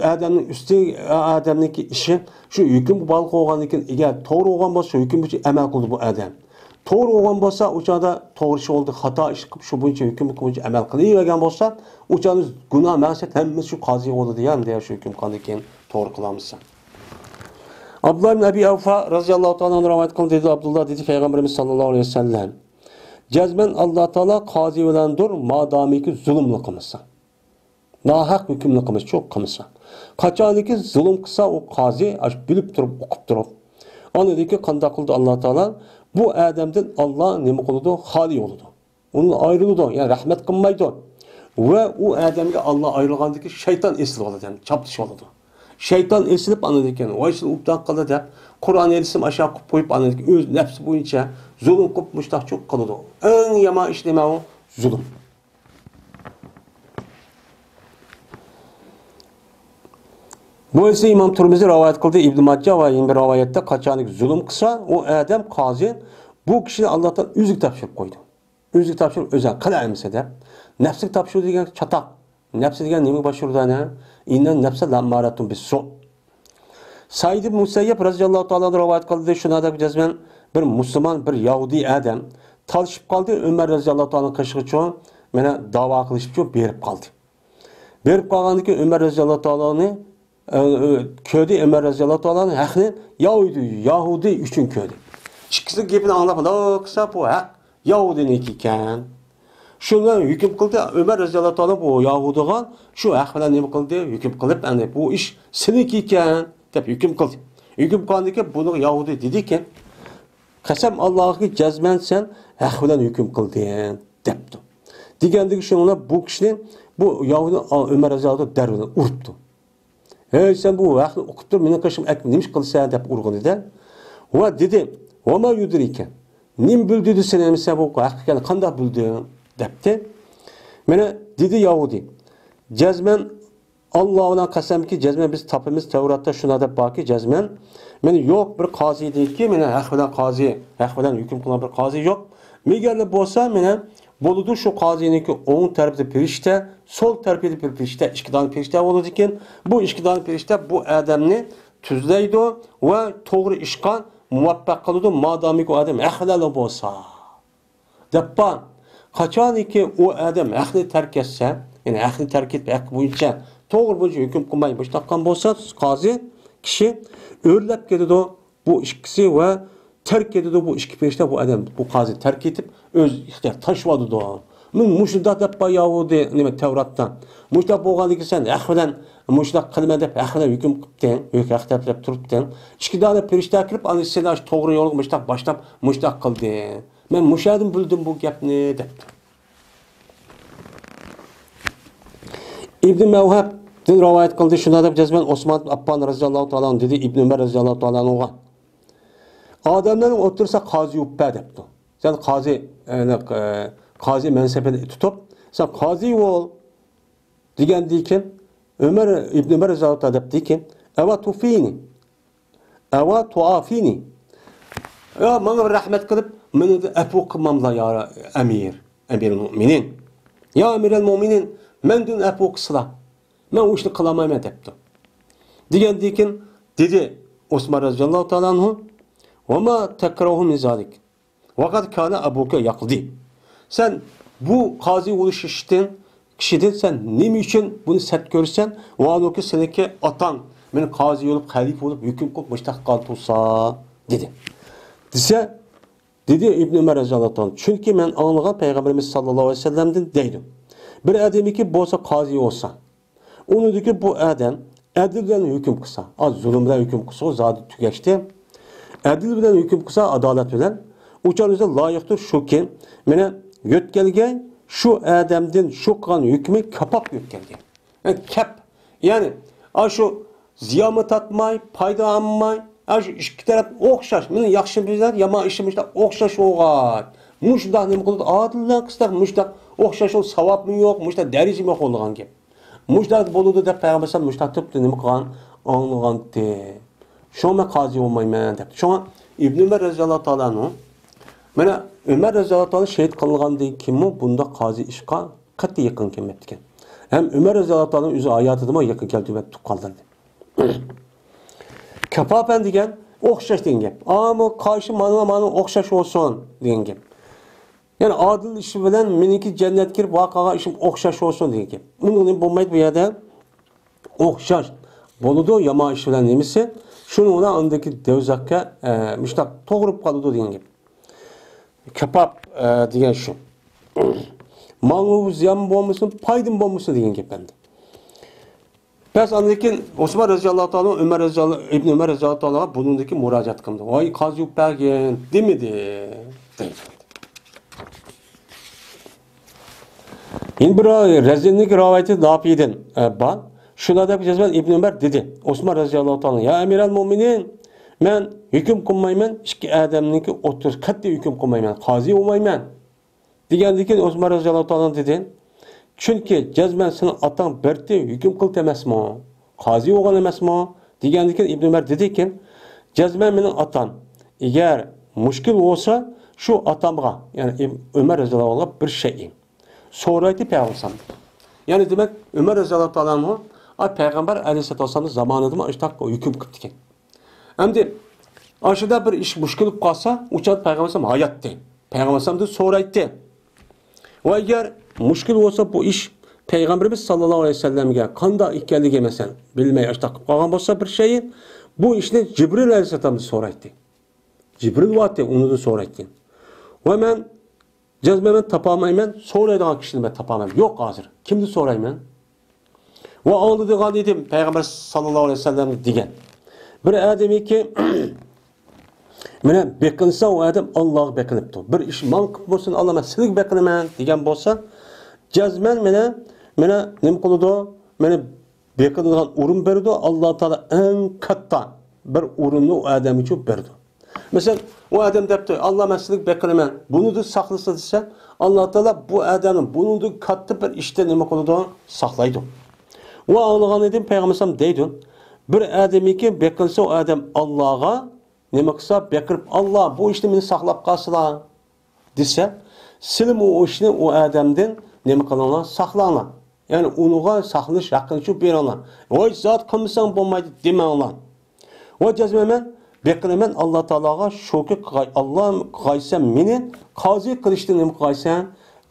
ئادەمنىڭ ئۈستى، ئادەمنىڭكى ئىشى شۇ ھۆكۈمگە باغلىق بولغاندىن كېيىن، ئەگەر توغرا بولغان بولسا، شۇ ھۆكۈم بويىچە ئەمەل قىلىدۇ بۇ ئادەم. توغرا بولغان بولسا، ئۇ چاغدا توغرا ئىش بولدى، خاتا ئىش قىلىپ، شۇ بويىچە ھۆكۈم بويىچە ئەمەل قىلىۋەرگەن بولسا، ئۇ چاغدا گۇناھ مەقسەت ھەممىسى شۇ قازى بولىدۇ، يا، شۇ ھۆكۈم قىلغاندىن كېيىن توغرا قىلالمىسا. ئابدۇللا ئىبن ئەبى ئەۋفا رەزىياللاھۇ تائالا ئەنھۇ رىۋايەت قىلدى، دېدى ئابدۇللا، دېدى پەيغەمبىرىمىز ساللاللاھۇ ئەلەيھى ۋەسەللەم، جەزمەن ئاللا تائالا قازى بىلەندۇر، مادامىكى زۇلۇملا قىلمىسا، ناھەق ھۆكۈمنى قىلمىسا، چوق قىلمىسا. قاچانكى زۇلۇم قىلسا، ئۇ قازى ئاش بىلىپ تۇرۇپ، ئۇقۇپ تۇرۇپ، ئاندىن كېيىن قانداق قىلدى ئاللا تائالا؟ بۇ ئادەمدىن ئاللا نېمە قىلىدۇ؟ خالىي بولىدۇ. ئۇنى ئايرىلىدۇ، يەنى رەھمەت قىلمايدۇ. ۋە ئۇ ئادەمگە ئاللا ئايرىلغاندىن كېيىن شەيتان ئېسىلىۋالىدۇ، يەنى چاپلىشىۋالىدۇ. شەيتان ئېسىلىپ، ئاندىن كېيىن ۋاي سېنى ئوبدان قىلدى دەپ، قۇرئان ھەدىسنى ئاشۇ قىلىپ قويۇپ، ئاندىن كېيىن ئۆز نەپسى بويىچە زۇلۇم قىلىپ، مۇشۇنداقچۇ قىلىدۇ. ئەڭ يامان ئىش نېمە ئۇ؟ زۇلۇم. بۇ ھەدىسنى ئىمام تۇرمىزى رىۋايەت قىلدى، ئىبن ماججا ۋە يەنە بىر رىۋايەتتە قاچانكى زۇلۇم قىلسا، ئۇ ئادەم قازى بۇ كىشىنى ئاللا تائالا ئۆزىگە تاپشۇرۇپ قويدى. ئۆزىگە تاپشۇرۇپ، ئۆزۈڭ قىلە ئەمىسە دەپ. نەپسىگە تاپشۇر دېگەن چاتاق. نەپسى دېگەن نېمىگە باشۋۇرىدۇ ئەنە؟ ئىننەن نەپسە لەئەممارەتۇن بىسسۇ. سەئىد ئىبن مۇسەييەب رەزىياللاھۇ تائالا ئەنھۇ رىۋايەت قىلدى، شۇنىڭدەك جەزمەن بىر مۇسۇلمان، بىر يەھۇدىي ئادەم تالىشىپ قالدى، ئۆمەر رەزىياللاھۇ تائالا ئەنھۇنىڭ قېشىغىچۇ، مانا داۋا قىلىشىپچۇ بېرىپ قالدى. بېرىپ قالغاندىن كېيىن ئۆمەر رەزىياللاھۇ تائالانى، ئە، ئە، كۆردى، ئۆمەر رەزىياللاھۇ تائالانى ھەقنى يەھۇدىي، يەھۇدىي ئۈچۈن كۆردى. ئىككىسىنىڭ گېپىنى ئاڭلاپ، مۇنداق قىلسا، بۇ ھەق يەھۇدىينىڭكى ئىكەن. شۇنى ھۆكۈم قىلدى. ئۆمەر رەزىياللاھۇ تائالا بۇ يەھۇدىيغا شۇ ھەق بىلەن نېمە قىلدى؟ ھۆكۈم قىلىپ، ئەنە بۇ ئىش سېنىڭكى ئىكەن دەپ ھۆكۈم قىلدى. ھۆكۈم قىلغاندىن كېيىن بۇنىڭغا يەھۇدىي دېدىكى، قەسەم ئاللاغا، جەزمەن سەن ھەق بىلەن ھۆكۈم قىلدىڭ دەپتۇ. دېگەندىكى شۇنىڭ بىلەن بۇ كىشىنى، بۇ يەھۇدىي ئۆمەر رەزىياللاھۇ تائالا دەررۇ ئۇرۇپتۇ. ھەي، سەن بۇ ھەقنى ئۇقۇپ تۇر، مېنىڭ قېشىمغا ئەكىپ نېمە ئىش قىلىسەن دەپ ئۇرغىنىدە. ۋە دېدى، ۋەما يۇدرىكە، نېمە بىلدۈردى سېنى، سەن بۇ ھەق ئىكەنلىكىنى قانداق بىلدىڭ دەپتى. مانا دېدى يەھۇدىي، جەزمەن ئاللا بىلەن قەسەمكى، جەزمەن بىز تاپىمىز، تەۋراتتا شۇنداق دەپ باركى، جەزمەن. مانا يوق بىر قازىدىنكى، مانا ھەق بىلەن قازى، ھەق بىلەن ھۆكۈم قىلغان بىر قازى يوق. مېگەرلا بولسا، مانا بولىدۇ شۇ قازىنىڭكى ئوڭ تەرىپىدە پىرىشتە، سول تەرىپىدە بىر پىرىشتە، ئىككى دانە پىرىشتە بولىدىكەن. بۇ ئىككى دانە پىرىشتە بۇ ئادەمنى تۈزلەيدۇ ۋە توغرا ئىشقا مۇۋەپپەق قىلىدۇ، مادامىكى ئۇ ئادەم ھەق بىلەنلا بولسا. دەپ بار. قاچانكى ئۇ ئادەم ھەقنى تەرك ئەتسە، يەنى ھەقنى تەرك ئېتىپ، ھەق بويىچە، توغرا بويىچە ھۆكۈم قىلماي بوشاپ قالغان بولسا، قازى كىشى ئۆرلەپ كېتىدۇ بۇ ئىككىسى ۋە تەرك كېتىدۇ بۇ ئىككى پەرىشتە، بۇ ئادەم، بۇ قازى تەرك كېتىپ، ئۆز ئىختىيار تاشلاۋاتىدۇ. مەن مۇشۇنداق دەپ باياۋۇدى، نېمە، تەۋراتتا. مۇشۇنداق بولغاندىكىن سەن ھەق بىلەن مۇشۇنداق قىلىمەن دەپ ھەق بىلەن ھۆكۈم قىپتىڭ، ھۆك-، ھەق دەپ دەپ تۇرۇپتىڭ. ئىككى دانە پەرىشتە كىرىپ، ئانا سېنى ئاشۇ توغرا يولغا مۇشۇنداق باشلاپ، مۇشۇنداق قىلدى. مەن مۇشۇ يەردىن بىلدىم بۇ گەپنى، دەپتۇ. ئىبن مەۋھەبتىن رىۋايەت قىلدى، شۇنداق دەپ جەزمەن ئوسمان ئىبن ئەففان رەزىياللاھۇ تائالا ئەنھۇ دېدى، ئىبن ئۆمەر رەزىياللاھۇ تائالا ئەنھۇغا، ئادەملەرنىڭ ئوتتۇرىسىدا قازى بولۇپ بەر دەپتۇ. سەن قازى، يەنى، ئە، قازى مەنسىپىنى تۇتۇپ، سەن قازى بول دېگەندىن كېيىن، ئۆمەر، ئىبن ئۆمەر رەزىياللاھۇ تائالا دەپتىكى، ئەۋە تۇفىنى. ئەۋە تۇئافىنى. يا، ماڭا بىر رەھمەت قىلىپ، مېنى ئەپۇ قىلماملا، يا ئەمىر، ئەمىرۇل مۇئمىنىن. يا ئەمىرۇل مۇئمىنىن، مەندىن ئەپۇ قىلسىلا. مەن ئۇ ئىشنى قىلالمايمەن، دەپتۇ. دېگەندىن كېيىن دېدى ئوسمان رەزىياللاھۇ تائالا ئەنھۇ، ۋە ما تەكرەھۇ مىن زالىك. ۋەقەد كانە ئەبۇكە يەقدى. سەن بۇ قازى بولۇش ئىشتىن، كىشىدىن سەن نېمە ئۈچۈن بۇنى سەت كۆرىسەن؟ ۋاھالۇكى سېنىڭكى ئاتاڭ مېنى قازى بولۇپ، خەلىپە بولۇپ، ھۆكۈم قىلىپ مۇشۇنداق قىلغان تۇرسا، دېدى. دېسە، دېدى ئىبن ئۆمەر رەزىياللاھۇ تائالا، چۈنكى مەن ئاڭلىغان پەيغەمبىرىمىز ساللاللاھۇ ئەلەيھى ۋەسەللەمدىن دەيدۇ، بىر ئادەمكى بولسا قازى بولسا، ئۇنىڭدىكى بۇ ئادەم ئەدىل بىلەن ھۆكۈم قىلسا، ئا، زۇلۇم بىلەن ھۆكۈم قىلسا، زادى تۈگەشتى. ئەدىل بىلەن ھۆكۈم قىلسا، ئادالەت بىلەن، ئۇ چاغدا لايىقتۇر شۇكى، مانا يۆتكەلگەي شۇ ئادەمدىن شۇ قىلغان ھۆكمى كاپاپ يۆتكەلگەي. يەنى كەپ، يەنى ئاشۇ زىيانمۇ تارتماي، پايدا ئالماي، ئاشۇ ئىككى تەرەپ ئوخشاش. مېنىڭ ياخشى بىلەن يامان ئىشىم مۇشۇنداق ئوخشاش بولغاي. مۇشۇنداق نېمە قىلىدۇ؟ ئادىللىق قىلساق مۇشۇنداق ئوخشاش بول، ساۋابمۇ يوق، مۇشۇنداق دەرىجىمۇ يوق بولىدىغان گەپ. مۇشۇنداق بولىدۇ دەپ پەيغەمبەر ئەلەيھىسسالام مۇشۇنداق تۇرۇپتۇ، نېمە قىلغان؟ ئاڭلىغانتى. شۇڭا مەن قازى بولمايمەن دەپتۇ. شۇڭا ئىبن ئۆمەر رەزىياللاھۇ تائالا ئەنھۇ، مانا ئۆمەر رەزىياللاھۇ تائالا شېھىت قىلىنغاندىن كېيىنمۇ بۇنداق قازى ئىشقا قەتئىي يېقىن كەلمەپتىكەن. ھەم ئۆمەر رەزىياللاھۇ تائالا ئۆزى ھاياتىدىمۇ يېقىن كەلتۈرمەپتۇ تۇغقانلىرىنى. كاپاپەن دېگەن ئوخشاش دېگەن گەپ. ئا، بۇ قايسى مانا مانا ئوخشاش بولسۇن دېگەن گەپ. يەنى ئادىل ئىشى بىلەن مېنىڭكى جەننەتكە كىرىپ ۋاقىغان ئىشىم ئوخشاش بولسۇن دېگەن گەپ. ئۇنىڭدىن بولمايدۇ بۇ يەردە. ئوخشاش بولىدۇ، يامان ئىش بىلەن نېمىسى، شۇنىڭ بىلەن ئاندىكى دەۋزەخكە، ئە، مۇشۇنداق توغرىپ قالىدۇ دېگەن گەپ. كاپاپ، ئە، دېگەن شۇ. ماڭا زىيان بولمىسۇن، پايدىمۇ بولمىسۇن دېگەن گەپ ئەمدى. بەس ئاندىن كېيىن ئوسمان رەزىياللاھۇ تائالا، ئۆمەر رەزىياللاھۇ، ئىبن ئۆمەر رەزىياللاھۇ تائالا بۇنىڭدىن كېيىن مۇراجىئەت قىلدى. ۋاي، قازى بولۇپ بەرگىن دېمىدى، دەيدۇ. يەنە بىر رەزىننىڭ رىۋايىتى نافىدىن، ئە، بار. شۇنداق دەپ جەزمەن ئىبن ئۆمەر دېدى. ئوسمان رەزىياللاھۇ تائالا، يا ئەمىرەل مۇئمىنىن، مەن ھۆكۈم قىلمايمەن، ئىككى ئادەمنىڭكى ئوتتۇرىسى قەتئىي ھۆكۈم قىلمايمەن، قازى بولمايمەن. دېگەندىن كېيىن ئوسمان رەزىياللاھۇ تائالا دېدى، چۈنكى جەزمەن سېنىڭ ئاتاڭ بەردى، ھۆكۈم قىلدى ئەمەسمۇ؟ قازى بولغان ئەمەسمۇ؟ دېگەندىن كېيىن ئىبن ئۆمەر دېدىكى، جەزمەن مېنىڭ ئاتام، ئەگەر مۈشكۈل بولسا، شۇ ئاتامغا، يەنى ئىب-، ئۆمەر رەزىياللاھۇ ئەنھۇغا بىر شەيئى سورايتتى پەيغەمبەر. يەنى دېمەك، ئۆمەر رەزىياللاھۇ تائالا ئەنھۇ، ئا، پەيغەمبەر ئەلەيھىسسالاتۇ ۋەسسالامنىڭ زامانىدىمۇ ئاشۇنداق ھۆكۈم قىپتىكەن. ئەمدى ئاشۇنداق بىر ئىش مۈشكۈل بولۇپ قالسا، ئۇ چاغدا پەيغەمبەر ئەلەيھىسسالام ھاياتتى. پەيغەمبەر ئەلەيھىسسالامدىن سورايتتى. ۋە ئەگەر مۈشكۈل بولسا، بۇ ئىش پەيغەمبىرىمىز ساللاللاھۇ ئەلەيھى ۋەسەللەمگە قانداق ئىكەنلىكى، مەسىلەن، بىلمەي ئاشۇنداق قىلىپ قالغان بولسا بىر شەيئى، بۇ ئىشنى جىبرىل ئەلەيھىسسالامدىن سورايتتى. جىبرىل بارتى، ئۇنىڭدىن سورايتتى. ۋە مەن جەزمەن مەن تاپالمايمەن، سورايدىغان كىشىنى مەن تاپالمايمەن. يوق ھازىر. كىمدىن سورايمەن؟ ۋە ئاڭلىدىغان ئىدىم پەيغەمبەر ساللاللاھۇ ئەلەيھى ۋەسەللەم دېگەن. بىر ئادەمكى، مانا، بېقىنسا ئۇ ئادەم ئاللاغا بېقىنىپتۇ. بىر ئىش ماڭا قىلىپ بولسۇن، ئاللا، مەن سىلىگە بېقىنىمەن دېگەن بولسا، جەزمەن مانا، مانا نېمە قىلىدۇ؟ مانا بېقىنىدىغان ئورۇن بېرىدۇ. ئاللا تائالا ئەڭ كاتتا بىر ئورۇننى ئۇ ئادەم ئۈچۈن بېرىدۇ. مەسىلەن، ئۇ ئادەم دەپتۇ، ئاللا، مەن سىلىگە بېقىنىمەن، بۇنىڭدىن ساقلىسا دېسە، ئاللا تائالا بۇ ئادەمنى بۇنىڭدىن كاتتا بىر ئىشتىن نېمە قىلىدۇ؟ ساقلايدۇ. ۋە ئاڭلىغان ئىدىم، پەيغەمبەر ئەلەيھىسسالام دەيدۇ، بىر ئادەمكى بېقىنسا ئۇ ئادەم ئاللاغا نېمە قىلسا، بېقىنىپ، ئاللا، بۇ ئىشتىن مېنى ساقلاپ قالسىلا دېسە، سىلىمۇ ئۇ ئىشنى ئۇ ئادەمدىن نېمە قىلىڭلار؟ ساقلاڭلار. يەنى ئۇنىڭغا ساقلىنىش ھەققىنى شۇ بېرىڭلار. ۋاي، زات قىلمىساڭ بولمايدۇ دېمەڭلار. ۋە جەزمەن مەن بېقىنىمەن ئاللا تائالاغا، شۇكى قىغاي-، ئاللا قىغايسەن مېنى، قازى قىلىشتىن نېمە قىغايسەن؟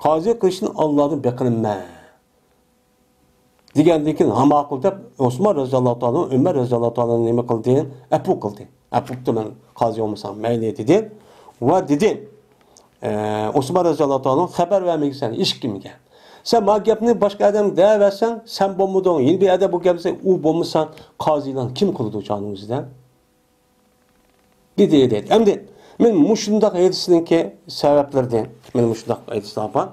قازى قىلىشتىن ئاللادىن بېقىنىمەن. دېگەندىن كېيىن، ھا ماقۇل دەپ، ئۆسمان رەزىياللاھۇ تائالا، ئۆمەر رەزىياللاھۇ تائالا نېمە قىلدى؟ ئەپۇ قىلدى. ئەپۇ قىپتۇ، مەن قازى بولمىسام مەيلى دېدى. ۋە دېدى، ئە، ئۆسمان رەزىياللاھۇ تائالا خەۋەر بەرمىگىن سەن ھېچكىمگە. سەن ما گەپنى باشقا ئادەمگە دەۋەرسەڭ، سەن بولمىدىڭ، يەنە بىر ئادەم بۇ گەپنى، ئۇ بولمىسا قازىلارنى كىم قىلىدۇ شۇنىڭ ئۆزىدە؟ دېدى، دېدى. ئەمدى مەن مۇشۇنداق ھەدىسنىڭكى سەۋەبلىرىدىن، مەن مۇشۇنداق ھەدىسلەر بار.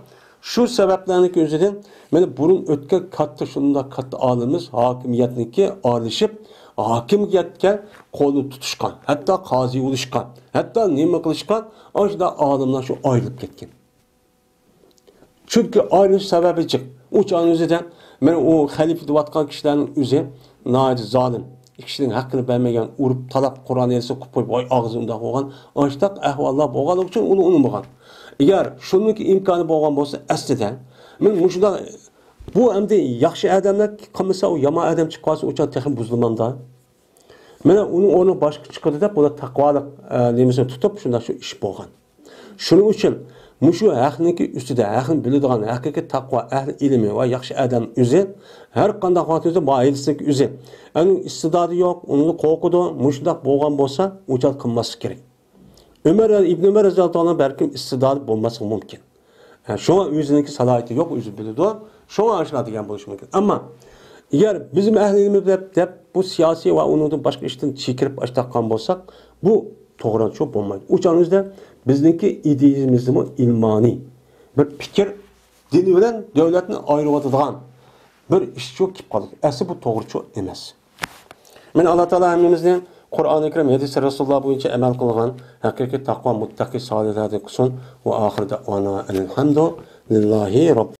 شۇ سەۋەبلەرنىڭكى ئۆزىدىن مەن بۇرۇن ئۆتكەن كاتتا، شۇنداق كاتتا ئالىمىمىز ھاكىمىيەتنىڭكى ئارىلىشىپ، ھاكىمىيەتكە قولىنى تۇتۇشقان، ھەتتا قازى بولۇشقان، ھەتتا نېمە قىلىشقان، ئاشۇنداق ئالىملار شۇ ئايرىلىپ كەتكەن. چۈنكى ئايرىلىش سەۋەبى جىق. ئۇ چاغنىڭ ئۆزىدە مەن ئۇ خەلىپە دەۋاتقان كىشىلەرنىڭ ئۆزى ناھايىتى زالىم. كىشىنىڭ ھەققىنى بەرمىگەن، ئۇرۇپ، تالاپ، قۇرئان ھەدىسىنى قويۇپ قويۇپ، ۋاي ئاغزى ئۇنداق بولغان، ئاشتاق ئەھۋاللار بولغانلىقى ئۈچۈن ئۇنى ئۇنىمىغان. ئەگەر شۇنىڭكى ئىمكانى بولغان بولسا ئەسلىدە، مەن مۇشۇنداق، بۇ ئەمدى ياخشى ئادەملەر قىلمىسا، ئۇ يامان ئادەم چىقىپ قالسا، ئۇ چاغ تېخىمۇ بۇزۇلىمامدا. مانا ئۇنىڭ ئورنىغا باشقا چىقىدۇ دەپ، بۇلار تەقۋالىق، ئە، نېمىسىنى تۇتۇپ، شۇنداق شۇ ئىش بولغان. شۇنىڭ ئۈچۈن مۇشۇ ھەقنىڭكى ئۈستىدە، ھەقنى بىلىدىغان، ھەقىقىي تەقۋا ئەھلى ئىلمى ۋە ياخشى ئادەم ئۆزى، ھەر قانداق ۋاقىت ئۆزى، بۇ ھەدىسنىڭكى ئۆزى، ئۇنىڭ ئىستىدادى يوق، ئۇنىڭ قورقىدۇ، مۇشۇنداق بولغان بولسا، ئۇ چاغ قىلماسلىق كېرەك. ئۆمەر، ئىبن ئۆمەر رەزىياللاھۇ تائالا بەلكىم ئىستىدادى بولماسلىقى مۇمكىن. ھە، شۇڭا ئۆزىنىڭكى سالاھىيىتى يوق، ئۆزى بىلىدۇ. شۇڭا ئاشۇنداق دېگەن بولۇشى مۇمكىن. ئەمما ئەگەر بىزمۇ ئەھلى ئىلمى دەپ، دەپ بۇ سىياسىي ۋە ئۇنىڭدىن باشقا ئىشتىن چېكىنىپ ئاشتاققان بولساق، بۇ توغرا شۇ بولمايدۇ. ئۇ چاغنىڭ ئۆزىدە بىزنىڭكى ئىدىيىمىزمۇ ئىلمانىي بىر پىكىر، دىن بىلەن دۆلەتنى ئايرىۋاتىدىغان بىر ئىشچۇ كېلىپ قالدى. ئەسلى بۇ توغرىچۇ ئەمەس. مانا ئاللا تائالا ھەممىمىزنى قۇرئانى كەرىم، ھەدىسى رەسۇلۇللا بويىچە ئەمەل قىلغان ھەقىقىي تەقۋا، مۇتتەقى، سالىھلاردىن قىلسۇن. ۋە ئاخىر دەئۋانا ئەنىل ھەمدۇ لىللاھى رەببىل